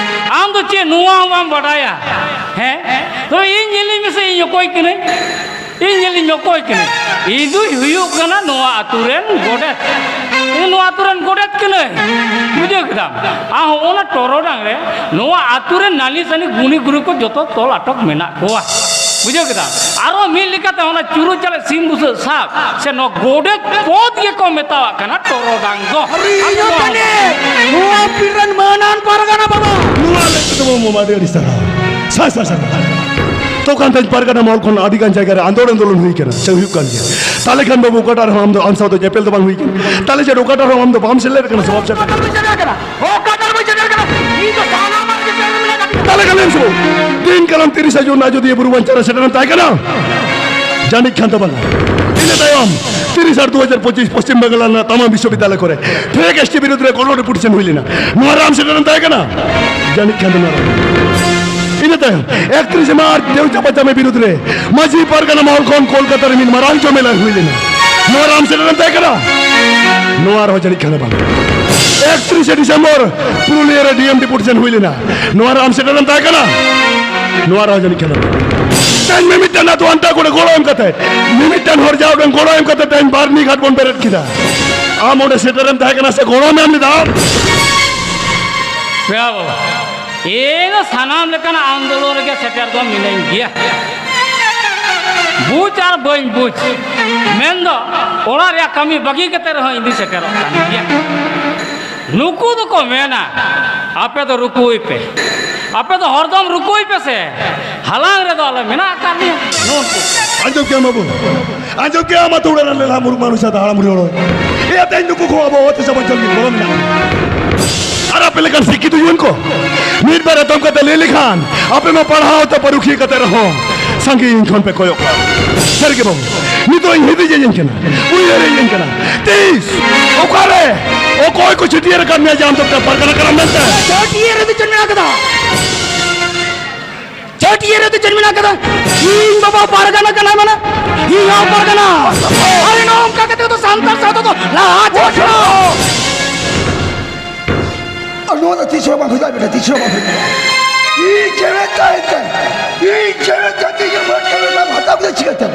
ᱟᱢ ᱫᱚ ᱪᱮᱫ ᱱᱚᱣᱟ ᱦᱚᱸ ᱵᱟᱢ ᱵᱟᱰᱟᱭᱟ? ᱦᱮᱸ, ᱛᱚᱵᱮ ᱤᱧ ᱧᱮᱞᱤᱧ ᱢᱮᱥᱮ, ᱤᱧ ᱚᱠᱚᱭ ᱠᱟᱹᱱᱟᱹᱧ? ᱤᱧ ᱧᱮᱞᱤᱧ ᱢᱮ, ᱚᱠᱚᱭ ᱠᱟᱹᱱᱟᱹᱧ? ᱤᱧ ᱫᱩᱧ ᱦᱩᱭᱩᱜ ᱠᱟᱱᱟ ᱱᱚᱣᱟ ᱟᱹᱛᱩ ᱨᱮᱱ ᱜᱚᱰᱮᱛ᱾ ᱤᱧ ᱱᱚᱣᱟ ᱟᱹᱛᱩ ᱨᱮᱱ ᱜᱚᱰᱮᱛ ᱠᱟᱹᱱᱟᱹᱧ, ᱵᱩᱡᱷᱟᱹᱣ ᱠᱮᱫᱟᱢ? ᱟᱨ ᱦᱚᱸᱜᱼᱚ ᱱᱟ ᱴᱚᱨᱚᱰᱟᱝ ᱨᱮ ᱱᱚᱣᱟ ᱟᱹᱛᱩ ᱨᱮᱱ ᱱᱟᱹᱞᱤ ᱥᱟᱹᱱᱤ ᱜᱩᱱᱤ ᱜᱩᱨᱩ ᱠᱚ ᱡᱚᱛᱚ ᱛᱚᱞ ᱟᱴᱚᱠ ᱢᱮᱱᱟᱜ ᱠᱚᱣᱟ᱾ ᱵᱩᱡᱷᱟᱹᱣ ᱠᱮᱫᱟ? ᱟᱨᱚ ᱢᱤᱫ ᱞᱮᱠᱟᱛᱮ ᱚᱱᱟ ᱪᱩᱨᱩᱡ ᱪᱟᱞᱮ ᱥᱤᱢ ᱵᱩᱥᱟᱹᱜ ᱥᱟᱵ ᱥᱮ ᱱᱚᱣᱟ ᱜᱚᱰᱮᱛ ᱯᱚᱫ ᱜᱮᱠᱚ ᱢᱮᱛᱟᱣᱟᱜ ᱠᱟᱱᱟ ᱴᱚᱨᱚᱰᱟᱝ ᱫᱚ᱾ ᱟᱨ ᱤᱧ ᱦᱚᱸ ᱠᱟᱱᱮ, ᱱᱚᱣᱟ ᱵᱤᱨ ᱨᱮᱱ ᱢᱟᱹᱱᱟᱱ ᱯᱟᱨᱜᱟᱱᱟ ᱵᱟᱵᱟ᱾ ᱱᱚᱣᱟ ᱞᱟᱹᱜᱤᱫ ᱫᱚ ᱵᱟᱹᱵᱩ ᱟᱹᱰᱤ ᱟᱹᱰᱤ ᱥᱟᱨᱦᱟᱣ᱾ ᱥᱟᱭ ᱥᱟᱭ ᱥᱟᱨᱦᱟᱣ᱾ ᱛᱚ ᱠᱟᱱ ᱛᱟᱦᱮᱸ ᱯᱟᱨᱜᱟᱱᱟ ᱢᱚᱦᱚᱞ ᱠᱷᱚᱱ ᱟᱹᱰᱤ ᱜᱟᱱ ᱡᱟᱭᱜᱟ ᱨᱮ ᱟᱸᱫᱳᱲ ᱟᱸᱫᱳᱲᱚᱱ ᱦᱩᱭ ᱠᱟᱱᱟ, ᱥᱮ ᱦᱩᱭᱩᱜ ᱠᱟᱱ ᱜᱮᱭᱟ᱾ ᱛᱟᱦᱞᱮ ᱠᱷᱟᱱ ᱵᱟᱹᱵᱩ ᱚᱠᱟᱴᱟᱜ ᱨᱮᱦᱚᱸ ᱟᱢ ᱫᱚ ᱟᱢ ᱥᱟᱶ ᱫᱚ ᱧᱮᱯᱮᱞ ᱫᱚ ᱵᱟᱝ ᱦᱩᱭ ᱠᱟᱱᱟ᱾ ᱛᱟᱦᱞᱮ ᱪᱮᱫ ᱚᱠᱟᱴᱟᱜ ᱨᱮᱦᱚᱸ ᱟᱢ ᱫᱚ ᱵᱟᱢ ᱥᱮᱞᱮᱫ ᱠᱟᱱᱟ ᱥᱮ ᱵᱟᱢ ᱥᱮᱴᱮᱨ ᱠᱟᱱᱟ? ᱚᱠᱟᱴᱟᱜ ᱵᱟᱹᱧ ᱥᱮᱴᱮᱨ ᱠᱟᱱᱟ? ᱤᱧ ᱫᱚ ᱥᱟᱱᱟᱢᱟᱜ ᱨᱮᱜᱮ ᱥᱮᱞᱮᱫ ᱢᱮᱱᱟᱜ ᱠᱟᱫᱤᱧᱟ᱾ ᱛᱟᱦᱞᱮ ᱠᱷᱟᱱ ᱮᱢ ᱥᱮ ᱵᱟᱹᱵᱩ, ᱫᱤᱱ ᱠᱟᱞᱚᱢ ᱛᱤᱨᱤᱥᱟ ᱡᱩᱱ ᱟᱡᱚᱫᱤᱭᱟᱹ ᱵᱩᱨᱩ ᱵᱟᱧᱪᱟᱣ ᱨᱮ ᱥᱮᱴᱮᱨᱮᱢ ᱛᱟᱦᱮᱸ ᱠᱟᱱᱟ? ᱡᱟᱹᱱᱤᱡ ᱠᱷᱟᱱ ᱫᱚ ᱵᱟᱝᱟ᱾ ᱤᱱᱟᱹ ᱛᱟᱭᱚᱢ ᱛᱤᱨᱤᱥ ᱟᱴ ᱫᱩ ᱦᱟᱡᱟᱨ ᱯᱚᱸᱪᱤᱥ ᱯᱚᱥᱪᱤᱢ ᱵᱟᱝᱞᱟ ᱨᱮᱱᱟᱜ ᱛᱟᱢᱟᱢ ᱵᱤᱥᱥᱚᱵᱤᱫᱽᱫᱟᱞᱚᱭ ᱠᱚᱨᱮ ᱴᱷᱮᱠ ᱮᱥ ᱴᱤ ᱵᱤᱨᱩᱫᱽ ᱨᱮ ᱜᱚᱱᱚ ᱰᱮᱯᱩᱴᱮᱥᱚᱱ ᱦᱩᱭ ᱞᱮᱱᱟ᱾ ᱱᱚᱣᱟ ᱨᱮ ᱟᱢ ᱥᱮᱴᱮᱨᱮᱢ ᱛᱟᱦᱮᱸ ᱠᱟᱱᱟ? ᱡᱟᱹᱱᱤᱡ ᱠᱷᱟᱱ ᱫᱚ ᱱᱚᱣᱟ ᱨᱮ᱾ ᱤᱱᱟᱹ ᱛᱟᱭᱚᱢ ᱮᱠᱛᱨᱤᱥᱮ ᱢᱟᱨᱪ ᱫᱮᱣ ᱪᱟᱯᱟ ᱪᱟᱯᱤ ᱵᱤᱨᱩᱫᱽ ᱨᱮ ᱢᱟᱹᱡᱷᱤ ᱯᱟᱨᱜᱟᱱᱟ ᱢᱚᱦᱚᱞ ᱠᱷᱚᱱ ᱠᱳᱞᱠᱟᱛᱟ ᱨᱮ ᱢᱤᱫ ᱢᱟᱨᱟᱝ ᱡᱚᱢᱮᱞᱟ ᱦᱩᱭ ᱞᱮᱱᱟ᱾ ᱱᱚᱣᱟ ᱨᱮ ᱟᱢ ᱥᱮᱴᱮᱨᱮᱢ ᱛᱟᱦᱮᱸ ᱠᱟᱱᱟ? ᱱᱚᱣᱟ ᱨᱮᱦᱚᱸ ᱡᱟᱹᱱᱤᱡ ᱠᱷᱟᱱ ᱫᱚ ᱵᱟᱝ᱾ ᱮᱠᱛᱨᱤᱥᱮ ᱰᱤᱥᱮᱢᱵᱚᱨ ᱯᱩᱨᱩᱞᱤᱭᱟᱹ ᱨᱮ ᱰᱤ ᱮᱢ ᱰᱮᱯᱩᱴᱮᱥᱚᱱ ᱦᱩᱭ ᱞᱮᱱᱟ᱾ ᱱᱚᱣᱟ ᱨᱮ ᱟᱢ ᱥᱮᱴᱮᱨᱮᱢ ᱛᱟᱦᱮᱸ ᱠᱟᱱᱟ? ᱱᱚᱣᱟ ᱨᱮᱦᱚᱸ ᱡᱟᱹᱱᱤᱡ ᱠᱷᱟᱱ ᱫᱚ ᱵᱟᱝ᱾ ᱛᱮᱦᱮᱧ ᱢᱤᱢᱤᱫᱴᱟᱝ ᱟᱹᱛᱩ ᱟᱱᱴᱟ ᱠᱚᱨᱮ ᱜᱚᱲᱚ ᱮᱢ ᱠᱟᱛᱮ, ᱢᱤᱢᱤᱫᱴᱟᱝ ᱦᱚᱲ ᱡᱟᱣᱰᱮᱱ ᱜᱚᱲᱚ ᱮᱢ ᱠᱟᱛᱮ ᱛᱮᱦᱮᱧ ᱵᱟᱨᱱᱤ ᱜᱷᱟᱴ ᱵᱚᱱ ᱵᱮᱨᱮᱫ ᱠᱮᱫᱟ᱾ ᱟᱢ ᱚᱸᱰᱮ ᱥᱮᱴᱮᱨᱮᱢ ᱛᱟᱦᱮᱸ ᱠᱟᱱᱟ ᱥᱮ ᱜᱚᱲᱚᱢ ᱮᱢ ᱞᱮᱫᱟ? ᱯᱮᱲᱟ ᱵᱟᱵᱟ, ᱤᱧ ᱫᱚ ᱥᱟᱱᱟᱢ ᱞᱮᱠᱟᱱᱟᱜ ᱟᱱᱫᱳᱞᱚᱱ ᱨᱮᱜᱮ ᱥᱮᱴᱮᱨ ᱫᱚ ᱢᱤᱱᱟᱹᱧ ᱜᱮᱭᱟ᱾ ᱵᱩᱡᱽ ᱟᱨ ᱵᱟᱹᱧ ᱵᱩᱡᱽ, ᱢᱮᱱᱫᱚ ᱚᱲᱟᱜ ᱨᱮᱭᱟᱜ ᱠᱟᱹᱢᱤ ᱵᱟᱹᱜᱤ ᱠᱟᱛᱮ ᱨᱮᱦᱚᱸ ᱤᱧ ᱫᱩᱧ ᱥᱮᱴᱮᱨᱚᱜ ᱠᱟᱱ ᱜᱮᱭᱟ᱾ ᱱᱩᱠᱩ ᱫᱚᱠᱚ ᱢᱮᱱᱟ, ᱟᱯᱮ ᱫᱚ ᱨᱩᱠᱩᱭ ᱯᱮ, ᱟᱯᱮ ᱫᱚ ᱦᱚᱨᱫᱚᱢ ᱨᱩᱠᱩᱭ ᱯᱮ ᱥᱮ, ᱦᱟᱞᱟᱝ ᱨᱮᱫᱚ ᱟᱞᱮ ᱢᱮᱱᱟᱜ ᱟᱠᱟᱫ ᱞᱮᱭᱟ᱾ ᱱᱩᱠᱩ ᱟᱸᱡᱚᱢ ᱠᱮᱜᱼᱟᱢ ᱵᱟᱹᱵᱩ? ᱟᱸᱡᱚᱢ ᱠᱮᱜᱼᱟᱢ ᱟᱹᱛᱩ ᱚᱲᱟᱜ ᱨᱮᱱ ᱞᱮᱞᱦᱟ ᱢᱩᱨᱩᱠ ᱢᱟᱹᱱᱩ ᱥᱟᱶᱛᱮ ᱦᱟᱲᱟᱢ ᱵᱩᱲᱦᱤ ᱦᱚᱲ? ᱮᱭᱟ, ᱛᱮᱦᱮᱧ ᱱᱩᱠᱩ ᱠᱚ ᱟᱵᱚ ᱚᱛ ᱦᱟᱥᱟ ᱵᱟᱧᱪᱟᱣ ᱞᱟᱹᱜᱤᱫ ᱜᱚᱲᱚ ᱢᱮᱱᱟᱜ ᱠᱚᱣᱟ᱾ ᱟᱨ ᱟᱯᱮ ᱞᱮᱠᱟᱱ ᱥᱤᱠᱠᱷᱤᱛ ᱡᱩᱣᱟᱹᱱ ᱠᱚ ᱢᱤᱫ ᱵᱟᱨ ᱮᱛᱚᱢ ᱠᱟᱛᱮ ᱞᱟᱹᱭ ᱞᱮᱠᱷᱟᱱ ᱟᱯᱮ ᱢᱟ ᱯᱟᱲᱦᱟᱣ ᱛᱮ ᱯᱟᱹᱨᱩᱠᱷᱤᱭᱟᱹ ᱠᱟᱛᱮ ᱨᱮᱦᱚᱸ ᱥᱟᱺᱜᱤᱧ ᱠᱷᱚᱱ ᱯᱮ ᱠᱚᱭᱚᱜ ᱠᱟᱜᱼᱟ᱾ ᱥᱟᱹᱨᱤ ᱜᱮ ᱵᱟᱹᱵᱩ, ᱱᱤᱛᱚᱜ ᱤᱧ ᱦᱤᱫᱤᱡ ᱤᱧ ᱠᱟᱱᱟ, ᱩᱭᱦᱟᱹᱨ ᱤᱧ ᱠᱟᱱᱟ᱾ ᱛᱤᱥ? ᱚᱠᱟᱨᱮ? ᱚᱠᱚᱭ ᱠᱚ ᱪᱷᱟᱹᱴᱭᱟᱹᱨ ᱟᱠᱟᱫ ᱢᱮᱭᱟ ᱡᱮ ᱟᱢ ᱫᱚ ᱢᱤᱫᱴᱟᱝ ᱯᱟᱨᱜᱟᱱᱟ ᱠᱟᱱᱟᱢ ᱢᱮᱱᱛᱮ? ᱪᱷᱟᱹᱴᱭᱟᱹᱨ ᱨᱮᱫᱚ ᱪᱮᱫ ᱢᱮᱱᱟᱜ ᱠᱟᱫᱟ? ᱪᱷᱟᱹᱴᱭᱟᱹᱨ ᱨᱮᱫᱚ ᱪᱮᱫ ᱢᱮᱱᱟᱜ ᱠᱟᱫᱟ? ᱤᱧ ᱵᱟᱵᱟ ᱯᱟᱨᱜᱟᱱᱟ ᱠᱟᱱᱟᱭ ᱢᱟᱱᱮ ᱤᱧ ᱦᱚᱸ ᱯᱟᱨᱜᱟᱱᱟ᱾ ᱟᱨ ᱱᱚᱝᱠᱟ ᱠᱟᱛᱮ ᱫᱚ ᱥᱟᱱᱛᱟᱲ ᱥᱟᱶᱛᱟ ᱫᱚ ᱞᱟᱦᱟ ᱪᱟᱞᱟᱜ ᱠᱟᱱᱟ᱾ ᱟᱨ ᱱᱚᱣᱟ ᱫᱚ ᱛᱤᱥ ᱦᱚᱸ ᱵᱟᱝ ᱦᱩᱭ ᱫᱟᱲᱮᱭᱟᱜᱼᱟ ᱵᱮᱴᱟ, ᱛᱤᱥ ᱦᱚᱸ ᱵᱟᱝ ᱦᱩᱭ ᱫᱟᱲᱮᱭᱟᱜᱼᱟ᱾ ᱤᱧ ᱡᱮᱣᱮᱫ ᱛᱟᱦᱮᱸ ᱠᱟᱱ, ᱤᱧ ᱡᱮᱣᱮᱫ ᱛᱟᱦᱮᱸ ᱠᱟᱱ ᱤᱧᱟᱹᱜ ᱢᱟᱹᱱ ᱠᱟᱹᱢᱤ ᱵᱟᱢ ᱦᱟᱛᱟᱣ ᱠᱮᱫᱟ ᱪᱤᱠᱟᱹᱛᱮ?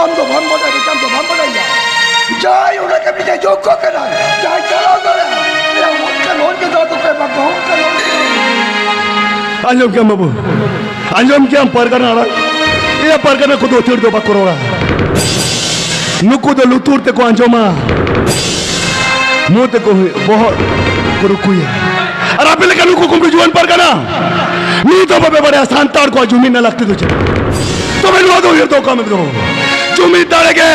ᱟᱢ ᱫᱚ ᱵᱟᱢ ᱵᱟᱰᱟᱭᱟ ᱵᱮᱴᱟ, ᱟᱢ ᱫᱚ ᱵᱟᱢ ᱵᱟᱰᱟᱭᱟ᱾ ᱡᱟᱦᱟᱸᱭ ᱚᱱᱟ ᱠᱟᱹᱢᱤ ᱨᱮ ᱡᱳᱜᱽᱜᱚ ᱠᱟᱱᱟ, ᱡᱟᱦᱟᱸᱭ ᱪᱟᱞᱟᱣ ᱫᱟᱲᱮᱭᱟᱜᱼᱟ, ᱩᱱᱤ ᱚᱱᱠᱟᱱ ᱦᱚᱲ ᱜᱮ ᱫᱚᱦᱚ ᱠᱚᱯᱮ ᱮᱢᱟ ᱠᱚᱣᱟ, ᱚᱱᱠᱟᱱ ᱦᱚᱲ ᱜᱮ᱾ ᱟᱸᱡᱚᱢ ᱠᱮᱜᱼᱟᱢ ᱵᱟᱹᱵᱩ, ᱟᱸᱡᱚᱢ ᱠᱮᱜᱼᱟᱢ ᱯᱟᱨᱜᱟᱱᱟ ᱟᱲᱟᱝ? ᱮᱭᱟ ᱯᱟᱨᱜᱟᱱᱟ ᱠᱚᱫᱚ ᱟᱹᱛᱷᱟᱹᱲ ᱫᱚ ᱵᱟᱠᱚ ᱨᱚᱲᱟ᱾ ᱱᱩᱠᱩ ᱫᱚ ᱞᱩᱛᱩᱨ ᱛᱮᱠᱚ ᱟᱸᱡᱚᱢᱟ, ᱢᱩ ᱛᱮᱠᱚ ᱦᱩᱭ-, ᱵᱚᱦᱚᱜ ᱠᱚ ᱨᱩᱠᱩᱭᱟ᱾ ᱟᱨ ᱟᱯᱮ ᱞᱮᱠᱟ ᱱᱩᱠᱩ ᱠᱩᱢᱵᱽᱲᱩ ᱡᱩᱣᱟᱹᱱ ᱯᱟᱨᱜᱟᱱᱟ, ᱱᱤᱛ ᱦᱚᱸ ᱵᱟᱯᱮ ᱵᱟᱲᱟᱭᱟ ᱥᱟᱱᱛᱟᱲ ᱠᱚᱣᱟᱜ ᱡᱩᱢᱤᱫ ᱨᱮᱱᱟᱜ ᱞᱟᱹᱠᱛᱤ ᱫᱚ ᱪᱮᱫ? ᱛᱚᱵᱮ ᱱᱚᱣᱟ ᱫᱚ ᱩᱭᱦᱟᱹᱨ ᱫᱚᱦᱚ ᱠᱟᱜ ᱢᱮ ᱛᱟᱵᱚ, ᱡᱩᱢᱤᱫ ᱫᱟᱲᱮ ᱜᱮ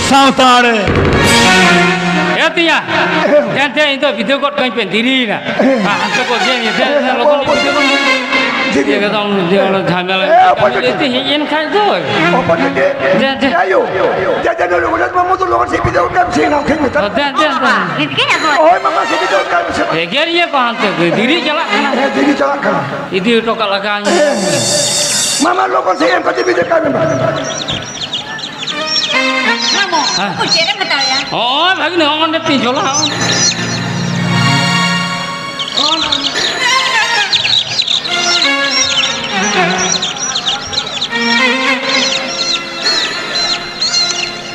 ᱥᱟᱶᱛᱟ ᱟᱲᱮ᱾ ᱮ ᱛᱤᱧᱟ, ᱫᱮᱱ ᱛᱮ ᱤᱧ ᱫᱚ ᱵᱤᱫᱟᱹ ᱜᱚᱫ ᱠᱟᱹᱧ ᱯᱮ, ᱫᱮᱨᱤᱭᱮᱱᱟ᱾ ᱦᱟᱱᱛᱮ ᱠᱚ ᱜᱮ ᱤᱭᱟᱹ ᱫᱮᱱ ᱞᱚᱜᱚᱱ ᱧᱚᱜ ᱵᱤᱫᱟᱹ ᱜᱚᱫ ᱠᱟᱹᱧ᱾ ᱮᱠᱫᱚᱢ ᱡᱮ ᱚᱱᱟ ᱡᱷᱟᱢᱮᱞᱟ᱾ ᱮ, ᱚᱠᱚᱭ ᱪᱚ ᱛᱮ ᱦᱮᱡ ᱮᱱ ᱠᱷᱟᱡ ᱫᱚ᱾ ᱚᱠᱚᱭ ᱪᱚ ᱛᱮ? ᱫᱮ, ᱫᱮ᱾ ᱟᱭᱳ, ᱫᱮ, ᱫᱮ, ᱱᱚᱰᱮ ᱢᱟᱢᱩ ᱫᱚ ᱞᱚᱜᱚᱱ ᱥᱮ ᱵᱤᱫᱟᱹ ᱜᱚᱫ ᱠᱟᱭ ᱢᱮ ᱥᱮ ᱱᱟᱣ ᱠᱷᱮᱡ ᱢᱮ ᱛᱟᱢ᱾ ᱫᱮ, ᱫᱮ, ᱫᱮ᱾ ᱦᱳᱭ, ᱢᱟᱢᱟ ᱥᱮ ᱵᱤᱫᱟᱹ ᱜᱚᱫ ᱠᱟᱭ ᱢᱮ ᱥᱮ᱾ ᱮᱜᱮᱨ ᱤᱭᱟᱹ ᱠᱚ ᱦᱟᱱᱛᱮ ᱫᱮᱨᱤ ᱪᱟᱞᱟᱜ ᱠᱟᱱᱟ᱾ ᱦᱮᱸ, ᱫᱮᱨᱤ ᱪᱟᱞᱟᱜ ᱠᱟᱱᱟ᱾ ᱤᱫᱤ ᱦᱚᱴᱚ ᱠᱟᱜ ᱞᱟᱜᱟᱣ ᱤᱧ᱾ ᱢᱟᱢᱟ ᱞᱚᱜᱚᱱ ᱥᱮ ᱮᱢ ᱠᱟᱛᱮ ᱵᱤᱫᱟᱹ ᱠᱟᱭ ᱢᱮ᱾ ᱢᱟᱢᱚ, ᱦᱮᱸ᱾ ᱩᱱᱠᱩ ᱪᱮᱫ ᱮᱢ ᱦᱟᱛᱟᱣᱮᱜᱼᱟ? ᱦᱚᱸᱜᱼᱚᱭ ᱵᱷᱟᱹᱜᱤ, ᱱᱚᱜᱼᱚ ᱱᱚᱸᱰᱮ ᱛᱤᱧ ᱡᱷᱚᱞᱟ, ᱦᱚᱸᱜᱼᱚᱭ᱾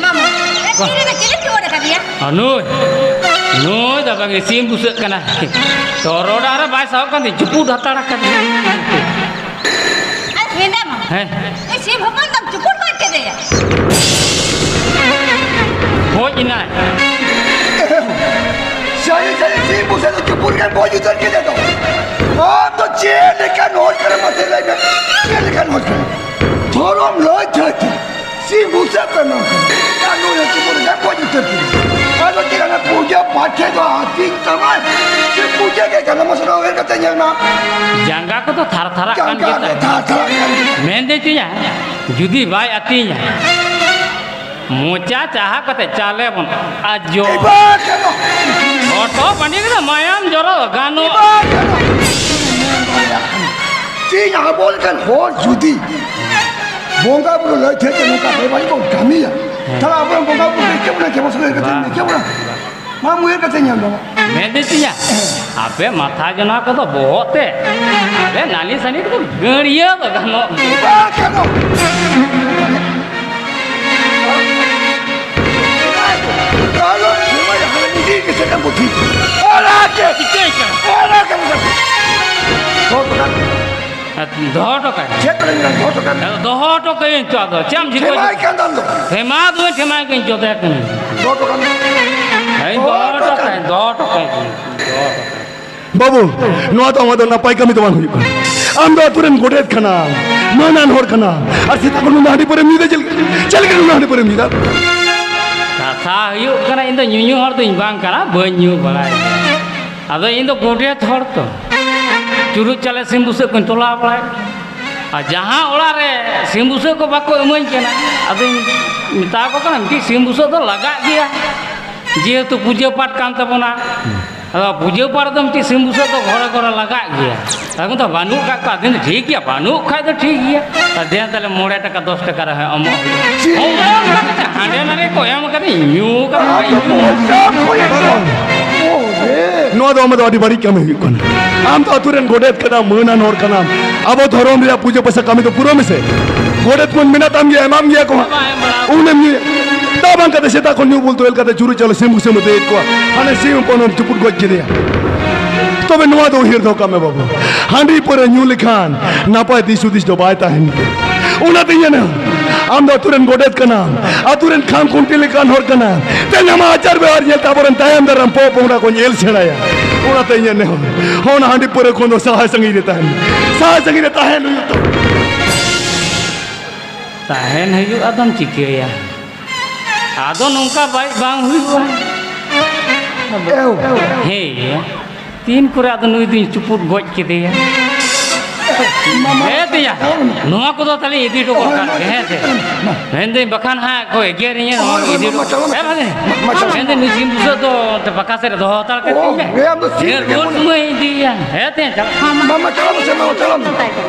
ᱢᱟᱢᱚ, ᱮ, ᱛᱤᱨᱮ ᱪᱮᱫ ᱮᱢ ᱴᱷᱩᱣᱟᱹᱨ ᱟᱠᱟᱫᱮᱭᱟ? ᱟᱨ ᱱᱩᱭ, ᱱᱩᱭ ᱫᱚ ᱵᱟᱝ, ᱥᱤᱢ ᱵᱩᱥᱟᱹᱜ ᱠᱟᱱᱟ᱾ ᱛᱚᱨᱚᱰ ᱟᱨ ᱵᱟᱭ ᱥᱟᱵ ᱠᱟᱱ ᱛᱤᱧ, ᱪᱩᱯᱩᱫ ᱦᱟᱛᱟᱲ ᱟᱠᱟᱫ᱾ ᱟᱨ ᱦᱮᱸᱫᱟ ᱢᱟ᱾ ᱦᱮᱸ᱾ ᱩᱱᱤ ᱥᱤᱢ ᱦᱚᱯᱚᱱ ᱫᱚᱢ ᱪᱩᱯᱩᱫ ᱜᱚᱡ ᱠᱮᱫᱮᱭᱟ᱾ ᱜᱚᱡ ᱮᱱᱟᱭ᱾ ᱥᱟᱹᱨᱤ ᱥᱟᱹᱨᱤ ᱥᱤᱢ ᱵᱩᱥᱟᱹᱜ ᱫᱚ ᱪᱩᱯᱩᱫ ᱜᱮᱢ ᱜᱚᱡ ᱩᱛᱟᱹᱨ ᱠᱮᱫᱮ ᱫᱚ᱾ ᱟᱢ ᱫᱚ ᱪᱮᱫ ᱞᱮᱠᱟᱱ ᱦᱚᱲ ᱠᱟᱱᱟᱢ ᱢᱟᱥᱮ ᱞᱟᱹᱭ ᱢᱮ? ᱪᱮᱫ ᱞᱮᱠᱟᱱ ᱦᱚᱲ ᱠᱟᱱᱟᱢ? ᱫᱷᱚᱨᱚᱢ ᱞᱟᱹᱭ ᱛᱮ ᱥᱤᱢ ᱵᱩᱥᱟᱹᱜ ᱯᱮ ᱮᱢᱟᱢ ᱠᱟᱱᱟ᱾ ᱟᱨ ᱱᱩᱭ ᱦᱚᱸ ᱪᱩᱯᱩᱫ ᱜᱮᱢ ᱜᱚᱡ ᱩᱛᱟᱹᱨ ᱠᱮᱫᱮ᱾ ᱟᱫᱚ ᱪᱮᱫ ᱚᱱᱟ ᱯᱩᱡᱟᱹ ᱯᱟᱴᱷᱮ ᱫᱚ ᱦᱟᱹᱴᱤᱧ ᱛᱟᱢᱟᱭ? ᱥᱮ ᱯᱩᱡᱟᱹ ᱜᱮ ᱠᱟᱱᱟ? ᱢᱟᱥᱮ ᱱᱚᱣᱟ ᱩᱭᱦᱟᱹᱨ ᱠᱟᱛᱮ ᱧᱮᱞ ᱢᱮ᱾ ᱡᱟᱸᱜᱟ ᱠᱚᱫᱚ ᱛᱷᱟᱨ ᱛᱷᱟᱨᱟᱜ ᱠᱟᱱ ᱡᱟᱸᱜᱟ ᱜᱮᱛᱟᱭ᱾ ᱠᱚ ᱛᱷᱟᱨ ᱛᱷᱟᱨᱟᱜ ᱠᱟᱱ ᱜᱮᱛᱟᱭ᱾ ᱢᱮᱱᱫᱟᱹᱧ ᱛᱤᱧᱟ, ᱡᱩᱫᱤ ᱵᱟᱭ ᱟᱹᱛᱤᱧᱟ, ᱢᱚᱪᱟ ᱪᱟᱦᱟ ᱠᱟᱛᱮ ᱪᱟᱞᱮ ᱵᱚᱱ ᱟᱡᱚ᱾ ᱤᱵᱟ ᱠᱟᱱᱟ᱾ ᱦᱚᱴᱚᱜ ᱵᱟᱺᱰᱤ ᱨᱮ ᱢᱟᱭᱟᱢ ᱡᱚᱨᱚ ᱜᱟᱱᱚᱜ᱾ ᱤᱵᱟ ᱠᱟᱱᱟ᱾ ᱛᱮᱦᱮᱧ ᱟᱵᱚ ᱞᱮᱠᱟᱱ ᱦᱚᱲ ᱡᱩᱫᱤ ᱵᱚᱸᱜᱟ ᱵᱩᱨᱩ ᱞᱟᱹᱭ ᱴᱷᱮᱡ ᱛᱮ ᱱᱚᱝᱠᱟ ᱵᱮᱵᱟᱹᱲᱤᱡ ᱵᱚᱱ ᱠᱟᱹᱢᱤᱭᱟ, ᱦᱮᱸ᱾ ᱛᱟᱦᱞᱮ ᱟᱵᱚᱨᱮᱱ ᱵᱚᱸᱜᱟ ᱵᱩᱨᱩ ᱫᱚ ᱪᱮᱫ ᱵᱚᱱ ᱪᱮᱫ ᱵᱚᱱ ᱥᱚᱫᱚᱨ ᱠᱟᱛᱮ ᱵᱟᱝ᱾ ᱪᱮᱫ ᱵᱚᱱ ᱢᱟ ᱩᱭᱦᱟᱹᱨ ᱠᱟᱛᱮ ᱧᱮᱞ ᱢᱮ᱾ ᱢᱮᱱᱫᱟᱹᱧ ᱛᱤᱧᱟ, ᱟᱯᱮ ᱢᱟᱛᱷᱟ ᱡᱚᱱᱟ ᱠᱚᱫᱚ ᱵᱚᱦᱚᱜ ᱛᱮ, ᱟᱞᱮ ᱱᱟᱹᱞᱤ ᱥᱟᱹᱱᱤ ᱠᱚᱫᱚ ᱜᱟᱹᱲᱭᱟᱹ ᱫᱚ ᱜᱟᱱᱚᱜ ᱜᱮᱭᱟ᱾ ᱵᱟᱝ ᱜᱟᱱᱚᱜ᱾ ᱟᱞᱚ ᱥᱮᱵᱟᱭᱟ, ᱦᱟᱱᱮ ᱱᱤᱡᱮ ᱜᱮ ᱥᱮᱫ ᱮᱢ ᱵᱩᱫᱷᱤ᱾ ᱚᱱᱟ ᱜᱮ᱾ ᱪᱤᱠᱟᱹᱭ ᱠᱟᱱᱟ? ᱚᱱᱟ ᱜᱮ᱾ ᱫᱚᱦᱚ ᱦᱚᱴᱚ ᱠᱟᱭ᱾ ᱪᱮᱫ ᱠᱟᱱᱟ ᱫᱚᱦᱚ ᱦᱚᱴᱚ ᱠᱟᱭ? ᱫᱚᱦᱚ ᱦᱚᱴᱚ ᱠᱟᱹᱭᱟᱹᱧ ᱛᱚ, ᱟᱫᱚ ᱪᱮᱫ ᱮᱢ ᱡᱷᱤᱠᱚ? ᱴᱷᱮᱢᱟᱭ ᱠᱟᱱ ᱫᱚ ᱟᱢ ᱫᱚ᱾ ᱴᱷᱮᱢᱟ ᱫᱚ ᱵᱟᱹᱧ ᱴᱷᱮᱢᱟᱭ ᱠᱟᱹᱧ, ᱡᱚᱫᱮ ᱠᱟᱹᱱᱟᱹᱧ᱾ ᱫᱚᱦᱚ ᱦᱚᱴᱚ ᱠᱟᱭ᱾ ᱦᱮᱸ, ᱫᱚᱦᱚ ᱦᱚᱴᱚ ᱠᱟᱭ, ᱫᱚᱦᱚ ᱦᱚᱴᱚ ᱠᱟᱭ ᱠᱟᱹᱱᱟᱹᱧ, ᱫᱚᱦᱚ ᱦᱚᱴᱚ ᱠᱟᱭ᱾ ᱵᱟᱹᱵᱩ, ᱱᱚᱣᱟ ᱫᱚ ᱟᱢᱟᱜ ᱫᱚ ᱱᱟᱯᱟᱭ ᱠᱟᱹᱢᱤ ᱫᱚ ᱵᱟᱝ ᱦᱩᱭᱩᱜ ᱠᱟᱱᱟ᱾ ᱟᱢ ᱫᱚ ᱟᱹᱛᱩ ᱨᱮᱱ ᱜᱚᱰᱮᱛ ᱠᱟᱱᱟᱢ, ᱢᱟᱹᱱᱟᱱ ᱦᱚᱲ ᱠᱟᱱᱟᱢ, ᱟᱨ ᱥᱮᱛᱟᱜ ᱠᱷᱚᱱ ᱱᱩᱱᱟᱹᱜ ᱦᱟᱺᱰᱤ ᱯᱟᱹᱣᱨᱟᱹᱢ ᱧᱩᱭᱮᱫᱟ᱾ ᱪᱮᱫ ᱞᱟᱹᱜᱤᱫ, ᱪᱮᱫ ᱞᱟᱹᱜᱤᱫ ᱱᱩᱱᱟᱹᱜ ᱦᱟᱺᱰᱤ ᱯᱟᱹᱣᱨᱟᱹᱢ ᱧᱩᱭᱮᱫᱟ? ᱠᱟᱛᱷᱟ ᱦᱩᱭᱩᱜ ᱠᱟᱱᱟ, ᱤᱧ ᱫᱚ ᱧᱩᱧᱩ ᱦᱚᱲ ᱫᱚᱧ ᱵᱟᱝ ᱠᱟᱱᱟ, ᱵᱟᱹᱧ ᱧᱩ ᱵᱟᱲᱟᱭ ᱜᱮᱭᱟ᱾ ᱟᱫᱚ ᱤᱧ ᱫᱚ ᱜᱚᱰᱮᱛ ᱦᱚᱲ ᱛᱚ, ᱪᱩᱨᱩᱡ ᱪᱟᱣᱞᱮ ᱥᱤᱢ ᱵᱩᱥᱟᱹᱜ ᱠᱚᱧ ᱛᱚᱞᱟ ᱵᱟᱲᱟᱭ᱾ ᱟᱨ ᱡᱟᱦᱟᱸ ᱚᱲᱟᱜ ᱨᱮ ᱥᱤᱢ ᱵᱩᱥᱟᱹᱜ ᱠᱚ ᱵᱟᱠᱚ ᱤᱢᱟᱹᱧ ᱠᱟᱱᱟ, ᱟᱫᱚᱧ ᱢᱮᱛᱟ ᱠᱚ ᱠᱟᱱᱟ, ᱢᱤᱫᱴᱤᱡ ᱥᱤᱢ ᱵᱩᱥᱟᱹᱜ ᱫᱚ ᱞᱟᱜᱟᱜ ᱜᱮᱭᱟ, ᱡᱮᱦᱮᱛᱩ ᱯᱩᱡᱟᱹ ᱯᱟᱴ ᱠᱟᱱ ᱛᱟᱵᱚᱱᱟ᱾ ᱟᱫᱚ ᱯᱩᱡᱟᱹ ᱯᱟᱴ ᱫᱚ ᱢᱤᱫᱴᱤᱡ ᱥᱤᱢ ᱵᱩᱥᱟᱹᱜ ᱫᱚ ᱜᱷᱚᱨᱮ ᱜᱷᱚᱨᱮ ᱞᱟᱜᱟᱜ ᱜᱮᱭᱟ᱾ ᱟᱫᱚ ᱢᱮᱱᱫᱟ, "ᱵᱟᱹᱱᱩᱜ ᱠᱟᱜ ᱠᱚᱣᱟ?" ᱟᱫᱚᱧ ᱢᱮᱱᱫᱟ, "ᱴᱷᱤᱠ ᱜᱮᱭᱟ, ᱵᱟᱹᱱᱩᱜ ᱠᱷᱟᱡ ᱫᱚ ᱴᱷᱤᱠ ᱜᱮᱭᱟ, ᱟᱨ ᱫᱮᱱ ᱛᱟᱦᱞᱮ ᱢᱚᱬᱮ ᱴᱟᱠᱟ ᱫᱚᱥ ᱴᱟᱠᱟ ᱨᱮᱦᱚᱸ ᱮᱢᱚᱜ ᱦᱩᱭᱩᱜᱼᱟ᱾" ᱦᱚᱸ, ᱚᱱᱟ ᱠᱟᱛᱮ ᱦᱟᱸᱰᱮ ᱱᱟᱰᱮ ᱠᱚ ᱮᱢ ᱠᱟᱛᱮ ᱧᱩ ᱠᱟᱛᱮ ᱤᱧ ᱧᱩ ᱠᱟᱛᱮ᱾ ᱱᱚᱣᱟ ᱫᱚ ᱟᱢ ᱫᱚ ᱟᱹᱰᱤ ᱵᱟᱹᱲᱤᱡ ᱠᱟᱹᱢᱤ ᱦᱩᱭᱩᱜ ᱠᱟᱱᱟ᱾ ᱟᱢ ᱫᱚ ᱟᱹᱛᱩ ᱨᱮᱱ ᱜᱚᱰᱮᱛ ᱠᱟᱱᱟᱢ, ᱢᱟᱹᱱᱟᱱ ᱦᱚᱲ ᱠᱟᱱᱟᱢ, ᱟᱵᱚ ᱫᱷᱚᱨᱚᱢ ᱨᱮᱭᱟᱜ ᱯᱩᱡᱟᱹ ᱯᱟᱥᱟ ᱠᱟᱹᱢᱤ ᱫᱚ ᱯᱩᱨᱟᱹᱣ ᱢᱮᱥᱮ᱾ ᱜᱚᱰᱮᱛ ᱵᱚᱱ ᱢᱮᱱᱟᱜ ᱛᱟᱢ ᱜᱮᱭᱟ, ᱮᱢᱟᱢ ᱜᱮᱭᱟ ᱠᱚ ᱦᱟᱸᱜ᱾ ᱩᱱᱮᱢ ᱧᱩᱭᱟ᱾ ᱫᱟᱜ ᱵᱟᱝ ᱠᱟᱛᱮ ᱥᱮᱛᱟᱜ ᱠᱷᱚᱱ ᱧᱩ ᱵᱩᱞ ᱛᱚᱭᱮᱞ ᱠᱟᱛᱮ ᱪᱩᱨᱩᱡ ᱪᱟᱣᱞᱮ ᱥᱤᱢ ᱵᱩᱥᱟᱹᱜ ᱮᱢ ᱟᱹᱫᱟᱹᱭᱮᱫ ᱠᱚᱣᱟ᱾ ᱦᱟᱱᱮ ᱥᱤᱢ ᱦᱚᱯᱚᱱ ᱦᱚᱸᱢ ᱪᱩᱯᱩᱫ ᱜᱚᱡ ᱠᱮᱫᱮᱭᱟ᱾ ᱛᱚᱵᱮ ᱱᱚᱣᱟ ᱫᱚ ᱩᱭᱦᱟᱹᱨ ᱫᱚᱦᱚ ᱠᱟᱜ ᱢᱮ ᱵᱟᱹᱵᱩ, ᱦᱟᱺᱰᱤ ᱯᱟᱹᱣᱨᱟᱹ ᱧᱩ ᱞᱮᱠᱷᱟᱱ ᱱᱟᱯᱟᱭ ᱫᱤᱥ ᱦᱩᱫᱤᱥ ᱫᱚ ᱵᱟᱭ ᱛᱟᱦᱮᱱ ᱜᱮᱭᱟ᱾ ᱚᱱᱟᱛᱮᱧ ᱢᱮᱱᱟ, ᱟᱢ ᱫᱚ ᱟᱹᱛᱩ ᱨᱮᱱ ᱜᱚᱰᱮᱛ ᱠᱟᱱᱟᱢ, ᱟᱹᱛᱩ ᱨᱮᱱ ᱠᱷᱟᱢ ᱠᱷᱩᱱᱴᱤ ᱞᱮᱠᱟᱱ ᱦᱚᱲ ᱠᱟᱱᱟᱢ᱾ ᱛᱮᱦᱮᱧ ᱟᱢᱟᱜ ᱟᱪᱟᱨ ᱵᱮᱣᱦᱟᱨ ᱧᱮᱞᱛᱮ ᱟᱵᱚᱨᱮᱱ ᱛᱟᱭᱚᱢ ᱫᱟᱨᱟᱢ ᱯᱚᱼᱯᱚᱝᱲᱟ ᱠᱚ ᱧᱮᱞ ᱥᱮᱬᱟᱭᱟ᱾ ᱚᱱᱟᱛᱮᱧ ᱢᱮᱱᱟ, ᱦᱚᱸ, ᱚᱱᱟ ᱦᱟᱺᱰᱤ ᱯᱟᱹᱣᱨᱟᱹ ᱠᱷᱚᱱ ᱫᱚ ᱥᱟᱦᱟ ᱥᱟᱺᱜᱤᱧ ᱨᱮ ᱛᱟᱦᱮᱱ ᱢᱮ, ᱥᱟᱦᱟ ᱥᱟᱺᱜᱤᱧ ᱨᱮ ᱛᱟᱦᱮᱱ ᱦᱩᱭᱩᱜ ᱛᱟᱢᱟ᱾ ᱛᱟᱦᱮᱱ ᱦᱩᱭᱩᱜᱼᱟ, ᱟᱫᱚᱢ ᱪᱤᱠᱟᱹᱭᱟ? ᱟᱫᱚ ᱱᱚᱝᱠᱟ ᱵᱟᱭ ᱵᱟᱝ ᱦᱩᱭᱩᱜᱼᱟ᱾ ᱮᱣ᱾ ᱦᱮᱸ, ᱛᱤᱱ ᱠᱚᱨᱮ ᱟᱫᱚ ᱱᱩᱭ ᱫᱩᱧ ᱪᱩᱯᱩᱫ ᱜᱚᱡ ᱠᱮᱫᱮᱭᱟ᱾ ᱢᱟᱢᱟ᱾ ᱦᱮᱸ ᱛᱮᱭᱟ, ᱱᱚᱣᱟ ᱠᱚᱫᱚ ᱛᱟᱦᱞᱮ ᱤᱫᱤ ᱦᱚᱴᱚ ᱠᱟᱜ ᱠᱟᱱ ᱜᱮ, ᱦᱮᱸ ᱥᱮ? ᱢᱟ᱾ ᱢᱮᱱᱫᱟᱹᱧ ᱵᱟᱠᱷᱟᱱ ᱦᱟᱸᱜ ᱠᱚ ᱮᱜᱮᱨᱤᱧᱟ, ᱱᱚᱣᱟ ᱦᱳᱭ, ᱠᱚ ᱦᱳᱭ, ᱤᱫᱤ ᱢᱟ, ᱦᱚᱴᱚ ᱪᱟᱞᱟᱜ ᱢᱮ᱾ ᱦᱮᱸ ᱵᱟᱝ? ᱢᱟ, ᱢᱟ, ᱪᱟᱞᱟᱜ ᱢᱮ᱾ ᱢᱮᱱᱫᱟᱹᱧ ᱱᱩᱭ ᱥᱤᱢ ᱵᱩᱥᱟᱹᱜ ᱫᱚ ᱚᱱᱛᱮ ᱵᱟᱠᱟ ᱥᱮᱫ ᱨᱮ ᱫᱚᱦᱚ ᱦᱟᱛᱟᱲ ᱠᱟᱜ ᱚ, ᱛᱤᱧ ᱢᱮ᱾ ᱦᱮᱸ, ᱟᱢ ᱫᱚ ᱥᱤᱢ ᱱᱤᱭᱟᱹ ᱜᱮ ᱨᱩᱣᱟᱹᱲ ᱢᱚᱱᱮ ᱥᱚᱢᱚᱭ ᱤᱫᱤᱭᱟ᱾ ᱦᱮᱸ ᱛᱮᱭᱟ, ᱪᱟᱞᱟᱜ ᱢᱮ᱾ ᱢᱟ, ᱢᱟ, ᱪᱟᱞᱟᱜ ᱢᱮᱥᱮ, ᱢᱟ, ᱪᱟᱞᱟᱜ ᱢᱮ᱾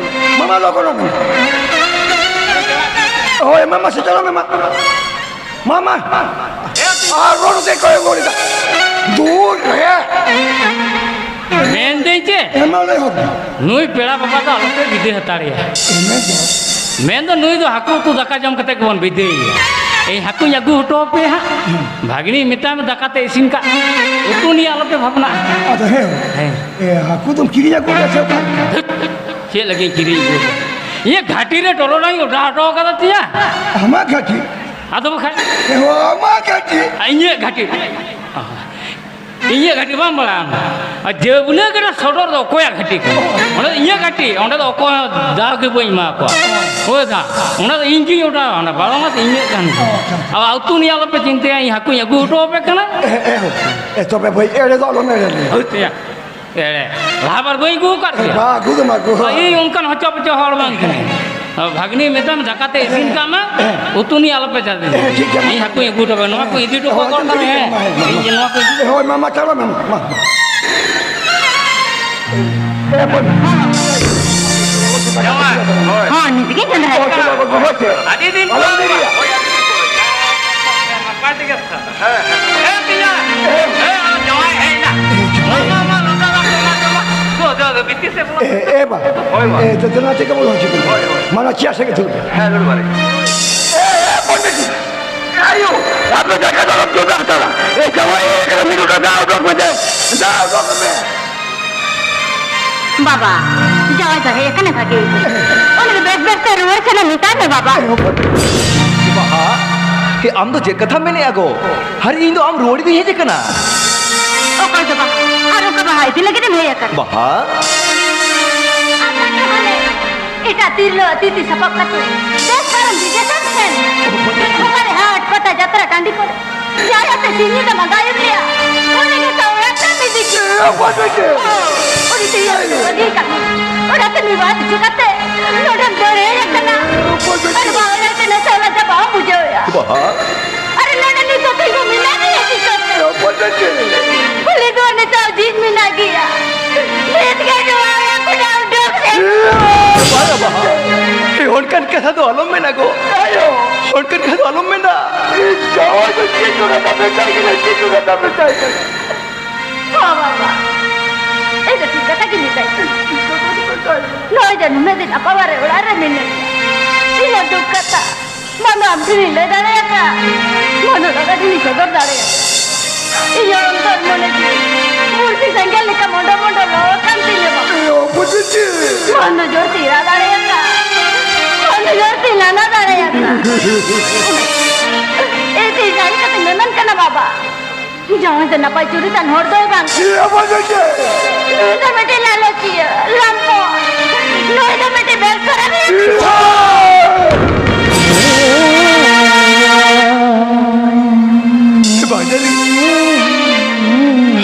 ᱢᱟ, ᱢᱟ, ᱞᱚᱜᱚᱱ, ᱞᱚᱜᱚᱱ᱾ ᱦᱳᱭ, ᱢᱟ, ᱢᱟ, ᱥᱮ ᱪᱟᱞᱟᱜ ᱢᱮ, ᱢᱟ᱾ ᱢᱟᱢᱟ, ᱟᱨ ᱨᱚᱲ ᱛᱮ ᱠᱚᱭ ᱜᱚᱲ ᱫᱟ᱾ ᱫᱩᱨ ᱨᱮ᱾ ᱢᱮᱱᱫᱟᱹᱧ ᱪᱮᱫ? ᱮᱢᱟ ᱞᱮ ᱦᱚᱸ᱾ ᱱᱩᱭ ᱯᱮᱲᱟ ᱵᱟᱵᱟ ᱫᱚ ᱟᱞᱚᱯᱮ ᱵᱤᱫᱟᱹᱭ ᱦᱟᱛᱟᱲᱮᱭᱟ᱾ ᱮᱢᱮ ᱫᱚ᱾ ᱢᱮᱱᱫᱚ ᱱᱩᱭ ᱫᱚ ᱦᱟᱹᱠᱩ ᱩᱛᱩ ᱫᱟᱠᱟ ᱡᱚᱢ ᱠᱟᱛᱮ ᱜᱮᱵᱚᱱ ᱵᱤᱫᱟᱹᱭᱮᱭᱟ᱾ ᱤᱧ ᱦᱟᱹᱠᱩᱧ ᱟᱹᱜᱩ ᱦᱚᱴᱚ ᱟᱯᱮᱭᱟ ᱦᱟᱸᱜ᱾ ᱵᱷᱟᱜᱽᱱᱤ ᱢᱮᱛᱟᱭ ᱢᱮ ᱫᱟᱠᱟ ᱛᱮ ᱤᱥᱤᱱ ᱠᱟᱜ᱾ ᱩᱛᱩ ᱱᱤᱭᱮ ᱟᱞᱚᱯᱮ ᱵᱷᱟᱵᱽᱱᱟᱜᱼᱟ᱾ ᱟᱫᱚ ᱦᱮᱸ᱾ ᱦᱮᱸ᱾ ᱮ, ᱦᱟᱹᱠᱩ ᱫᱚᱢ ᱠᱤᱨᱤᱧ ᱟᱹᱜᱩ ᱠᱟᱜ ᱥᱮ ᱚᱠᱟ? ᱫᱷᱩᱛ᱾ ᱪᱮᱫ ᱞᱟᱹᱜᱤᱫ ᱠᱤᱨᱤᱧ ᱟᱹᱜᱩ ᱠᱟᱫᱟ? ᱤᱧᱟᱹᱜ ᱜᱷᱟᱹᱴᱤ ᱨᱮ ᱴᱚᱨᱚᱰᱟᱝ ᱚᱰᱟᱣ ᱦᱚᱴᱚ ᱠᱟᱫᱟ ᱛᱤᱧᱟ᱾ ᱟᱢᱟᱜ ᱜᱷᱟᱹᱴᱤ? ᱟᱫᱚ ᱵᱟᱠᱷᱟᱡ᱾ ᱮ ᱦᱳ, ᱟᱢᱟᱜ ᱜᱷᱟᱹᱴᱤ? ᱤᱧᱟᱹᱜ ᱜᱷᱟᱹᱴᱤ᱾ ᱤᱧᱟᱹᱜ ᱜᱷᱟᱹᱴᱤ ᱵᱟᱢ ᱵᱟᱲᱟᱭᱟ ᱟᱢ ᱫᱚ? ᱟᱨ ᱡᱟᱹᱵᱽᱞᱟᱹ ᱠᱟᱱᱟ ᱥᱚᱰᱚᱨ ᱫᱚ ᱚᱠᱚᱭᱟᱜ ᱜᱷᱟᱹᱴᱤ ᱠᱟᱱᱟ? ᱚᱸᱰᱮ ᱫᱚ ᱤᱧᱟᱹᱜ ᱜᱷᱟᱹᱴᱤ, ᱚᱸᱰᱮ ᱫᱚ ᱚᱠᱚᱭ ᱦᱚᱸ ᱫᱟᱣ ᱜᱮ ᱵᱟᱹᱧ ᱮᱢᱟ ᱠᱚᱣᱟ᱾ ᱦᱳᱭ ᱫᱟ, ᱚᱸᱰᱮ ᱫᱚ ᱤᱧ ᱜᱤᱧ ᱚᱰᱟᱣᱟ, ᱚᱸᱰᱮ ᱵᱟᱨᱚ ᱢᱟᱥ ᱤᱧᱟᱹᱜ ᱠᱟᱱ ᱜᱮᱭᱟ᱾ ᱟᱨ ᱩᱛᱩ ᱱᱤᱭᱟᱹ ᱟᱞᱚᱯᱮ ᱪᱤᱱᱛᱟᱹᱭᱟ, ᱤᱧ ᱦᱟᱹᱠᱩᱧ ᱟᱹᱜᱩ ᱦᱚᱴᱚ ᱟᱯᱮ ᱠᱟᱱᱟ᱾ ᱮ, ᱮ, ᱮ, ᱛᱚᱵᱮ ᱵᱷᱟᱹᱭ, ᱮᱲᱮ ᱫᱚ ᱟᱞᱚᱢ ᱮᱲᱮ ᱞᱮᱭᱟ᱾ ᱦᱳᱭ ᱛᱚᱭᱟ, ᱮᱲᱮ᱾ ᱞᱟᱦᱟ ᱵᱟᱨ ᱵᱟᱹᱧ ᱟᱹᱜᱩ ᱟᱠᱟᱫ ᱯᱮᱭᱟ? ᱵᱟ, ᱟᱹᱜᱩ ᱫᱚᱢ ᱟᱹᱜᱩ᱾ ᱤᱧ ᱚᱱᱠᱟᱱ ᱦᱚᱪᱚ ᱯᱚᱪᱚ ᱦᱚᱲ ᱵᱟᱝ ᱠᱟᱹᱱᱟᱹᱧ᱾ ᱵᱷᱟᱜᱽᱱᱤ ᱢᱮᱛᱟᱢ, ᱫᱟᱠᱟ ᱛᱮ ᱤᱥᱤᱱ ᱠᱟᱜ ᱢᱮ, ᱩᱛᱩ ᱱᱤᱭᱮ ᱟᱞᱚᱯᱮ ᱪᱟᱞᱟᱜᱼᱟ᱾ ᱦᱮᱸ, ᱴᱷᱤᱠ ᱜᱮᱭᱟ᱾ ᱤᱧ ᱦᱟᱹᱠᱩᱧ ᱟᱹᱜᱩ ᱦᱚᱴᱚ ᱠᱟᱜᱼᱟ, ᱱᱚᱣᱟ ᱠᱚ ᱤᱫᱤ ᱦᱚᱴᱚ ᱠᱟᱜ ᱦᱮᱸ, ᱠᱚ ᱦᱮᱸ, ᱦᱮᱸ, ᱦᱮᱸ᱾ ᱤᱧ ᱱᱚᱣᱟ ᱠᱚ ᱤᱫᱤ ᱦᱳᱭ, ᱢᱟ, ᱢᱟ, ᱪᱟᱞᱟᱜ ᱢᱮ, ᱢᱟ, ᱢᱟ᱾ ᱮ, ᱵᱟᱹᱵᱩ᱾ ᱡᱟᱶᱟᱭ, ᱦᱳᱭ᱾ ᱦᱚᱸ, ᱱᱤᱛ ᱜᱮ ᱪᱚᱸᱫᱟ ᱦᱳᱭ, ᱟᱠᱟᱱᱟ᱾ ᱪᱚᱸᱫᱟ ᱟᱠᱟᱱᱟ, ᱦᱳᱭ, ᱥᱮ᱾ ᱟᱹᱰᱤ ᱫᱤᱱ ᱟᱞᱚᱢ ᱯᱚᱨ᱾ ᱫᱮᱨᱤᱭᱟ᱾ ᱦᱳᱭ, ᱟᱹᱰᱤ ᱫᱤᱱ ᱯᱚᱨ᱾ ᱱᱟᱯᱟᱭ ᱛᱮᱜᱮ᱾ ᱦᱮᱸ, ᱦᱮᱸ᱾ ᱮ, ᱛᱮᱭᱟ᱾ ᱮ᱾ ᱮ, ᱟᱨ ᱡᱟᱶᱟᱭ ᱦᱮᱡ ᱮᱱᱟ᱾ ᱮ, ᱡᱟᱶᱟᱭ᱾ ᱢᱟ, ᱢᱟ, ᱢᱟ, ᱞᱚᱴᱟ ᱫᱟᱜ ᱠᱚ ᱮᱢᱟ ᱠᱚ ᱢᱟ᱾ ᱫᱩ, ᱫᱩ, ᱫᱩ, ᱵᱷᱤᱛᱤᱨ ᱥᱮᱫ ᱵᱚᱞᱚ᱾ ᱮ, ᱮ, ᱵᱟ᱾ ᱦᱳᱭ, ᱵᱟ᱾ ᱮ, ᱫᱮ-, ᱫᱮᱞᱟ ᱪᱮᱫ ᱠᱚ ᱵᱚᱞᱚ ᱦᱚᱪᱚ ᱠᱟᱱᱟ? ᱦᱳᱭ, ᱦᱳᱭ᱾ ᱢᱟ, ᱱᱚᱣᱟ ᱪᱮᱭᱟᱨ ᱥᱮᱫ ᱜᱮ ᱫᱩᱲᱩᱵ ᱢᱮ᱾ ᱦᱮᱸ, ᱫᱩᱲᱩᱵ ᱢᱮ᱾ ᱮ, ᱮ, ᱯᱚᱱᱰᱤᱛ ᱡᱤ᱾ ᱮ, ᱟᱭᱳ, ᱟᱯᱮ ᱫᱟᱠᱟ ᱫᱚ ᱟᱞᱚᱢ ᱡᱚᱢᱟ ᱦᱟᱛᱟᱲᱟ᱾ ᱮ, ᱡᱟᱶᱟᱭ ᱦᱮᱡ ᱟᱠᱟᱱᱟ, ᱢᱤᱫ ᱞᱚᱴᱟ ᱫᱟᱜ ᱚᱰᱚᱠ ᱢᱮ ᱫᱮ᱾ ᱫᱟᱜ ᱚᱰᱚᱠ ᱢᱮ᱾ ᱵᱟᱵᱟ, ᱡᱟᱶᱟᱭ ᱫᱚ ᱦᱮᱡ ᱟᱠᱟᱱᱟ ᱵᱷᱟᱜᱮ᱾ ᱩᱱᱤ ᱫᱚ ᱵᱮᱥ ᱵᱮᱥ ᱛᱮ ᱨᱩᱣᱟᱹᱲ ᱪᱟᱞᱟᱜ ᱢᱮᱛᱟᱭ ᱢᱮ, ᱵᱟᱵᱟ᱾ ᱵᱟᱦᱟ, ᱮ, ᱟᱢ ᱫᱚ ᱪᱮᱫ ᱠᱟᱛᱷᱟᱢ ᱢᱮᱱᱮᱜᱼᱟ ᱜᱚ? ᱟᱨ ᱤᱧ ᱫᱚ ᱟᱢ ᱨᱩᱣᱟᱹᱲ ᱜᱤᱧ ᱦᱮᱡ ᱟᱠᱟᱱᱟ᱾ ᱚᱠᱚᱭ ᱫᱚ ᱵᱟᱝ, ᱟᱨ ᱚᱠᱟ ᱵᱟᱦᱟ ᱤᱫᱤ ᱞᱟᱹᱜᱤᱫ ᱮᱢ ᱦᱮᱡ ᱟᱠᱟᱱᱟ? ᱵᱟᱦᱟ? ᱟᱢ ᱫᱚ ᱛᱟᱦᱞᱮ ᱮᱴᱟᱜ ᱛᱤᱨᱞᱟᱹ ᱛᱤ ᱛᱤ ᱥᱟᱯᱟᱵ ᱠᱟᱛᱮ ᱫᱮᱥ ᱯᱟᱨᱚᱢ ᱵᱤᱫᱮᱥ ᱮᱢ ᱥᱮᱱ? ᱚᱠᱟᱨᱮ ᱦᱟᱴ, ᱯᱟᱛᱟ, ᱡᱟᱛᱨᱟ ᱴᱟᱺᱰᱤ ᱠᱚᱨᱮ ᱡᱟᱦᱟᱸᱭ ᱟᱛᱮ ᱥᱤᱧ ᱧᱤᱫᱟᱹ ᱢᱟᱸᱜᱟᱭᱮᱫ ᱞᱮᱭᱟ, ᱩᱱᱤ ᱜᱮᱛᱚ ᱚᱲᱟᱜ ᱛᱮᱢ ᱤᱫᱤ ᱠᱮᱫᱮᱭᱟ᱾ ᱚ, ᱩᱱᱤ ᱫᱚ ᱤᱭᱟᱹ ᱵᱟᱹᱜᱤ ᱠᱟᱜ ᱢᱮ᱾ ᱚᱲᱟᱜ ᱛᱮ ᱢᱤᱫ ᱵᱟᱨ ᱦᱤᱡᱩᱜ ᱠᱟᱛᱮ ᱱᱚᱰᱮᱢ ᱫᱟᱹᱲ ᱦᱮᱡ ᱟᱠᱟᱱᱟ᱾ ᱟᱨ ᱵᱟᱝ ᱚᱲᱟᱜ ᱛᱮ ᱱᱟᱥᱮ ᱞᱟᱡᱟ ᱵᱟᱢ ᱵᱩᱡᱷᱟᱹᱣᱮᱫᱼᱟ᱾ ᱵᱟᱦᱟ᱾ ᱟᱨ ᱱᱚᱰᱮ ᱱᱤᱛᱚᱜ ᱛᱤᱸᱜᱩ ᱢᱮᱱᱟᱜ ᱢᱮᱭᱟ ᱪᱤᱠᱟᱹᱛᱮ? ᱠᱩᱞᱦᱤ ᱫᱩᱣᱟᱹᱨ ᱱᱤᱛᱚᱜ ᱡᱷᱤᱡ ᱢᱮᱱᱟᱜ ᱜᱮᱭᱟ᱾ ᱱᱤᱛ ᱜᱮ ᱱᱚᱣᱟ ᱚᱲᱟᱜ ᱠᱷᱚᱱᱟᱜ ᱩᱰᱩᱠ ᱥᱮ᱾ ᱵᱟᱝᱟ, ᱵᱟᱦᱟ᱾ ᱮ, ᱚᱱᱠᱟᱱ ᱠᱟᱛᱷᱟ ᱫᱚ ᱟᱞᱚᱢ ᱢᱮᱱᱟ ᱜᱚ᱾ ᱟᱭᱳ! ᱚᱱᱠᱟᱱ ᱠᱟᱛᱷᱟ ᱫᱚ ᱟᱞᱚᱢ ᱢᱮᱱᱟ᱾ ᱤᱧ ᱡᱟᱶᱟᱭ ᱫᱚ ᱪᱮᱫ ᱠᱚ ᱠᱟᱛᱷᱟ ᱢᱮᱛᱟᱭ ᱠᱟᱱᱟ, ᱪᱮᱫ ᱠᱚ ᱠᱟᱛᱷᱟ ᱢᱮᱛᱟᱭ ᱠᱟᱱᱟ? ᱦᱚᱸ ᱵᱟᱵᱟ, ᱤᱧ ᱫᱚ ᱴᱷᱤᱠ ᱠᱟᱛᱷᱟ ᱜᱤᱧ ᱢᱮᱛᱟᱭ ᱠᱟᱱᱟ᱾ ᱪᱮᱫ ᱠᱚ ᱠᱟᱛᱷᱟ ᱢᱮᱛᱟᱭ ᱠᱟᱱᱟ? ᱱᱚᱜᱼᱚᱭ ᱡᱮ ᱱᱩᱱᱟᱹᱜ ᱫᱤᱱ ᱟᱯᱟᱣᱟᱨᱮ ᱚᱲᱟᱜ ᱨᱮ ᱢᱤᱱᱟᱹᱧᱟ, ᱤᱧᱟᱹᱜ ᱫᱩᱠ ᱠᱟᱛᱷᱟ ᱵᱟᱝ ᱫᱚ ᱟᱢ ᱴᱷᱮᱱᱤᱧ ᱞᱟᱹᱭ ᱫᱟᱲᱮᱭᱟᱠᱟᱫ, ᱵᱟᱝ ᱫᱚ ᱫᱟᱫᱟ ᱴᱷᱮᱱᱤᱧ ᱥᱚᱫᱚᱨ ᱫᱟᱲᱮᱭᱟᱠᱟᱫ᱾ ᱤᱧᱟᱹᱜ ᱚᱱᱛᱚᱨ ᱢᱚᱱᱮ ᱡᱤᱣᱤ ᱢᱩᱨ ᱥᱮᱸᱜᱮᱞ ᱞᱮᱠᱟ ᱢᱚᱸᱰᱚ ᱢᱚᱸᱰᱚ ᱞᱚ ᱠᱟᱱ ᱛᱤᱧᱟᱹ ᱵᱟᱵᱟ᱾ ᱮ ᱵᱟᱵᱟ ᱪᱮᱫ? ᱵᱟᱝ ᱫᱚ ᱡᱳᱨ ᱛᱤᱧ ᱨᱟᱜ ᱫᱟᱲᱮᱭᱟᱜ ᱠᱟᱱ, ᱵᱟᱝ ᱫᱚ ᱡᱳᱨ ᱛᱤᱧ ᱞᱟᱸᱫᱟ ᱫᱟᱲᱮᱭᱟᱜ ᱠᱟᱱ᱾ ᱮ ᱛᱤᱧ ᱥᱟᱹᱨᱤ ᱠᱟᱛᱮ ᱢᱮᱢᱮᱱ ᱠᱟᱱᱟ ᱵᱟᱵᱟ, ᱡᱟᱶᱟᱭ ᱫᱚ ᱱᱟᱯᱟᱭ ᱪᱩᱨᱤᱛᱟᱱ ᱦᱚᱲ ᱫᱚᱭ ᱵᱟᱝ ᱠᱟᱱᱟ᱾ ᱮ ᱵᱟᱵᱟ ᱪᱮᱫ? ᱱᱩᱭ ᱫᱚ ᱢᱤᱫᱴᱮᱱ ᱞᱟᱞᱚᱪᱤᱭᱟᱹ, ᱞᱟᱢᱯᱚ᱾ ᱱᱩᱭ ᱫᱚ ᱢᱤᱫᱴᱮᱱ ᱵᱮᱥ ᱠᱚᱨᱟ ᱜᱮ᱾ ᱵᱟᱡᱟᱨᱤ,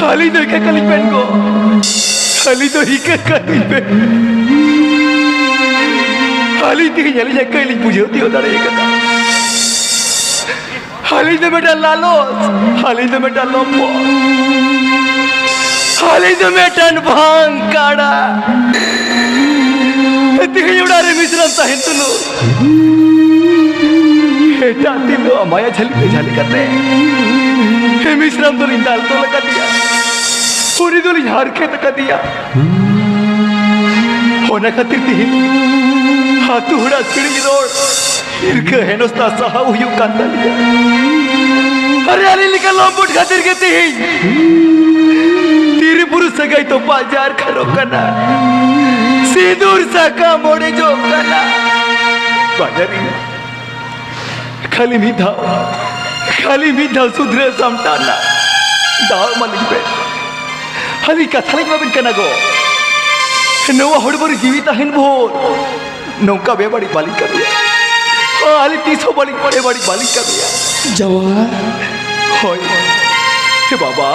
ᱟᱹᱞᱤᱧ ᱫᱚ ᱤᱠᱟᱹ ᱠᱟᱹᱞᱤᱧ ᱵᱮᱱ ᱜᱚ, ᱟᱹᱞᱤᱧ ᱫᱚ ᱤᱠᱟᱹ ᱠᱟᱹᱞᱤᱧ ᱵᱮᱱ᱾ ᱟᱹᱞᱤᱧ ᱛᱮᱦᱮᱧ ᱟᱹᱞᱤᱧᱟᱜ ᱠᱟᱹᱭ ᱞᱤᱧ ᱵᱩᱡᱷᱟᱹᱣ ᱛᱤᱭᱳᱜ ᱫᱟᱲᱮ ᱠᱟᱫᱟ᱾ ᱟᱹᱞᱤᱧ ᱫᱚ ᱢᱤᱫᱴᱟᱝ ᱞᱟᱞᱚᱪ, ᱟᱹᱞᱤᱧ ᱫᱚ ᱢᱤᱫᱴᱟᱝ ᱞᱚᱢᱯᱚ, ᱟᱹᱞᱤᱧ ᱫᱚ ᱢᱤᱫᱴᱟᱝ ᱵᱷᱟᱝ ᱠᱟᱲᱟ᱾ ᱛᱮᱦᱮᱧ ᱚᱲᱟᱜ ᱨᱮ ᱢᱤᱥᱨᱟᱢ ᱛᱟᱦᱮᱱ ᱛᱩᱞᱩᱡ ᱮᱴᱟᱜ ᱛᱤᱨᱞᱟᱹᱣᱟᱜ ᱢᱟᱭᱟ ᱡᱷᱟᱹᱞᱤ ᱛᱮ ᱡᱷᱟᱹᱞᱤ ᱠᱟᱛᱮ ᱢᱤᱥᱨᱟᱢ ᱫᱚᱞᱤᱧ ᱫᱟᱞ ᱛᱚᱞ ᱟᱠᱟᱫᱮᱭᱟ, ᱩᱱᱤ ᱫᱚᱞᱤᱧ ᱦᱟᱨᱠᱮᱛ ᱟᱠᱟᱫᱮᱭᱟ᱾ ᱚᱱᱟ ᱠᱷᱟᱹᱛᱤᱨ ᱛᱮᱦᱮᱧ ᱟᱹᱛᱩ ᱦᱚᱲᱟᱜ ᱥᱤᱲᱤᱡ ᱨᱚᱲ, ᱦᱤᱨᱠᱟᱹ ᱦᱮᱱᱚᱥᱛᱟ ᱥᱟᱦᱟᱣ ᱦᱩᱭᱩᱜ ᱠᱟᱱ ᱛᱟᱞᱤᱧᱟ᱾ ᱟᱨᱮ, ᱟᱞᱮ ᱞᱮᱠᱟ ᱞᱚᱢᱵᱚᱴ ᱠᱷᱟᱹᱛᱤᱨ ᱜᱮ ᱛᱮᱦᱮᱧ ᱛᱤᱨᱤ ᱵᱩᱨᱩ ᱥᱟᱹᱜᱟᱹᱭ ᱛᱚᱯᱟᱜ ᱡᱟᱨ ᱠᱷᱟᱨᱚᱜ ᱠᱟᱱᱟ, ᱥᱤᱸᱫᱩᱨ ᱥᱟᱠᱟᱢ ᱚᱲᱮᱡᱚᱜ ᱠᱟᱱᱟ᱾ ᱵᱟᱡᱟᱨᱤ, ᱠᱷᱟᱹᱞᱤ ᱢᱤᱫ ᱫᱷᱟᱣ, ᱠᱷᱟᱹᱞᱤ ᱢᱤᱫ ᱫᱷᱟᱣ ᱥᱩᱫᱷᱨᱟᱹ ᱥᱟᱢᱴᱟᱣ ᱨᱮᱱᱟᱜ ᱫᱟᱣ ᱮᱢᱟᱞᱤᱧ ᱯᱮ᱾ ᱟᱹᱞᱤᱧ ᱠᱟᱛᱷᱟ ᱞᱤᱧ ᱮᱢᱟᱵᱤᱱ ᱠᱟᱱᱟ ᱜᱚ, ᱱᱚᱣᱟ ᱦᱚᱲᱢᱚ ᱨᱮ ᱡᱤᱣᱤ ᱛᱟᱦᱮᱱ ᱵᱷᱳᱨ ᱱᱚᱝᱠᱟ ᱵᱮᱵᱟᱹᱲᱤᱡ ᱵᱟᱹᱞᱤᱧ ᱠᱟᱹᱢᱤᱭᱟ᱾ ᱟᱹᱞᱤᱧ ᱛᱤᱥ ᱦᱚᱸ ᱵᱟᱹᱞᱤᱧ, ᱵᱮᱵᱟᱹᱲᱤᱡ ᱵᱟᱹᱞᱤᱧ ᱠᱟᱹᱢᱤᱭᱟ᱾ ᱡᱟᱶᱟᱭ᱾ ᱦᱳᱭ᱾ ᱦᱮ ᱵᱟᱵᱟ᱾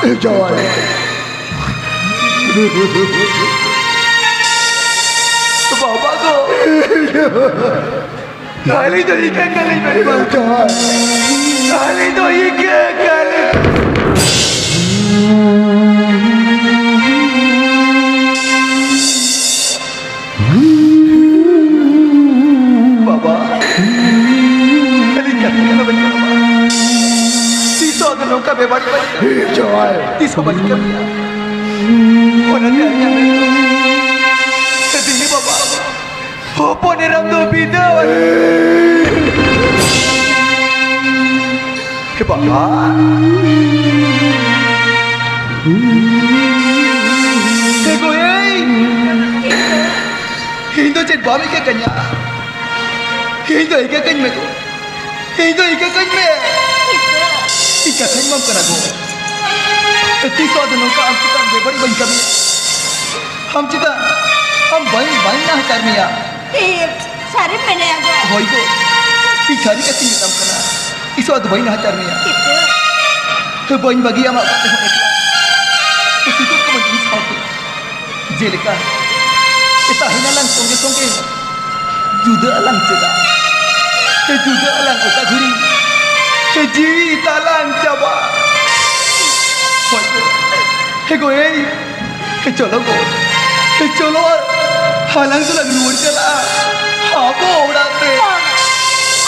ᱮ ᱡᱟᱶᱟᱭ᱾ ᱵᱟᱵᱟ ᱜᱚ᱾ ᱟᱹᱞᱤᱧ ᱫᱚ ᱤᱠᱟᱹ ᱠᱟᱹᱞᱤᱧ ᱵᱮᱱ ᱵᱟᱝ᱾ ᱟᱹᱞᱤᱧ ᱫᱚ ᱤᱠᱟᱹ ᱠᱟᱹᱞᱤᱧ᱾ ᱵᱟᱵᱟ, ᱟᱹᱞᱤᱧ ᱠᱟᱹᱴᱤᱡ ᱠᱟᱱᱟ ᱵᱟᱹᱧ ᱠᱟᱱᱟ᱾ ᱛᱤᱥ ᱦᱚᱸ ᱟᱫᱚ ᱱᱚᱝᱠᱟ ᱵᱮᱵᱟᱹᱲᱤᱡ ᱵᱟᱹᱧ ᱠᱟᱹᱢᱤᱭᱟ᱾ ᱡᱟᱶᱟᱭ᱾ ᱛᱤᱥ ᱦᱚᱸ ᱵᱟᱹᱧ ᱠᱟᱹᱢᱤᱭᱟ᱾ ᱚᱱᱟᱛᱮ ᱟᱹᱞᱤᱧᱟᱜ ᱢᱮᱱ ᱫᱚ, ᱫᱤᱞᱤ ᱵᱟᱵᱟ, ᱦᱚᱯᱚᱱ ᱮᱨᱟᱢ ᱫᱚ ᱵᱤᱫᱟᱹᱭ᱾ ᱦᱮ ᱵᱟᱵᱟ᱾ ᱮ ᱜᱳ, ᱮᱭ! ᱤᱧ ᱫᱚ ᱪᱮᱫ ᱵᱟᱢ ᱤᱠᱟᱹ ᱠᱟᱹᱧᱟ? ᱤᱧ ᱫᱚ ᱤᱠᱟᱹ ᱠᱟᱹᱧ ᱢᱮ ᱜᱳ᱾ ᱤᱧ ᱫᱚ ᱤᱠᱟᱹ ᱠᱟᱹᱧ ᱢᱮ᱾ ᱤᱧ ᱠᱟᱛᱷᱟᱧ ᱮᱢᱟᱢ ᱠᱟᱱᱟ ᱜᱳ᱾ ᱛᱤᱥ ᱦᱚᱸ ᱟᱫᱚ ᱱᱚᱝᱠᱟ ᱟᱢ ᱪᱮᱛᱟᱱ ᱵᱮᱵᱟᱹᱲᱤᱡ ᱵᱟᱹᱧ ᱠᱟᱹᱢᱤᱭᱟ᱾ ᱟᱢ ᱪᱮᱛᱟᱱ ᱟᱢ ᱵᱟᱹᱧ, ᱵᱟᱹᱧ ᱱᱟᱦᱟᱪᱟᱨ ᱢᱮᱭᱟ᱾ ᱤᱭᱟᱹ, ᱥᱟᱹᱨᱤᱢ ᱢᱮᱱᱮᱫᱼᱟ ᱜᱳ? ᱦᱳᱭ ᱜᱳ, ᱤᱧ ᱥᱟᱹᱨᱤ ᱠᱟᱛᱷᱟᱧ ᱢᱮᱛᱟᱢ ᱠᱟᱱᱟ᱾ ᱛᱤᱥ ᱦᱚᱸ ᱟᱫᱚ ᱵᱟᱹᱧ ᱱᱟᱦᱟᱪᱟᱨ ᱢᱮᱭᱟ᱾ ᱪᱤᱛᱟᱹ᱾ ᱵᱟᱹᱧ ᱵᱟᱹᱜᱤᱭᱟᱢᱟ ᱚᱠᱟ ᱛᱮᱦᱚᱸ ᱮᱠᱞᱟ᱾ ᱥᱩᱛᱩᱜ ᱠᱚᱢᱟ ᱡᱤᱣᱤ ᱥᱟᱶᱛᱮ᱾ ᱡᱮᱞᱮᱠᱟ ᱛᱟᱦᱮᱱᱟᱞᱟᱝ ᱥᱚᱸᱜᱮ ᱥᱚᱸᱜᱮ, ᱡᱩᱫᱟᱹ ᱟᱞᱟᱝ ᱪᱮᱫᱟᱜ? ᱡᱩᱫᱟᱹ ᱟᱞᱟᱝ ᱚᱠᱟ ᱜᱷᱩᱲᱤ, ᱡᱤᱣᱤ ᱛᱟᱞᱟᱝ ᱪᱟᱵᱟ᱾ ᱦᱳᱭ ᱜᱳ, ᱦᱮ ᱜᱳ, ᱮᱭ, ᱪᱚᱞᱚ ᱜᱳ, ᱪᱚᱞᱚ, ᱟᱞᱟᱝ ᱫᱚᱞᱟᱝ ᱨᱩᱣᱟᱹᱲ ᱪᱟᱞᱟᱜᱼᱟ ᱟᱵᱚ ᱚᱲᱟᱜ ᱛᱮ᱾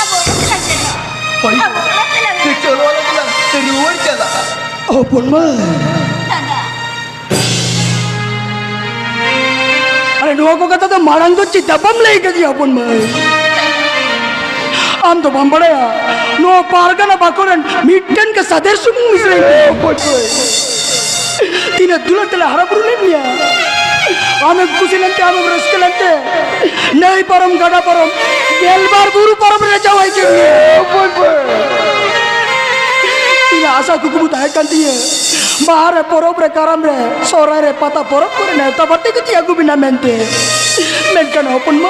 ᱟᱵᱚ ᱚᱲᱟᱜ ᱛᱮᱞᱟᱝ ᱪᱟᱞᱟᱜᱼᱟ᱾ ᱦᱳᱭ ᱜᱳ, ᱟᱵᱚ ᱚᱲᱟᱜ ᱛᱮᱞᱟᱝ ᱪᱟᱞᱟᱜᱼᱟ᱾ ᱪᱚᱞᱚ, ᱟᱞᱟᱝ ᱫᱚᱞᱟᱝ ᱨᱩᱣᱟᱹᱲ ᱪᱟᱞᱟᱜᱼᱟ᱾ ᱦᱚᱯᱚᱱ ᱢᱟᱹᱭ᱾ ᱫᱟᱫᱟ᱾ ᱟᱨᱮ, ᱱᱚᱣᱟ ᱠᱚ ᱠᱟᱛᱷᱟ ᱫᱚ ᱢᱟᱲᱟᱝ ᱫᱚ ᱪᱮᱫᱟᱜ ᱵᱟᱢ ᱞᱟᱹᱭ ᱠᱟᱫᱤᱧᱟ, ᱦᱚᱯᱚᱱ ᱢᱟᱹᱭ? ᱟᱢ ᱫᱚ ᱵᱟᱢ ᱵᱟᱲᱟᱭᱟ, ᱱᱚᱣᱟ ᱯᱟᱨᱜᱟᱱᱟ ᱵᱟᱠᱷᱳᱞ ᱨᱮᱱ ᱢᱤᱫᱴᱮᱱ ᱜᱮ ᱥᱟᱫᱷᱮᱨ ᱥᱩᱢᱩᱝ ᱢᱤᱥᱨᱟᱧ ᱠᱟᱱᱟ, ᱦᱚᱯᱚᱱ ᱢᱟᱹᱭ᱾ ᱛᱤᱱᱟᱹᱜ ᱫᱩᱞᱟᱹᱲ ᱛᱮᱞᱮ ᱦᱟᱨᱟ ᱵᱩᱨᱩ ᱞᱮᱫ ᱢᱮᱭᱟ᱾ ᱟᱢᱮᱢ ᱠᱩᱥᱤ ᱞᱮᱱᱛᱮ, ᱟᱢᱮᱢ ᱨᱟᱹᱥᱠᱟᱹ ᱞᱮᱱᱛᱮ, ᱱᱟᱹᱭ ᱯᱟᱨᱚᱢ, ᱜᱟᱰᱟ ᱯᱟᱨᱚᱢ, ᱜᱮᱞᱵᱟᱨ ᱵᱩᱨᱩ ᱯᱟᱨᱚᱢ ᱨᱮ ᱡᱟᱶᱟᱭ ᱠᱮᱫ ᱢᱮᱭᱟ᱾ ᱤᱧᱟᱹᱜ ᱟᱥᱟ ᱠᱩᱠᱢᱩ ᱛᱟᱦᱮᱸ ᱠᱟᱱ ᱛᱤᱧᱟᱹ, ᱵᱟᱦᱟ ᱨᱮ, ᱯᱚᱨᱚᱵᱽ ᱨᱮ, ᱠᱟᱨᱟᱢ ᱨᱮ, ᱥᱚᱦᱨᱟᱭ ᱨᱮ, ᱯᱟᱛᱟ ᱯᱚᱨᱚᱵᱽ ᱠᱚᱨᱮ ᱱᱮᱣᱛᱟ ᱵᱟᱨᱛᱮ ᱠᱟᱛᱮ ᱟᱹᱜᱩ ᱵᱮᱱᱟ ᱢᱮᱱᱛᱮ᱾ ᱢᱮᱱᱠᱷᱟᱱ ᱦᱚᱯᱚᱱ ᱢᱟ,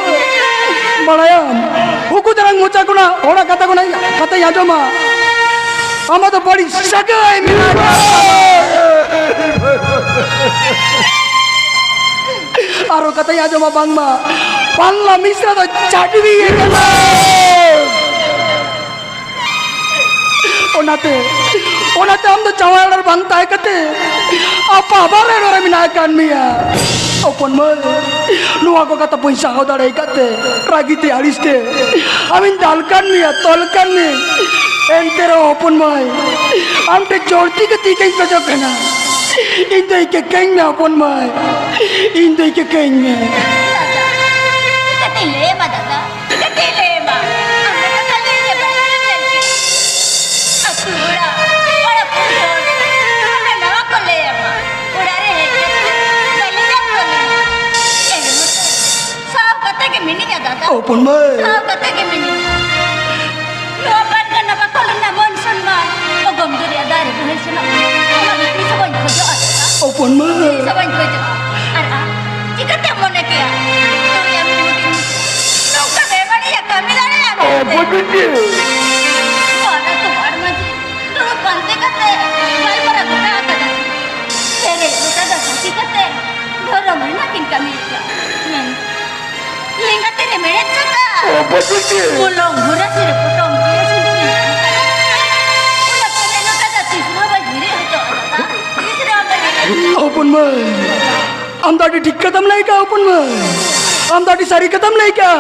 ᱵᱟᱲᱟᱭᱟᱢ, ᱩᱠᱩ ᱫᱟᱨᱟᱝ ᱢᱚᱪᱟ ᱠᱷᱚᱱᱟᱜ ᱦᱚᱲᱟᱜ ᱠᱟᱛᱷᱟ ᱠᱷᱚᱱᱟᱜ ᱠᱟᱛᱷᱟᱧ ᱟᱸᱡᱚᱢᱟ, ᱟᱢᱟᱜ ᱫᱚ ᱵᱟᱹᱲᱤᱡ ᱥᱟᱹᱜᱟᱹᱭ ᱢᱮᱱᱟᱜᱼᱟ᱾ ᱟᱨᱚ ᱠᱟᱛᱷᱟᱧ ᱟᱸᱡᱚᱢᱟ ᱵᱟᱝᱢᱟ ᱯᱟᱞᱞᱟ ᱢᱤᱥᱨᱟ ᱫᱚ ᱪᱟᱹᱰᱣᱤ ᱟᱠᱟᱱᱟ᱾ ᱚᱱᱟᱛᱮ, ᱚᱱᱟᱛᱮ ᱟᱢ ᱫᱚ ᱡᱟᱶᱟᱭ ᱚᱲᱟᱜ ᱨᱮ ᱵᱟᱝ ᱛᱟᱦᱮᱸ ᱠᱟᱛᱮ ᱟᱯᱟ ᱵᱟᱨ ᱨᱮ ᱱᱚᱰᱮ ᱢᱮᱱᱟᱜ ᱟᱠᱟᱫ ᱢᱮᱭᱟ᱾ ᱦᱚᱯᱚᱱ ᱢᱟᱹᱭ, ᱱᱚᱣᱟ ᱠᱚ ᱠᱟᱛᱷᱟ ᱵᱟᱹᱧ ᱥᱟᱦᱟᱣ ᱫᱟᱲᱮ ᱟᱠᱟᱫ ᱛᱮ ᱨᱟᱹᱜᱤ ᱛᱮ ᱟᱹᱲᱤᱥ ᱛᱮ ᱟᱢᱤᱧ ᱫᱟᱞ ᱠᱟᱱ ᱢᱮᱭᱟ, ᱛᱚᱞ ᱠᱟᱱ ᱢᱮᱭᱟ᱾ ᱮᱱᱛᱮ ᱨᱮᱦᱚᱸ ᱦᱚᱯᱚᱱ ᱢᱟᱹᱭ, ᱟᱢ ᱴᱷᱮᱱ ᱡᱳᱨ ᱛᱤ ᱠᱟᱛᱮ ᱤᱠᱟᱹᱧ ᱠᱷᱚᱡᱚᱜ ᱠᱟᱱᱟ᱾ ᱤᱧ ᱫᱚ ᱤᱠᱟᱹ ᱠᱟᱹᱧ ᱢᱮ ᱦᱚᱯᱚᱱ ᱢᱟᱹᱭ, ᱤᱧ ᱫᱚ ᱤᱠᱟᱹ ᱠᱟᱹᱧ ᱢᱮ᱾ ᱫᱟᱫᱟ, ᱪᱤᱠᱟᱹᱛᱤᱧ ᱞᱟᱹᱭ ᱟᱢᱟ ᱫᱟᱫᱟ? ᱪᱤᱠᱟᱹᱛᱤᱧ ᱞᱟᱹᱭ ᱟᱢᱟ? ᱟᱢ ᱫᱚ ᱠᱟᱛᱷᱟ ᱞᱟᱹᱭ ᱜᱮ ᱵᱟᱹᱧ ᱧᱮᱞ ᱠᱮᱫ᱾ ᱟᱹᱛᱩ ᱚᱲᱟᱜ, ᱯᱟᱲᱟ ᱯᱩᱲᱥᱤ ᱦᱚᱲ ᱠᱚ ᱱᱚᱣᱟ ᱠᱚ ᱞᱟᱹᱭ ᱟᱢᱟ᱾ ᱦᱚᱯᱚᱱ ᱢᱟᱹᱭ᱾ ᱥᱟᱶ ᱠᱟᱛᱮ ᱜᱮ ᱢᱤᱱᱟᱹᱧᱟ᱾ ᱱᱚᱣᱟ ᱯᱟᱨᱜᱟᱱᱟ ᱵᱟᱠᱷᱳᱞ ᱨᱮᱱᱟᱜ ᱢᱟᱹᱱ ᱥᱚᱱᱢᱟᱱ ᱚᱜᱚᱢ ᱫᱚᱨᱭᱟ ᱫᱟᱨᱮ ᱵᱚᱦᱮᱞ ᱥᱮᱱᱚᱜ ᱠᱟᱱᱟ᱾ ᱚᱱᱟ ᱫᱚ ᱛᱤᱥ ᱦᱚᱸ ᱵᱟᱹᱧ ᱠᱷᱚᱡᱚᱜᱼᱟ ᱫᱟᱫᱟ᱾ ᱦᱚᱯᱚᱱ ᱢᱟᱹᱭ᱾ ᱛᱤᱥ ᱦᱚᱸ ᱵᱟᱹᱧ ᱠᱷᱚᱡᱚᱜᱼᱟ᱾ ᱟᱨ ᱟᱢ ᱪᱤᱠᱟᱹᱛᱮᱢ ᱢᱚᱱᱮ ᱠᱮᱭᱟ ᱱᱩᱭ ᱟᱢ ᱦᱩᱰᱤᱧ ᱱᱚᱝᱠᱟ ᱵᱮᱵᱟᱹᱲᱤᱡ ᱠᱟᱹᱢᱤ ᱫᱟᱲᱮᱭᱟᱜᱼᱟ ᱢᱮᱱᱛᱮ? ᱚ, ᱵᱟᱹᱵᱩ ᱡᱤ᱾ ᱱᱚᱣᱟ ᱟᱛᱳ ᱦᱚᱲ ᱢᱟᱹᱡᱷᱤ ᱫᱩᱲᱩᱵ ᱯᱟᱱᱛᱮ ᱠᱟᱛᱮ ᱜᱟᱞᱢᱟᱨᱟᱣ ᱜᱚᱴᱟ ᱟᱠᱟᱫᱟ᱾ ᱯᱮᱨᱮᱡ ᱜᱚᱴᱟ ᱫᱚ ᱥᱟᱹᱠᱷᱤ ᱠᱟᱛᱮ ᱫᱷᱚᱨᱚᱢ ᱨᱮᱱᱟᱜ ᱠᱤᱱ ᱠᱟᱹᱢᱤ ᱟᱠᱟᱫᱟ᱾ ᱢᱮᱱ ᱞᱮᱸᱜᱟ ᱛᱤ ᱨᱮ ᱢᱮᱬᱦᱮᱫ ᱥᱟᱠᱟᱢ᱾ ᱚ, ᱵᱟᱹᱵᱩ ᱡᱤ᱾ ᱢᱚᱞᱚᱝ ᱵᱷᱚᱨᱟ ᱥᱤᱨᱟᱹ ᱯᱚᱴᱚᱢ ᱜᱮ ᱥᱤᱸᱫᱩᱨᱤᱧ ᱮᱢ ᱠᱟᱫᱟ᱾ ᱚᱱᱟ ᱯᱮᱨᱮᱡ ᱞᱚᱴᱟ ᱫᱚ ᱛᱤᱥ ᱨᱮᱦᱚᱸ ᱵᱟᱹᱧ ᱦᱤᱨᱤᱡ ᱦᱚᱪᱚᱜᱼᱟ ᱫᱟᱫᱟ᱾ ᱛᱤᱥ ᱨᱮᱦᱚᱸ ᱵᱟᱹᱧ ᱦᱤᱨᱤᱡ ᱦᱚᱪᱚᱜᱼᱟ᱾ ᱦᱚᱯᱚᱱ ᱢᱟᱹᱭ, ᱟᱢ ᱫᱚ ᱟᱹᱰᱤ ᱴᱷᱤᱠ ᱠᱟᱛᱷᱟᱢ ᱞᱟᱹᱭ ᱠᱟᱜᱼᱟ ᱦᱚᱯᱚᱱ ᱢᱟᱹᱭ᱾ ᱟᱢ ᱫᱚ ᱟᱹᱰᱤ ᱥᱟᱹᱨᱤ ᱠᱟᱛᱷᱟᱢ ᱞᱟᱹᱭ ᱠᱟᱜᱼᱟ᱾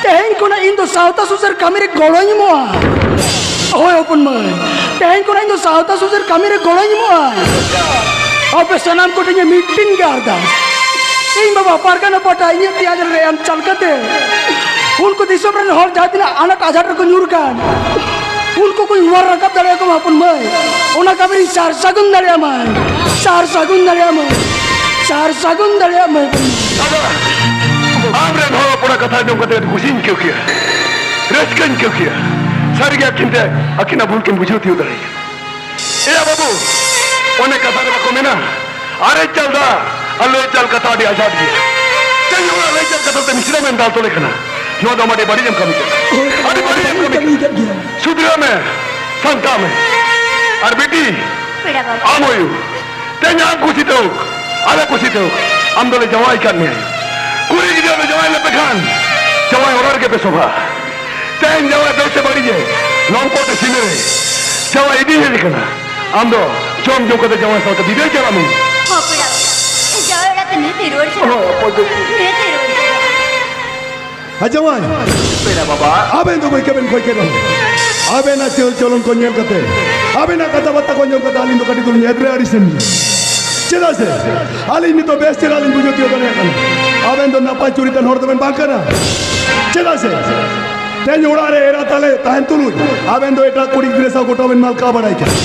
ᱛᱮᱦᱮᱧ ᱠᱷᱚᱱᱟᱜ ᱤᱧ ᱫᱚ ᱥᱟᱶᱛᱟ ᱥᱩᱥᱟᱹᱨ ᱠᱟᱹᱢᱤ ᱨᱮ ᱜᱚᱲᱚᱧ ᱮᱢᱚᱜᱼᱟ᱾ ᱦᱳᱭ ᱦᱚᱯᱚᱱ ᱢᱟᱹᱭ, ᱛᱮᱦᱮᱧ ᱠᱷᱚᱱᱟᱜ ᱤᱧ ᱫᱚ ᱥᱟᱶᱛᱟ ᱥᱩᱥᱟᱹᱨ ᱠᱟᱹᱢᱤ ᱨᱮ ᱜᱚᱲᱚᱧ ᱮᱢᱚᱜᱼᱟ᱾ ᱟᱯᱮ ᱥᱟᱱᱟᱢ ᱠᱚᱴᱷᱮᱱ ᱤᱧᱟᱹᱜ ᱢᱤᱫᱴᱤᱱ ᱜᱮ ᱟᱨᱫᱟᱥ, ᱤᱧ ᱵᱟᱵᱟ ᱯᱟᱨᱜᱟᱱᱟ ᱯᱟᱦᱴᱟ ᱤᱧᱟᱹᱜ ᱛᱮ ᱟᱡᱟᱨ ᱨᱮ ᱮᱢ ᱪᱟᱞ ᱠᱟᱛᱮ ᱩᱱᱠᱩ ᱫᱤᱥᱚᱢ ᱨᱮᱱ ᱦᱚᱲ ᱡᱟᱦᱟᱸ ᱛᱤᱱᱟᱹᱜ ᱟᱱᱟᱴ ᱟᱡᱷᱟᱴ ᱨᱮᱠᱚ ᱧᱩᱨ ᱠᱟᱱ, ᱩᱱᱠᱩ ᱠᱚᱧ ᱚᱣᱟᱨ ᱨᱟᱠᱟᱵ ᱫᱟᱲᱮᱭᱟᱠᱚ ᱢᱟ ᱦᱚᱯᱚᱱ ᱢᱟᱹᱭ᱾ ᱚᱱᱟ ᱠᱟᱹᱢᱤ ᱨᱤᱧ ᱥᱟᱨ ᱥᱟᱹᱜᱩᱱ ᱫᱟᱲᱮᱭᱟᱜ ᱢᱟ, ᱥᱟᱨ ᱥᱟᱹᱜᱩᱱ ᱫᱟᱲᱮᱭᱟᱜ ᱢᱟ, ᱥᱟᱨ ᱥᱟᱹᱜᱩᱱ ᱫᱟᱲᱮᱭᱟᱜ ᱢᱟ ᱦᱚᱯᱚᱱ ᱢᱟᱹᱭ᱾ ᱫᱟᱫᱟ, ᱟᱢᱨᱮᱱ ᱦᱚᱲ ᱦᱚᱯᱚᱱᱟᱜ ᱠᱟᱛᱷᱟ ᱟᱸᱡᱚᱢ ᱠᱟᱛᱮ ᱟᱹᱰᱤ ᱠᱩᱥᱤᱧ ᱟᱹᱭᱠᱟᱹᱣ ᱠᱮᱭᱟ, ᱨᱟᱹᱥᱠᱟᱹᱧ ᱟᱹᱭᱠᱟᱹᱣ ᱠᱮᱭᱟ᱾ ᱥᱟᱹᱨᱤᱜᱮ ᱟᱹᱠᱤᱱ ᱛᱮ ᱟᱹᱠᱤᱱᱟᱜ ᱵᱷᱩᱞ ᱠᱤᱱ ᱵᱩᱡᱷᱟᱹᱣ ᱛᱤᱭᱳᱜ ᱫᱟᱲᱮᱭᱟᱜᱼᱟ᱾ ᱮᱭᱟ ᱵᱟᱹᱵᱩ, ᱚᱱᱮ ᱠᱟᱛᱷᱟ ᱨᱮ ᱵᱟᱠᱚ ᱢᱮᱱᱟ, ᱟᱨᱮᱡ ᱪᱟᱞ ᱫᱟᱜ ᱟᱨ ᱞᱟᱹᱭ ᱪᱟᱞ ᱠᱟᱛᱷᱟ ᱟᱹᱰᱤ ᱟᱡᱷᱟᱴ ᱜᱮᱭᱟ᱾ ᱛᱮᱦᱮᱧ ᱚᱲᱟᱜ ᱞᱟᱹᱭ ᱪᱟᱞ ᱠᱟᱛᱷᱟ ᱛᱮ ᱢᱤᱥᱨᱟ ᱢᱮᱱ ᱫᱟᱞ ᱛᱚᱞᱮ ᱠᱟᱱᱟ᱾ ᱱᱚᱣᱟ ᱫᱚ ᱟᱢ ᱟᱹᱰᱤ ᱵᱟᱹᱲᱤᱡ ᱮᱢ ᱠᱟᱹᱢᱤ ᱠᱟᱱᱟ᱾ ᱦᱳᱭ, ᱟᱹᱰᱤ ᱵᱟᱹᱲᱤᱡ ᱮᱢ ᱠᱟᱹᱢᱤ ᱠᱟᱹᱢᱤ ᱠᱟᱱᱟ᱾ ᱠᱟᱱ ᱜᱮᱭᱟ᱾ ᱥᱩᱫᱷᱨᱟᱹᱜ ᱢᱮ, ᱥᱟᱱᱛᱟᱜ ᱢᱮ᱾ ᱟᱨ ᱵᱤᱴᱤ, ᱯᱮᱲᱟ ᱵᱟᱵᱟ᱾ ᱟᱢ ᱦᱩᱭᱩᱜ, ᱛᱮᱦᱮᱧ ᱟᱢ ᱠᱩᱥᱤ ᱛᱮ ᱦᱳᱠ, ᱟᱞᱮ ᱠᱩᱥᱤ ᱛᱮ ᱦᱳᱠ, ᱟᱢ ᱫᱚᱞᱮ ᱡᱟᱶᱟᱭ ᱠᱟᱫ ᱢᱮᱭᱟ᱾ ᱠᱩᱲᱤ ᱜᱤᱫᱽᱨᱟᱹ ᱞᱮ ᱡᱟᱶᱟᱭ ᱞᱮᱯᱮ ᱠᱷᱟᱱ ᱡᱟᱶᱟᱭ ᱚᱲᱟᱜ ᱨᱮᱜᱮ ᱯᱮ ᱥᱚᱵᱷᱟ᱾ ᱛᱮᱦᱮᱧ ᱡᱟᱶᱟᱭ ᱵᱮᱥ ᱮ ᱵᱟᱹᱲᱤᱡ ᱮ ᱞᱚᱢᱯᱚᱴ ᱮ ᱥᱤᱱᱟᱹ ᱨᱮ ᱡᱟᱶᱟᱭ ᱤᱫᱤ ᱦᱮᱡ ᱟᱠᱟᱱᱟ᱾ ᱟᱢ ᱫᱚ ᱡᱚᱢ ᱧᱩ ᱠᱟᱛᱮ ᱡᱟᱶᱟᱭ ᱥᱟᱶᱛᱮ ᱵᱤᱫᱟᱹᱭ ᱪᱟᱞᱟᱜ ᱢᱮ᱾ ᱦᱚᱸ ᱯᱮᱲᱟ ᱵᱟᱵᱟ, ᱡᱟᱶᱟᱭ ᱚᱲᱟᱜ ᱛᱮ ᱱᱤᱛ ᱤᱧ ᱨᱩᱣᱟᱹᱲ ᱪᱟᱞᱟᱜᱼᱟ᱾ ᱦᱳᱭ, ᱚᱠᱚᱭ ᱫᱚ? ᱱᱤᱛ ᱤᱧ ᱨᱩᱣᱟᱹᱲ ᱪᱟᱞᱟᱜᱼᱟ᱾ ᱦᱮᱸ ᱡᱟᱶᱟᱭ, ᱯᱮᱲᱟ ᱵᱟᱵᱟ᱾ ᱟᱵᱮᱱ ᱫᱚ ᱵᱟᱹᱭᱠᱟᱹ ᱵᱮᱱ ᱠᱷᱚᱡ ᱠᱮᱫ ᱵᱚᱱᱟ᱾ ᱟᱵᱮᱱᱟᱜ ᱪᱟᱹᱞ ᱪᱚᱞᱚᱱ ᱠᱚ ᱧᱮᱞ ᱠᱟᱛᱮ, ᱟᱵᱮᱱᱟᱜ ᱠᱟᱛᱷᱟ ᱵᱟᱨᱛᱟ ᱠᱚ ᱟᱸᱡᱚᱢ ᱠᱟᱛᱮ ᱟᱹᱞᱤᱧ ᱫᱚ ᱠᱟᱹᱴᱤᱡ ᱫᱚᱞᱤᱧ ᱮᱫᱽᱨᱮ ᱟᱹᱲᱤᱥᱮᱱ ᱜᱮᱭᱟ᱾ ᱪᱮᱫᱟᱜ ᱥᱮ ᱟᱹᱞᱤᱧ ᱱᱤᱛᱚᱜ ᱵᱮᱥ ᱪᱮᱦᱨᱟ ᱞᱤᱧ ᱵᱩᱡᱷᱟᱹᱣ ᱛᱤᱭᱳᱜ ᱫᱟᱲᱮᱭᱟᱜ ᱠᱟᱱᱟ, ᱟᱵᱮᱱ ᱫᱚ ᱱᱟᱯᱟᱭ ᱪᱩᱨᱤᱛᱟᱱ ᱦᱚᱲ ᱫᱚᱵᱮᱱ ᱵᱟᱝ ᱠᱟᱱᱟ᱾ ᱪᱮᱫᱟᱜ ᱥᱮ ᱛᱮᱦᱮᱧ ᱚᱲᱟᱜ ᱨᱮ ᱮᱨᱟ ᱛᱟᱞᱮ ᱛᱟᱦᱮᱱ ᱛᱩᱞᱩᱡ ᱟᱵᱮᱱ ᱫᱚ ᱮᱴᱟᱜ ᱠᱩᱲᱤ ᱜᱤᱫᱽᱨᱟᱹ ᱥᱟᱶ ᱜᱚᱴᱟ ᱵᱮᱱ ᱢᱟᱞᱠᱟᱣ ᱵᱟᱲᱟᱭ ᱠᱟᱱᱟ᱾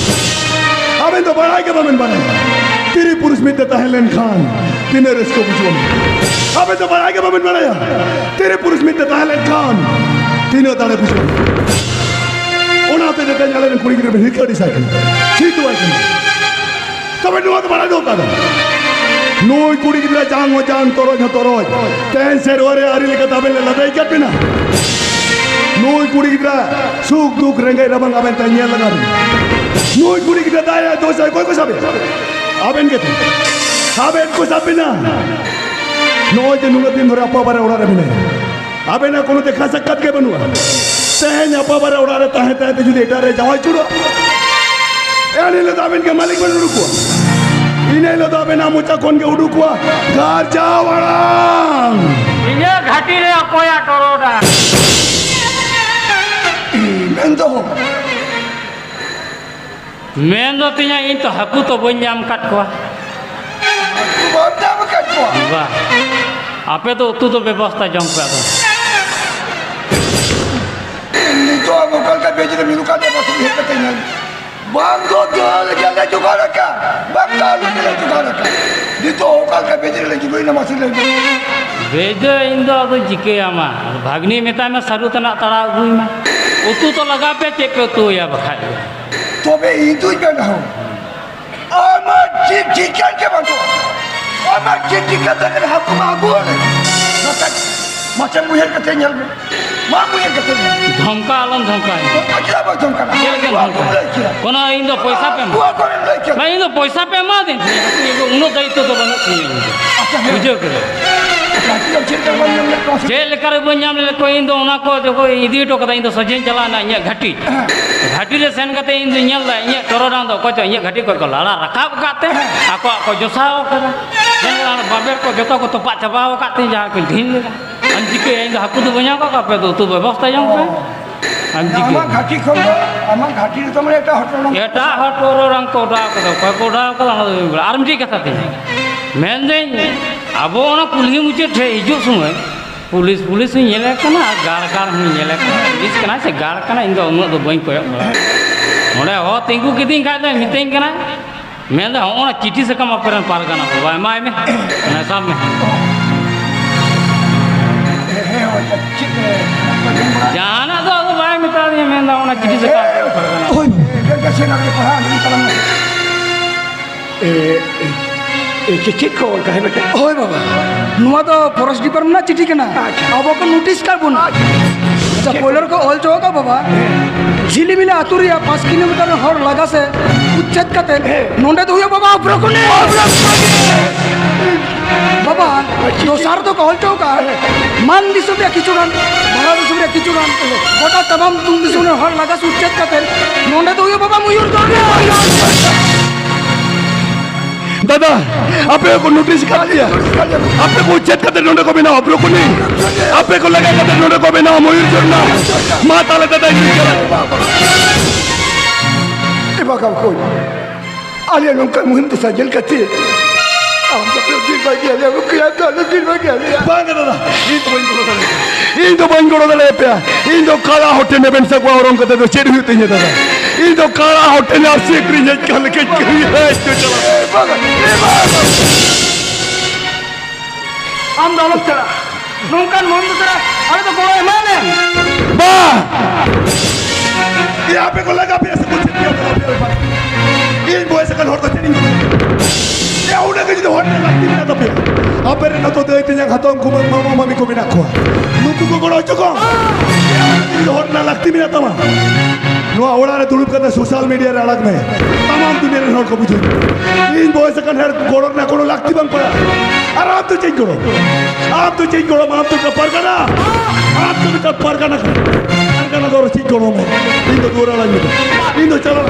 ᱟᱵᱮᱱ ᱫᱚ ᱵᱟᱲᱟᱭ ᱜᱮ ᱵᱟᱵᱮᱱ ᱵᱟᱲᱟᱭᱟ᱾ ᱛᱤᱨᱤ ᱯᱩᱨᱩᱥ ᱢᱤᱫ ᱛᱮ ᱛᱟᱦᱮᱸ ᱞᱮᱱᱠᱷᱟᱱ ᱛᱤᱱᱟᱹᱜ ᱨᱟᱹᱥᱠᱟᱹ ᱵᱩᱡᱷᱟᱹᱜᱼᱟ᱾ ᱟᱵᱮᱱ ᱫᱚ ᱵᱟᱲᱟᱭ ᱜᱮ ᱵᱟᱵᱮᱱ ᱵᱟᱲᱟᱭᱟ, ᱛᱤᱨᱤ ᱯᱩᱨᱩᱥ ᱢᱤᱫ ᱛᱮ ᱛᱟᱦᱮᱸ ᱞᱮᱱᱠᱷᱟᱱ ᱛᱤᱱᱟᱹᱜ ᱫᱟᱲᱮ ᱵᱩᱡᱷᱟᱹᱜᱼᱟ᱾ ᱚᱱᱟᱛᱮ ᱛᱮᱦᱮᱧ ᱟᱞᱮ ᱨᱮᱱ ᱠᱩᱲᱤ ᱜᱤᱫᱽᱨᱟᱹ ᱵᱮᱱ ᱦᱤᱨᱠᱟᱹ ᱟᱹᱲᱤᱥᱟᱭ ᱠᱟᱱᱟ, ᱪᱷᱤ ᱦᱚᱪᱚᱣᱟᱭ ᱠᱟᱱᱟ᱾ ᱛᱚᱵᱮ ᱱᱚᱣᱟ ᱫᱚ ᱵᱟᱲᱟᱭ ᱫᱚᱨᱠᱟᱨ᱾ ᱱᱩᱭ ᱠᱩᱲᱤ ᱜᱤᱫᱽᱨᱟᱹ ᱡᱟᱝ ᱦᱚᱸ ᱡᱟᱝ, ᱛᱚᱨᱚᱡ ᱦᱚᱸ ᱛᱚᱨᱚᱡ᱾ ᱛᱮᱦᱮᱧ ᱥᱮᱨᱣᱟ ᱨᱮ ᱟᱹᱨᱤ ᱞᱮᱠᱟᱛᱮ ᱟᱵᱮᱱ ᱞᱮ ᱞᱟᱫᱮ ᱟᱠᱟᱫ ᱵᱮᱱᱟ᱾ ᱱᱩᱭ ᱠᱩᱲᱤ ᱜᱤᱫᱽᱨᱟᱹ ᱥᱩᱠ ᱫᱩᱠ ᱨᱮᱸᱜᱮᱡ ᱨᱟᱵᱟᱝ ᱟᱵᱮᱱ ᱛᱮ ᱧᱮᱞ ᱞᱟᱜᱟᱣ ᱵᱮᱱᱟ᱾ ᱱᱩᱭ ᱠᱩᱲᱤ ᱜᱤᱫᱽᱨᱟᱹ ᱫᱟᱭᱟ ᱫᱚᱥᱟᱭ ᱚᱠᱚᱭ ᱠᱚ ᱥᱟᱵᱮ? ᱟᱵᱮᱱ ᱜᱮ ᱛᱚ᱾ ᱟᱵᱮᱱ ᱠᱚ ᱥᱟᱵ ᱵᱮᱱᱟ᱾ ᱱᱚᱜᱼᱚᱭ ᱡᱮ ᱱᱩᱱᱟᱹᱜ ᱫᱤᱱ ᱫᱷᱚᱨᱮ ᱟᱯᱟ ᱵᱟᱨᱮ ᱚᱲᱟᱜ ᱨᱮ ᱢᱮᱱᱟᱭᱟ, ᱟᱵᱮᱱᱟᱜ ᱠᱳᱱᱳ ᱫᱮᱠᱷᱟ ᱥᱟᱠᱠᱟᱛ ᱜᱮ ᱵᱟᱹᱱᱩᱜᱼᱟ᱾ ᱛᱮᱦᱮᱧ ᱟᱯᱟ ᱵᱟᱨᱮ ᱚᱲᱟᱜ ᱨᱮ ᱛᱟᱦᱮᱸ ᱛᱟᱦᱮᱸ ᱛᱮ ᱡᱩᱫᱤ ᱮᱴᱟᱜ ᱨᱮ ᱡᱟᱶᱟᱭ ᱪᱩᱲᱟᱹᱜᱼᱟ, ᱮᱱ ᱦᱤᱞᱳᱜ ᱫᱚ ᱟᱵᱮᱱ ᱜᱮ ᱢᱟᱹᱞᱤᱠ ᱵᱮᱱ ᱩᱰᱩᱠᱚᱜᱼᱟ᱾ ᱤᱱᱟᱹ ᱦᱤᱞᱳᱜ ᱫᱚ ᱟᱵᱮᱱᱟᱜ ᱢᱚᱪᱟ ᱠᱷᱚᱱ ᱜᱮ ᱩᱰᱩᱠᱚᱜᱼᱟ ᱜᱟᱨᱡᱟᱣ ᱟᱲᱟᱝ᱾ ᱤᱧᱟᱹᱜ ᱜᱷᱟᱹᱴᱤ ᱨᱮ ᱚᱠᱚᱭᱟᱜ ᱴᱚᱨᱚᱰᱟᱝ? ᱢᱮᱱᱫᱚ ᱢᱮᱱ ᱫᱚ ᱛᱤᱧᱟ, ᱤᱧ ᱛᱚ ᱦᱟᱹᱠᱩ ᱛᱚ ᱵᱟᱹᱧ ᱧᱟᱢ ᱠᱟᱫ ᱠᱚᱣᱟ᱾ ᱦᱟᱹᱠᱩ ᱵᱟᱢ ᱧᱟᱢ ᱟᱠᱟᱫ ᱠᱚᱣᱟ? ᱵᱟ᱾ ᱟᱯᱮ ᱫᱚ ᱩᱛᱩ ᱫᱚ ᱵᱮᱵᱚᱥᱛᱟ ᱡᱚᱝ ᱯᱮ ᱟᱫᱚ᱾ ᱱᱤᱛᱚᱜ ᱟᱢ ᱚᱠᱟ ᱞᱮᱠᱟ ᱵᱮᱡᱽ ᱨᱮ ᱢᱮᱱᱟᱜ ᱠᱟᱫ ᱢᱮᱭᱟ, ᱢᱟᱥᱮ ᱩᱭᱦᱟᱹᱨ ᱠᱟᱛᱮ ᱧᱮᱞ᱾ ᱵᱟᱝ ᱫᱚ ᱫᱟᱹᱞ ᱜᱮᱞᱮ ᱡᱚᱜᱟᱲ ᱟᱠᱟᱫ, ᱵᱟᱝ ᱫᱚ ᱟᱹᱞᱩ ᱜᱮᱞᱮ ᱡᱚᱜᱟᱲ ᱟᱠᱟᱫ᱾ ᱱᱤᱛᱚᱜ ᱚᱠᱟ ᱞᱮᱠᱟ ᱵᱮᱡᱽ ᱨᱮᱞᱮ ᱡᱩᱞᱩᱭ ᱱᱟ, ᱢᱟᱥᱮ ᱞᱟᱹᱭ ᱢᱮ᱾ ᱵᱮᱡᱽ ᱫᱚ ᱤᱧ ᱫᱚ ᱟᱫᱚ ᱪᱤᱠᱟᱹᱭᱟᱢᱟ? ᱵᱷᱟᱜᱽᱱᱤ ᱢᱮᱛᱟᱭ ᱢᱮ, ᱥᱟᱹᱨᱩ ᱛᱟᱱᱟᱜ ᱛᱟᱲᱟᱣ ᱟᱹᱜᱩᱭ ᱢᱮ᱾ ᱩᱛᱩ ᱛᱚ ᱞᱟᱜᱟᱣ ᱯᱮ, ᱪᱮᱫ ᱯᱮ ᱩᱛᱩᱭᱟ ᱵᱟᱠᱷᱟᱡ ᱫᱚ? ᱛᱚᱵᱮ ᱤᱧ ᱫᱩᱧ ᱢᱮᱱᱟ, ᱦᱳ, ᱟᱢᱟᱜ ᱪᱮᱫ ᱴᱷᱤᱠᱟᱹᱱ ᱜᱮ ᱵᱟᱹᱱᱩᱜᱼᱟ᱾ ᱟᱢᱟᱜ ᱪᱮᱫ ᱴᱷᱤᱠᱟᱹᱱ ᱛᱟᱦᱮᱸ ᱠᱟᱱᱟ, ᱦᱟᱹᱠᱩ ᱢᱟ ᱟᱹᱜᱩ ᱟᱞᱮ᱾ ᱵᱟᱠᱷᱟᱡ ᱢᱟᱥᱮ ᱩᱭᱦᱟᱹᱨ ᱠᱟᱛᱮ ᱧᱮᱞ ᱢᱮ᱾ ᱢᱟ ᱩᱭᱦᱟᱹᱨ ᱠᱟᱛᱮ ᱧᱮᱞ ᱢᱮ᱾ ᱫᱷᱚᱢᱠᱟ ᱟᱞᱚᱢ ᱫᱷᱚᱢᱠᱟᱭᱟ᱾ ᱫᱷᱚᱢᱠᱟ ᱪᱮᱫᱟᱜ ᱵᱟᱢ ᱫᱷᱚᱢᱠᱟᱱᱟ? ᱪᱮᱫ ᱞᱮᱠᱟᱧ ᱟᱵᱚᱣᱟᱜ ᱫᱷᱚᱢᱠᱟᱭᱟ? ᱠᱚᱢ ᱞᱟᱹᱭ ᱠᱮᱫᱟ᱾ ᱠᱳᱱᱳ ᱤᱧ ᱫᱚ ᱯᱚᱭᱥᱟ ᱯᱮ ᱮᱢᱟ᱾ ᱟᱵᱚᱣᱟᱜ ᱠᱚᱢ ᱞᱟᱹᱭ ᱠᱮᱫᱟ᱾ ᱵᱟᱝ, ᱤᱧ ᱫᱚ ᱯᱚᱭᱥᱟ ᱯᱮ ᱮᱢᱟ ᱫᱤᱧ᱾ ᱩᱱᱟᱹᱜ ᱫᱟᱭᱤᱛᱛᱚ ᱫᱚ ᱵᱟᱹᱱᱩᱜ ᱛᱤᱧᱟᱹ ᱤᱧ ᱫᱚ᱾ ᱟᱪᱪᱷᱟ, ᱦᱮᱸ᱾ ᱵᱩᱡᱷᱟᱹᱣ ᱠᱮᱫᱟ᱾ ᱟᱪᱪᱷᱟ, ᱦᱮᱸ᱾ ᱪᱮᱫ ᱞᱮᱠᱟ ᱵᱟᱢ ᱧᱟᱢ ᱞᱮᱫ ᱠᱚᱣᱟ? ᱪᱮᱫ ᱞᱮᱠᱟ ᱨᱮ ᱵᱟᱹᱧ ᱧᱟᱢ ᱞᱮᱫ ᱠᱚᱣᱟ? ᱤᱧ ᱫᱚ ᱚᱱᱟ ᱠᱚ ᱡᱚᱠᱷᱚᱱ ᱤᱫᱤ ᱦᱚᱴᱚ ᱠᱟᱫᱟ, ᱤᱧ ᱫᱚ ᱥᱚᱡᱷᱮᱧ ᱪᱟᱞᱟᱣ ᱮᱱᱟ ᱤᱧᱟᱹᱜ ᱜᱷᱟᱹᱴᱤ᱾ ᱦᱮᱸ᱾ ᱜᱷᱟᱹᱴᱤ ᱨᱮ ᱥᱮᱱ ᱠᱟᱛᱮ ᱤᱧ ᱫᱚᱧ ᱧᱮᱞ ᱮᱫᱟ, ᱤᱧᱟᱹᱜ ᱴᱚᱨᱚᱰᱟᱝ ᱫᱚ ᱚᱠᱚᱭ ᱪᱚ ᱤᱧᱟᱹᱜ ᱜᱷᱟᱹᱴᱤ ᱠᱷᱚᱱ ᱠᱚ ᱞᱟᱲᱟ ᱨᱟᱠᱟᱵ ᱟᱠᱟᱫ ᱛᱮ, ᱦᱮᱸ᱾ ᱟᱠᱚᱣᱟᱜ ᱠᱚ ᱡᱚᱥᱟᱣ ᱠᱟᱫᱟ᱾ ᱧᱮᱞ ᱢᱮ, ᱚᱱᱟ ᱵᱟᱵᱮᱨ ᱠᱚ ᱡᱚᱛᱚ ᱠᱚ ᱛᱚᱯᱟᱜ ᱪᱟᱵᱟᱣ ᱟᱠᱟᱫ ᱛᱤᱧ, ᱡᱟᱦᱟᱸ ᱠᱚᱧ ᱰᱷᱤᱞ ᱞᱮᱫᱟ᱾ ᱟᱢ ᱪᱤᱠᱟᱹᱭᱟ? ᱤᱧ ᱫᱚ ᱦᱟᱹᱠᱩ ᱫᱚ ᱵᱟᱹᱧ ᱧᱟᱢ ᱠᱟᱜ ᱠᱚᱣᱟ, ᱟᱯᱮ ᱫᱚ ᱩᱛᱩ ᱵᱮᱵᱚᱥᱛᱟ ᱡᱚᱝ ᱯᱮ᱾ ᱚ᱾ ᱟᱢ ᱪᱤᱠᱟᱹᱭᱟ? ᱟᱢᱟᱜ ᱜᱷᱟᱹᱴᱤ ᱠᱷᱚᱱ ᱫᱚ, ᱟᱢᱟᱜ ᱜᱷᱟᱹᱴᱤ ᱨᱮᱫᱚ ᱢᱟᱱᱮ ᱮᱴᱟᱜ ᱦᱚᱲ ᱴᱚᱨᱚᱰᱟᱝ ᱠᱚ ᱮᱴᱟᱜ ᱦᱚᱲ ᱴᱚᱨᱚᱰᱟᱝ ᱠᱚ ᱚᱰᱟᱣ ᱠᱟᱫᱟ᱾ ᱚᱠᱚᱭ ᱠᱚ ᱚᱰᱟᱣ ᱠᱟᱫᱟ, ᱚᱱᱟ ᱫᱚ ᱵᱟᱹᱧ ᱵᱟᱲᱟᱭᱟ᱾ ᱟᱨ ᱢᱤᱫᱴᱤᱡ ᱠᱟᱛᱷᱟ ᱛᱤᱧ ᱢᱮᱱᱫᱟᱹᱧ, ᱟᱵᱚ ᱚᱱᱟ ᱠᱩᱞᱦᱤ ᱢᱩᱪᱟᱹᱫ ᱴᱷᱮᱡ ᱦᱤᱡᱩᱜ ᱥᱚᱢᱚᱭ ᱯᱩᱞᱤᱥ, ᱯᱩᱞᱤᱥ ᱦᱚᱸᱧ ᱧᱮᱞᱮ ᱠᱟᱱᱟ ᱟᱨ ᱜᱟᱲ, ᱜᱟᱲ ᱦᱚᱸᱧ ᱧᱮᱞᱮ ᱠᱟᱱᱟ᱾ ᱯᱩᱞᱤᱥ ᱠᱟᱱᱟᱭ ᱥᱮ ᱜᱟᱲ ᱠᱟᱱᱟᱭ, ᱤᱧ ᱫᱚ ᱩᱱᱟᱹᱜ ᱫᱚ ᱵᱟᱹᱧ ᱠᱚᱭᱚᱜ ᱵᱟᱲᱟ᱾ ᱱᱚᱰᱮ ᱦᱚᱸ ᱛᱤᱸᱜᱩ ᱠᱤᱫᱤᱧ ᱠᱷᱟᱡ ᱫᱚᱭ ᱢᱤᱛᱟᱹᱧ ᱠᱟᱱᱟ, ᱢᱮᱱᱫᱟ, ᱦᱚᱸᱜᱼᱚ ᱱᱟ ᱪᱤᱴᱷᱤ ᱥᱟᱠᱟᱢ ᱟᱯᱮ ᱨᱮᱱ ᱯᱟᱨᱜᱟᱱᱟ ᱠᱚ ᱵᱟᱭ ᱮᱢᱟᱭ ᱢᱮ᱾ ᱚᱱᱟ ᱥᱟᱵ ᱢᱮ᱾ ᱦᱮᱸ, ᱦᱮᱸ, ᱦᱳᱭ, ᱪᱮᱫ, ᱮ, ᱡᱟᱦᱟᱱᱟᱜ ᱫᱚ ᱟᱫᱚ ᱵᱟᱭ ᱢᱮᱛᱟ ᱫᱤᱧᱟ, ᱢᱮᱱᱫᱟ, ᱚᱱᱟ ᱪᱤᱴᱷᱤ ᱥᱟᱠᱟᱢ ᱟᱯᱮ ᱨᱮᱱ ᱯᱟᱨᱜᱟᱱᱟ ᱠᱚ᱾ ᱦᱳᱭ, ᱵᱟᱵᱟ᱾ ᱮ, ᱪᱮ-, ᱪᱮᱫ ᱠᱚ ᱚᱞ ᱛᱟᱦᱮᱸ ᱢᱤᱫᱴᱮᱱ? ᱦᱳᱭ, ᱵᱟᱵᱟ᱾ ᱱᱚᱣᱟ ᱫᱚ ᱯᱷᱚᱨᱮᱥᱴ ᱰᱤᱯᱟᱨᱴᱢᱮᱱᱴ ᱨᱮᱱᱟᱜ ᱪᱤᱴᱷᱤ ᱠᱟᱱᱟ᱾ ᱟᱪᱪᱷᱟ᱾ ᱟᱵᱚ ᱠᱚ ᱱᱳᱴᱤᱥ ᱠᱟᱜ ᱵᱚᱱᱟ᱾ ᱟᱪᱪᱷᱟ᱾ ᱟᱪᱪᱷᱟ, ᱯᱳᱭᱞᱳ ᱨᱮᱠᱚ ᱚᱞ ᱦᱚᱪᱚ ᱟᱠᱟᱫ, ᱵᱟᱵᱟ, ᱦᱮᱸ᱾ ᱡᱷᱤᱞᱤᱢᱤᱞᱤ ᱟᱹᱛᱩ ᱨᱮᱭᱟᱜ ᱯᱟᱸᱪ ᱠᱤᱞᱳᱢᱤᱴᱟᱨ ᱦᱚᱲ ᱞᱟᱜᱟ ᱥᱮ ᱩᱪᱪᱷᱮᱫ ᱠᱟᱛᱮ, ᱦᱮᱸ᱾ ᱱᱚᱸᱰᱮ ᱫᱚ ᱦᱩᱭᱩᱜᱼᱟ, ᱵᱟᱵᱟ, ᱚᱵᱨᱚᱠᱚᱱᱤ᱾ ᱵᱟᱵᱟ, ᱫᱚᱥᱟᱨ ᱫᱚᱠᱚ ᱚᱞ ᱦᱚᱪᱚ ᱟᱠᱟᱫ, ᱢᱟᱱ ᱫᱤᱥᱚᱢ ᱨᱮᱭᱟᱜ ᱠᱤᱪᱷᱩ ᱜᱟᱱ, ᱵᱷᱟᱨᱚᱛ ᱫᱤᱥᱚᱢ ᱨᱮᱭᱟᱜ ᱠᱤᱪᱷᱩ ᱜᱟᱱ, ᱜᱚᱴᱟ ᱛᱟᱢᱟᱢ ᱫᱤᱥᱚᱢ ᱨᱮᱱ ᱦᱚᱲ ᱞᱟᱜᱟ ᱥᱮ ᱩᱪᱪᱷᱮᱫ ᱠᱟᱛᱮ, ᱱᱚᱸᱰᱮ ᱫᱚ ᱦᱩᱭᱩᱜᱼᱟ, ᱵᱟᱵᱟ, ᱢᱚᱭᱩᱨ ᱫᱚᱨᱭᱟ᱾ ᱫᱟᱫᱟ, ᱟᱯᱮ ᱠᱚ ᱱᱳᱴᱤᱥ ᱟᱠᱟᱫ ᱯᱮᱭᱟ? ᱟᱯᱮ ᱠᱚ ᱪᱮᱫ ᱠᱟᱛᱮ ᱱᱚᱰᱮ ᱠᱚ ᱵᱮᱱᱟᱣᱟ ᱵᱨᱳᱠᱳᱞᱤ? ᱟᱯᱮ ᱠᱚ ᱞᱟᱜᱟ ᱠᱟᱛᱮ ᱱᱚᱰᱮ ᱠᱚ ᱵᱮᱱᱟᱣᱟ ᱢᱚᱭᱩᱨ ᱡᱷᱚᱨᱱᱟ? ᱢᱟ ᱛᱟᱦᱞᱮ ᱫᱟᱫᱟ, ᱤᱧ ᱪᱟᱞᱟᱜ᱾ ᱮ ᱵᱟᱜᱟᱣ ᱠᱚ, ᱟᱞᱮ ᱱᱚᱝᱠᱟ ᱢᱩᱦᱤᱢ ᱫᱚᱥᱟ ᱧᱮᱞ ᱠᱟᱛᱮ ᱟᱢ ᱫᱚ ᱯᱮ ᱫᱤᱱ ᱵᱟᱹᱜᱤ ᱟᱞᱮᱭᱟ, ᱩᱱᱠᱩ ᱭᱟᱜ ᱫᱚ ᱟᱞᱮ ᱫᱤᱱ ᱵᱟᱹᱜᱤ ᱟᱞᱮᱭᱟ᱾ ᱵᱟᱝ ᱫᱟᱫᱟ, ᱤᱧ ᱫᱚ ᱵᱟᱹᱧ ᱜᱚᱲᱚ ᱫᱟᱲᱮᱭᱟᱜᱼᱟ᱾ ᱤᱧ ᱫᱚ ᱵᱟᱹᱧ ᱜᱚᱲᱚ ᱫᱟᱲᱮᱭᱟᱯᱮᱭᱟ᱾ ᱤᱧ ᱫᱚ ᱠᱟᱲᱟ ᱦᱚᱲ ᱴᱷᱮᱱ ᱮᱵᱷᱮᱱ ᱥᱟᱠᱣᱟ ᱚᱨᱚᱝ ᱠᱟᱛᱮ ᱫᱚ ᱪᱮᱫ ᱦᱩᱭᱩᱜ ᱛᱤᱧᱟ ᱫᱟᱫᱟ? ᱤᱧ ᱫᱚ ᱠᱟᱲᱟ ᱦᱚᱲ ᱴᱷᱮᱱ ᱟᱨᱥᱤ ᱟᱹᱠᱷᱨᱤᱧ ᱦᱮᱡ ᱠᱟᱱ ᱞᱮᱠᱟᱧ ᱠᱟᱹᱢᱤᱭᱟ᱾ ᱤᱧ ᱫᱚ ᱪᱟᱞᱟᱜ᱾ ᱟᱢ ᱫᱚ ᱟᱞᱚᱢ ᱪᱟᱞᱟᱜᱼᱟ᱾ ᱱᱚᱝᱠᱟᱱ ᱢᱚᱱ ᱫᱚ ᱥᱟᱨᱟ ᱟᱞᱮ ᱫᱚ ᱜᱚᱲᱚ ᱮᱢᱟ ᱞᱮᱢ᱾ ᱵᱟ! ᱤᱧ ᱟᱯᱮ ᱠᱚ ᱞᱟᱜᱟ ᱯᱮᱭᱟ ᱥᱮ ᱠᱚ ᱪᱮᱫ ᱯᱮᱭᱟ? ᱤᱧ ᱵᱚᱭᱮᱥ ᱟᱠᱟᱱ ᱦᱚᱲ ᱫᱚ ᱪᱮᱫ ᱤᱧ ᱜᱚᱲᱚ? ᱮ, ᱚᱱᱟ ᱜᱮ ᱡᱩᱫᱤ ᱦᱚᱲ ᱨᱮᱱᱟᱜ ᱞᱟᱹᱠᱛᱤ ᱢᱮᱱᱟᱜ ᱛᱟᱯᱮᱭᱟ, ᱟᱯᱮ ᱨᱮᱱ ᱟᱛᱳ ᱫᱟᱹᱭ ᱛᱮᱧᱟᱝ ᱦᱟᱛᱚᱢ ᱠᱩᱢᱟᱹᱝ ᱢᱟᱢᱟ ᱢᱟᱢᱤ ᱠᱚ ᱢᱮᱱᱟᱜ ᱠᱚᱣᱟ, ᱱᱩᱠᱩ ᱠᱚ ᱜᱚᱲᱚ ᱦᱚᱪᱚ ᱠᱚᱢ᱾ ᱮ, ᱚᱱᱟ ᱜᱮ ᱡᱩᱫᱤ ᱦᱚᱲ ᱨᱮᱱᱟᱜ ᱞᱟᱹᱠᱛᱤ ᱢᱮᱱᱟᱜ ᱛᱟᱢᱟ, ᱱᱚᱣᱟ ᱚᱲᱟᱜ ᱨᱮ ᱫᱩᱲᱩᱵ ᱠᱟᱛᱮ ᱥᱳᱥᱟᱞ ᱢᱤᱰᱤᱭᱟ ᱨᱮ ᱟᱲᱟᱜ ᱢᱮ᱾ ᱛᱟᱢᱟᱢ ᱫᱩᱱᱤᱭᱟᱹ ᱨᱮᱱ ᱦᱚᱲ ᱠᱚ ᱵᱩᱡᱷᱟᱹᱣ᱾ ᱤᱧ ᱵᱚᱭᱮᱥ ᱟᱠᱟᱱ ᱦᱚᱲ ᱜᱚᱲᱚ ᱨᱮᱱᱟᱜ ᱠᱳᱱᱳ ᱞᱟᱹᱠᱛᱤ ᱵᱟᱝ ᱯᱟᱲᱟᱜᱼᱟ᱾ ᱟᱨ ᱟᱢ ᱫᱚ ᱪᱮᱫ ᱜᱚᱲᱚ? ᱟᱢ ᱫᱚ ᱪᱮᱫ ᱜᱚᱲᱚ? ᱟᱢ ᱫᱚ ᱢᱤᱫᱴᱟᱝ ᱯᱟᱨᱜᱟᱱᱟ᱾ ᱟᱢ ᱫᱚ ᱢᱤᱫᱴᱟᱝ ᱯᱟᱨᱜᱟᱱᱟ ᱠᱟᱱᱟ᱾ ᱯᱟᱨᱜᱟᱱᱟ ᱫᱚ ᱪᱮᱫ ᱜᱚᱲᱚ ᱮᱢᱟᱭ? ᱤᱧ ᱫᱚ ᱫᱩᱣᱟᱹᱨ ᱟᱲᱟᱜ ᱢᱮ᱾ ᱤᱧ ᱫᱚ ᱪᱟᱞᱟᱜ᱾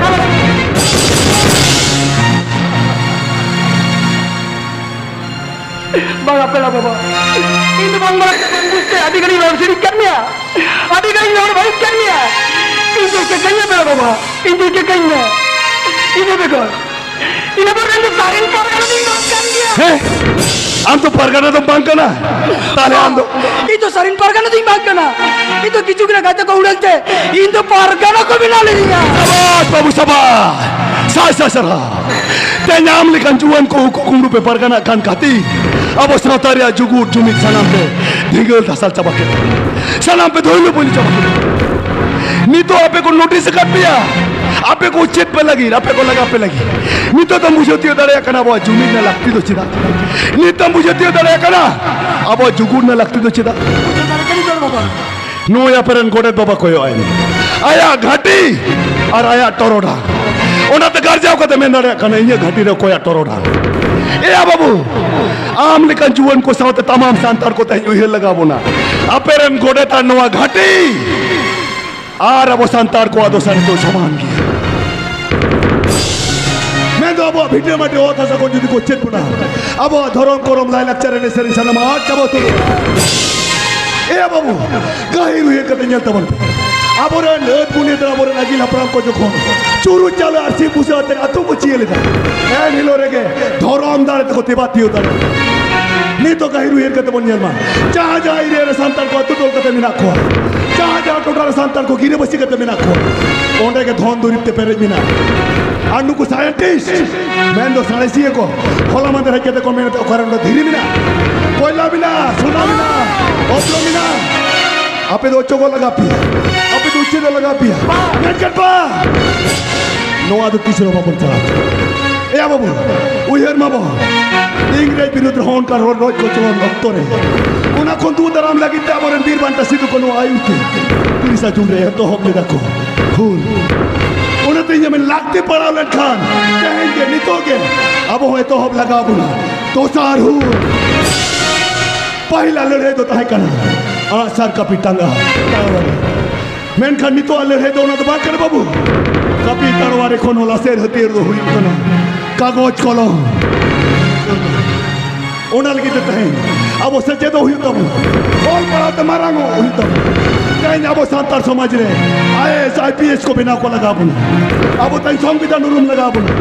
ᱵᱟᱝ, ᱟᱯᱮ ᱞᱟ ᱵᱟᱵᱟ, ᱤᱧ ᱫᱚ ᱵᱟᱝ ᱵᱟᱲᱟᱭ ᱛᱮ ᱵᱟᱝ ᱵᱩᱡᱽ ᱛᱮ ᱟᱹᱰᱤ ᱜᱷᱟᱹᱲᱤᱡ ᱨᱚᱲ ᱥᱟᱹᱨᱤ ᱠᱟᱱ ᱢᱮᱭᱟ᱾ ᱟᱹᱰᱤ ᱜᱷᱟᱹᱲᱤᱡ ᱨᱚᱲ ᱵᱟᱹᱲᱤᱡ ᱠᱟᱱ ᱜᱮᱭᱟ᱾ ᱤᱧ ᱫᱚ ᱪᱤᱠᱟᱹᱧ ᱢᱮ ᱵᱟᱵᱟ, ᱤᱧ ᱫᱚ ᱪᱤᱠᱟᱹᱧ ᱢᱮ᱾ ᱤᱱᱟᱹ ᱵᱮᱜᱚᱨ, ᱤᱱᱟᱹ ᱵᱮᱜᱚᱨ ᱤᱧ ᱫᱚ ᱥᱟᱹᱨᱤᱱ ᱯᱟᱨᱜᱟᱱᱟ ᱫᱚᱧ ᱵᱟᱝ ᱠᱟᱱ ᱜᱮᱭᱟ᱾ ᱦᱮᱸ? ᱟᱢ ᱫᱚ ᱯᱟᱨᱜᱟᱱᱟ ᱫᱚᱢ ᱵᱟᱝ ᱠᱟᱱᱟ? ᱛᱟᱦᱞᱮ ᱟᱢ ᱫᱚ? ᱤᱧ ᱫᱚ ᱥᱟᱹᱨᱤᱱ ᱯᱟᱨᱜᱟᱱᱟ ᱫᱚᱧ ᱵᱟᱝ ᱠᱟᱱᱟ᱾ ᱤᱧ ᱫᱚ ᱠᱤᱪᱷᱩ ᱜᱟᱱ ᱜᱟᱛᱮ ᱠᱚ ᱩᱰᱟᱹᱝ ᱛᱮ ᱤᱧ ᱫᱚ ᱯᱟᱨᱜᱟᱱᱟ ᱠᱚ ᱵᱮᱱᱟᱣ ᱞᱤᱫᱤᱧᱟ᱾ ᱥᱟᱵᱟᱥ ᱵᱟᱹᱵᱩ, ᱥᱟᱵᱟᱥ᱾ ᱥᱟᱭ ᱥᱟᱭ ᱥᱟᱨᱦᱟᱣ᱾ ᱛᱮᱦᱮᱧ ᱟᱢ ᱞᱮᱠᱟᱱ ᱡᱩᱣᱟᱹᱱ ᱠᱚ ᱩᱠᱩ ᱠᱩᱢᱲᱩ ᱯᱮ ᱯᱟᱨᱜᱟᱱᱟᱜ ᱠᱟᱱ ᱠᱷᱟᱹᱛᱤᱨ ᱟᱵᱚ ᱥᱟᱶᱛᱟ ᱨᱮᱭᱟᱜ ᱡᱩᱜᱩᱫ ᱡᱩᱢᱤᱫ ᱥᱟᱱᱟᱢ ᱯᱮ ᱫᱷᱤᱸᱜᱟᱹᱞ ᱫᱷᱟᱥᱟᱞ ᱪᱟᱵᱟ ᱠᱮᱫᱟ᱾ ᱥᱟᱱᱟᱢ ᱯᱮ ᱫᱷᱩᱭᱞᱩ ᱯᱩᱭᱞᱩ ᱪᱟᱵᱟ ᱠᱮᱫᱟ᱾ ᱱᱤᱛᱚᱜ ᱟᱯᱮ ᱠᱚ ᱱᱳᱴᱤᱥ ᱟᱠᱟᱫ ᱯᱮᱭᱟ, ᱟᱯᱮ ᱠᱚ ᱪᱮᱫ ᱯᱮ ᱞᱟᱹᱜᱤᱫ, ᱟᱯᱮ ᱠᱚ ᱞᱟᱜᱟ ᱯᱮ ᱞᱟᱹᱜᱤᱫ᱾ ᱱᱤᱛᱚᱜ ᱫᱚᱢ ᱵᱩᱡᱷᱟᱹᱣ ᱛᱤᱭᱳᱜ ᱫᱟᱲᱮᱭᱟᱜ ᱠᱟᱱᱟ ᱟᱵᱚᱣᱟᱜ ᱡᱩᱢᱤᱫ ᱨᱮᱱᱟᱜ ᱞᱟᱹᱠᱛᱤ ᱫᱚ ᱪᱮᱫᱟᱜ? ᱱᱤᱛᱚᱜ ᱮᱢ ᱵᱩᱡᱷᱟᱹᱣ ᱛᱤᱭᱳᱜ ᱫᱟᱲᱮᱭᱟᱜ ᱠᱟᱱᱟ ᱟᱵᱚᱣᱟᱜ ᱡᱩᱜᱩᱫ ᱨᱮᱱᱟᱜ ᱞᱟᱹᱠᱛᱤ ᱫᱚ ᱪᱮᱫᱟᱜ? ᱱᱩᱭ ᱟᱯᱮᱨᱮᱱ ᱜᱚᱰᱮᱛ ᱵᱟᱵᱟ ᱠᱚᱭᱚᱜ ᱟᱭ ᱢᱮ, ᱟᱭᱟᱜ ᱜᱷᱟᱹᱴᱤ ᱟᱨ ᱟᱭᱟᱜ ᱴᱚᱨᱚᱰᱟᱝ᱾ ᱚᱱᱟᱛᱮ ᱜᱟᱨᱡᱟᱣ ᱠᱟᱛᱮ ᱢᱮᱱ ᱫᱟᱲᱮᱭᱟᱜ ᱠᱟᱱᱟ, ᱤᱧᱟᱹᱜ ᱜᱷᱟᱹᱴᱤ ᱨᱮ ᱚᱠᱚᱭᱟᱜ ᱴᱚᱨᱚᱰᱟᱝ? ᱮᱭᱟ ᱵᱟᱹᱵᱩ, ᱟᱢ ᱞᱮᱠᱟᱱ ᱡᱩᱣᱟᱹᱱ ᱠᱚ ᱥᱟᱶᱛᱮ ᱛᱟᱢᱟᱢ ᱥᱟᱱᱛᱟᱲ ᱠᱚ ᱛᱮᱦᱮᱧ ᱩᱭᱦᱟᱹᱨ ᱞᱟᱜᱟᱣ ᱵᱚᱱᱟ᱾ ᱟᱯᱮᱨᱮᱱ ᱜᱚᱰᱮᱛ ᱟᱨ ᱱᱚᱣᱟ ᱜᱷᱟᱹᱴᱤ ᱟᱨ ᱟᱵᱚ ᱥᱟᱱᱛᱟᱲ ᱠᱚᱣᱟᱜ ᱫᱚᱥᱟᱨ ᱱᱤᱛᱚᱜ ᱥᱚᱢᱟᱱ ᱜᱮᱭᱟ᱾ ᱢᱮᱱᱫᱚ ᱟᱵᱚᱣᱟᱜ ᱵᱷᱤᱴᱟᱹ ᱢᱟᱹᱴᱤ ᱚᱛ ᱦᱟᱥᱟ ᱠᱚ ᱡᱩᱫᱤ ᱠᱚ ᱪᱮᱫ ᱵᱚᱱᱟ, ᱟᱵᱚᱣᱟᱜ ᱫᱷᱚᱨᱚᱢ ᱠᱚᱨᱚᱢ ᱞᱟᱭ ᱞᱟᱠᱪᱟᱨ ᱮᱱᱮᱡ ᱥᱮᱨᱮᱧ ᱥᱟᱱᱟᱢᱟᱜ ᱟᱫ ᱪᱟᱵᱟ ᱩᱛᱟᱹᱨᱚᱜᱼᱟ᱾ ᱮ ᱵᱟᱹᱵᱩ, ᱜᱟᱹᱦᱤᱨ ᱩᱭᱦᱟᱹᱨ ᱠᱟᱛᱮ ᱧᱮᱞ ᱛᱟᱵᱚᱱ ᱯᱮ᱾ ᱟᱵᱚᱨᱮᱱ ᱟᱹᱫ ᱵᱩᱱᱤᱭᱟᱹᱫ ᱨᱮ ᱟᱵᱚᱨᱮᱱ ᱟᱹᱜᱤᱞ ᱦᱟᱯᱲᱟᱢ ᱠᱚ ᱡᱚᱠᱷᱚᱱ ᱪᱩᱨᱩᱡ ᱪᱟᱣᱞᱮ ᱟᱨ ᱥᱤᱢ ᱵᱩᱥᱟᱹᱜ ᱟᱛᱮ ᱟᱹᱛᱩ ᱠᱚ ᱪᱤᱭᱟᱹ ᱞᱮᱫᱟ, ᱮᱱ ᱦᱤᱞᱳᱜ ᱨᱮᱜᱮ ᱫᱷᱚᱨᱚᱢ ᱫᱟᱲᱮ ᱛᱮᱠᱚ ᱛᱮᱵᱟ ᱛᱤᱭᱳᱜ ᱫᱟᱲᱮᱭᱟᱜᱼᱟ᱾ ᱱᱤᱛᱚᱜ ᱜᱟᱹᱦᱤᱨ ᱩᱭᱦᱟᱹᱨ ᱠᱟᱛᱮ ᱵᱚᱱ ᱧᱮᱞ ᱢᱟ, ᱡᱟᱦᱟᱸ ᱡᱟᱦᱟᱸ ᱮᱨᱤᱭᱟ ᱨᱮ ᱥᱟᱱᱛᱟᱲ ᱠᱚ ᱟᱹᱛᱩ ᱴᱚᱞ ᱠᱟᱛᱮ ᱢᱮᱱᱟᱜ ᱠᱚᱣᱟ, ᱡᱟᱦᱟᱸ ᱡᱟᱦᱟᱸ ᱴᱚᱴᱷᱟ ᱨᱮ ᱥᱟᱱᱛᱟᱲ ᱠᱚ ᱜᱤᱨᱟᱹᱵᱟᱹᱥᱤ ᱠᱟᱛᱮ ᱢᱮᱱᱟᱜ ᱠᱚᱣᱟ, ᱚᱸᱰᱮ ᱜᱮ ᱫᱷᱚᱱ ᱫᱩᱨᱤᱵ ᱛᱮ ᱯᱮᱨᱮᱡ ᱢᱮᱱᱟᱜᱼᱟ᱾ ᱟᱨ ᱱᱩᱠᱩ ᱥᱟᱭᱮᱱᱴᱤᱥᱴ ᱢᱮᱱᱫᱚ ᱥᱟᱬᱮᱥᱤᱭᱟᱹ ᱠᱚ ᱦᱚᱞᱟ ᱢᱟᱫᱷᱮᱨ ᱦᱮᱡ ᱠᱟᱛᱮ ᱠᱚ ᱢᱮᱱ ᱮᱫᱟ, ᱚᱠᱟᱨᱮ ᱚᱸᱰᱮ ᱫᱷᱤᱨᱤ ᱢᱮᱱᱟᱜᱼᱟ, ᱠᱚᱭᱞᱟ ᱢᱮᱱᱟᱜᱼᱟ, ᱥᱳᱱᱟ ᱢᱮᱱᱟᱜᱼᱟ, ᱚᱥᱛᱨᱚ ᱢᱮᱱᱟᱜᱼᱟ? ᱟᱯᱮ ᱫᱚ ᱚᱪᱚᱜᱚᱜ ᱞᱟᱜᱟᱣ ᱯᱮᱭᱟ, ᱟᱯᱮ ᱫᱚ ᱩᱪᱷᱟᱹᱞᱚᱜ ᱞᱟᱜᱟᱣ ᱯᱮᱭᱟ᱾ ᱢᱮᱱᱠᱷᱟᱱ ᱵᱟᱝ, ᱱᱚᱣᱟ ᱫᱚ ᱛᱤᱥ ᱨᱮᱦᱚᱸ ᱵᱟᱵᱚᱱ ᱪᱟᱞᱟᱣ ᱦᱚᱪᱚᱭᱟ᱾ ᱮᱭᱟ ᱵᱟᱹᱵᱩ, ᱩᱭᱦᱟᱹᱨ ᱢᱟᱵᱚᱱ, ᱤᱝᱨᱮᱡᱽ ᱵᱤᱨᱩᱫᱽ ᱨᱮᱦᱚᱸ ᱚᱱᱠᱟᱱ ᱨᱚᱲ ᱨᱚᱡ ᱠᱚᱪᱞᱚᱱ ᱚᱠᱛᱚ ᱨᱮ ᱚᱱᱟ ᱠᱷᱚᱱ ᱫᱩᱜ ᱫᱟᱨᱟᱢ ᱞᱟᱹᱜᱤᱫ ᱛᱮ ᱟᱵᱚᱨᱮᱱ ᱵᱤᱨ ᱵᱟᱱᱴᱟ ᱥᱤᱫᱩ ᱠᱟᱹᱱᱩ ᱟᱹᱭᱩᱨ ᱛᱮ ᱛᱤᱨᱤᱥᱟ ᱡᱩᱱ ᱨᱮ ᱮᱛᱚᱦᱚᱵ ᱞᱮᱫᱟ ᱠᱚ ᱦᱩᱞ᱾ ᱚᱱᱟᱛᱮ ᱤᱧᱟᱹᱜ ᱢᱮᱱ ᱞᱟᱹᱠᱛᱤ ᱯᱟᱲᱟᱣ ᱞᱮᱱᱠᱷᱟᱱ ᱛᱮᱦᱮᱧ ᱜᱮ ᱱᱤᱛᱚᱜ ᱜᱮ ᱟᱵᱚ ᱦᱚᱸ ᱮᱛᱚᱦᱚᱵ ᱞᱟᱜᱟᱣ ᱵᱚᱱᱟ ᱫᱚᱥᱟᱨ ᱦᱩᱞ᱾ ᱯᱟᱹᱦᱤᱞᱟᱜ ᱞᱟᱹᱲᱦᱟᱹᱭ ᱫᱚ ᱛᱟᱦᱮᱸ ᱠᱟᱱᱟ ᱟᱜᱼᱥᱟᱨ ᱠᱟᱹᱯᱤ ᱴᱟᱸᱜᱟ ᱛᱟᱲᱣᱟᱨᱤ᱾ ᱢᱮᱱᱠᱷᱟᱱ ᱱᱤᱛᱚᱜ ᱞᱟᱹᱲᱦᱟᱹᱭ ᱫᱚ ᱚᱱᱟ ᱫᱚ ᱵᱟᱝ ᱠᱟᱱᱟ ᱵᱟᱹᱵᱩ᱾ ᱠᱟᱹᱯᱤ ᱛᱟᱲᱣᱟᱨᱤ ᱠᱷᱚᱱ ᱦᱚᱸ ᱞᱟᱥᱮᱨ ᱦᱟᱹᱛᱭᱟᱹᱨ ᱫᱚ ᱦᱩᱭᱩᱜ ᱠᱟᱱᱟ ᱠᱟᱜᱚᱡᱽ ᱠᱚᱞᱚᱢ᱾ ᱚᱱᱟ ᱞᱟᱹᱜᱤᱫ ᱛᱮ ᱛᱮᱦᱮᱧ ᱟᱵᱚ ᱥᱮᱪᱮᱫᱚᱜ ᱦᱩᱭᱩᱜ ᱛᱟᱵᱚᱱᱟ, ᱚᱞ ᱯᱟᱲᱦᱟᱣ ᱛᱮ ᱢᱟᱨᱟᱝ ᱚᱜ ᱦᱩᱭᱩᱜ ᱛᱟᱵᱚᱱᱟ᱾ ᱛᱮᱦᱮᱧ ᱟᱵᱚ ᱥᱟᱱᱛᱟᱲ ᱥᱚᱢᱟᱡᱽ ᱨᱮ I A S, I P S ᱠᱚ ᱵᱮᱱᱟᱣ ᱠᱚ ᱞᱟᱜᱟᱣ ᱵᱚᱱᱟ᱾ ᱟᱵᱚ ᱛᱮᱦᱮᱧ ᱥᱚᱝᱵᱤᱫᱷᱟᱱ ᱩᱨᱩᱢ ᱞᱟᱜᱟᱣ ᱵᱚᱱᱟ,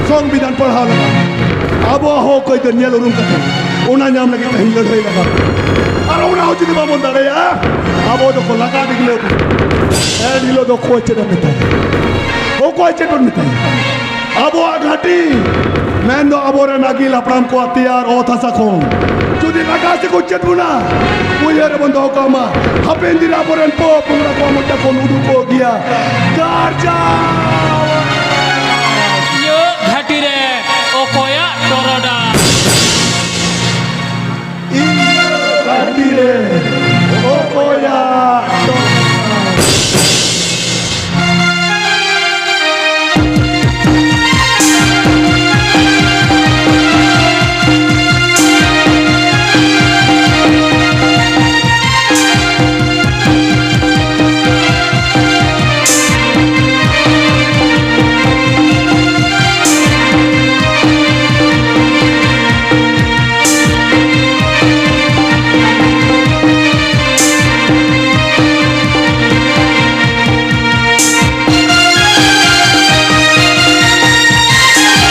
ᱥᱚᱝᱵᱤᱫᱷᱟᱱ ᱯᱟᱲᱦᱟᱣ ᱞᱟᱜᱟᱣ ᱵᱚᱱᱟ᱾ ᱟᱵᱚᱣᱟᱜ ᱦᱚᱠ ᱟᱹᱭᱫᱟᱹᱨ ᱧᱮᱞ ᱩᱨᱩᱢ ᱠᱟᱛᱮ ᱚᱱᱟ ᱧᱟᱢ ᱞᱟᱹᱜᱤᱫ ᱛᱮᱦᱮᱧ ᱞᱟᱹᱲᱦᱟᱹᱭ ᱞᱟᱜᱟᱣ ᱵᱚᱱᱟ᱾ ᱟᱨ ᱚᱱᱟ ᱦᱚᱸ ᱡᱩᱫᱤ ᱵᱟᱵᱚᱱ ᱫᱟᱲᱮᱭᱟᱜᱼᱟ, ᱟᱵᱚ ᱫᱚᱠᱚ ᱞᱟᱜᱟ ᱰᱤᱜᱽᱞᱟᱹᱣ ᱵᱚᱱᱟ᱾ ᱮᱱ ᱦᱤᱞᱳᱜ ᱫᱚ ᱚᱠᱚᱭ ᱪᱮᱫ ᱮᱢ ᱢᱮᱛᱟᱭᱟ? ᱚᱠᱚᱭ ᱪᱮᱫ ᱵᱚᱱ ᱢᱮᱛᱟᱭᱟ? ᱟᱵᱚᱣᱟᱜ ᱜᱷᱟᱹᱴᱤ ᱢᱮᱱᱫᱚ ᱟᱵᱚᱨᱮᱱ ᱟᱹᱜᱤᱞ ᱦᱟᱯᱲᱟᱢ ᱠᱚᱣᱟᱜ ᱛᱮᱭᱟᱨ ᱚᱛ ᱦᱟᱥᱟ ᱠᱷᱚᱱ ᱡᱩᱫᱤ ᱞᱟᱜᱟ ᱥᱮ ᱠᱚ ᱪᱮᱫ ᱵᱚᱱᱟ, ᱩᱭᱦᱟᱹᱨ ᱨᱮᱵᱚᱱ ᱫᱚᱦᱚ ᱠᱟᱜ ᱢᱟ, ᱦᱟᱯᱮᱱ ᱫᱤᱱ ᱨᱮ ᱟᱵᱚᱨᱮᱱ ᱯᱚ ᱯᱚᱝᱲᱟ ᱠᱚᱣᱟᱜ ᱢᱚᱪᱟ ᱠᱷᱚᱱ ᱩᱰᱩᱠᱚᱜ ᱜᱮᱭᱟ, ᱜᱟᱨᱡᱟᱣ! ᱤᱧᱟᱹᱜ ᱜᱷᱟᱹᱴᱤ ᱨᱮ ᱚᱠᱚᱭᱟᱜ ᱴᱚᱨᱚᱰᱟᱝ? ᱤᱧᱟᱹᱜ ᱜᱷᱟᱹᱴᱤ ᱨᱮ ᱚᱠᱚᱭᱟᱜ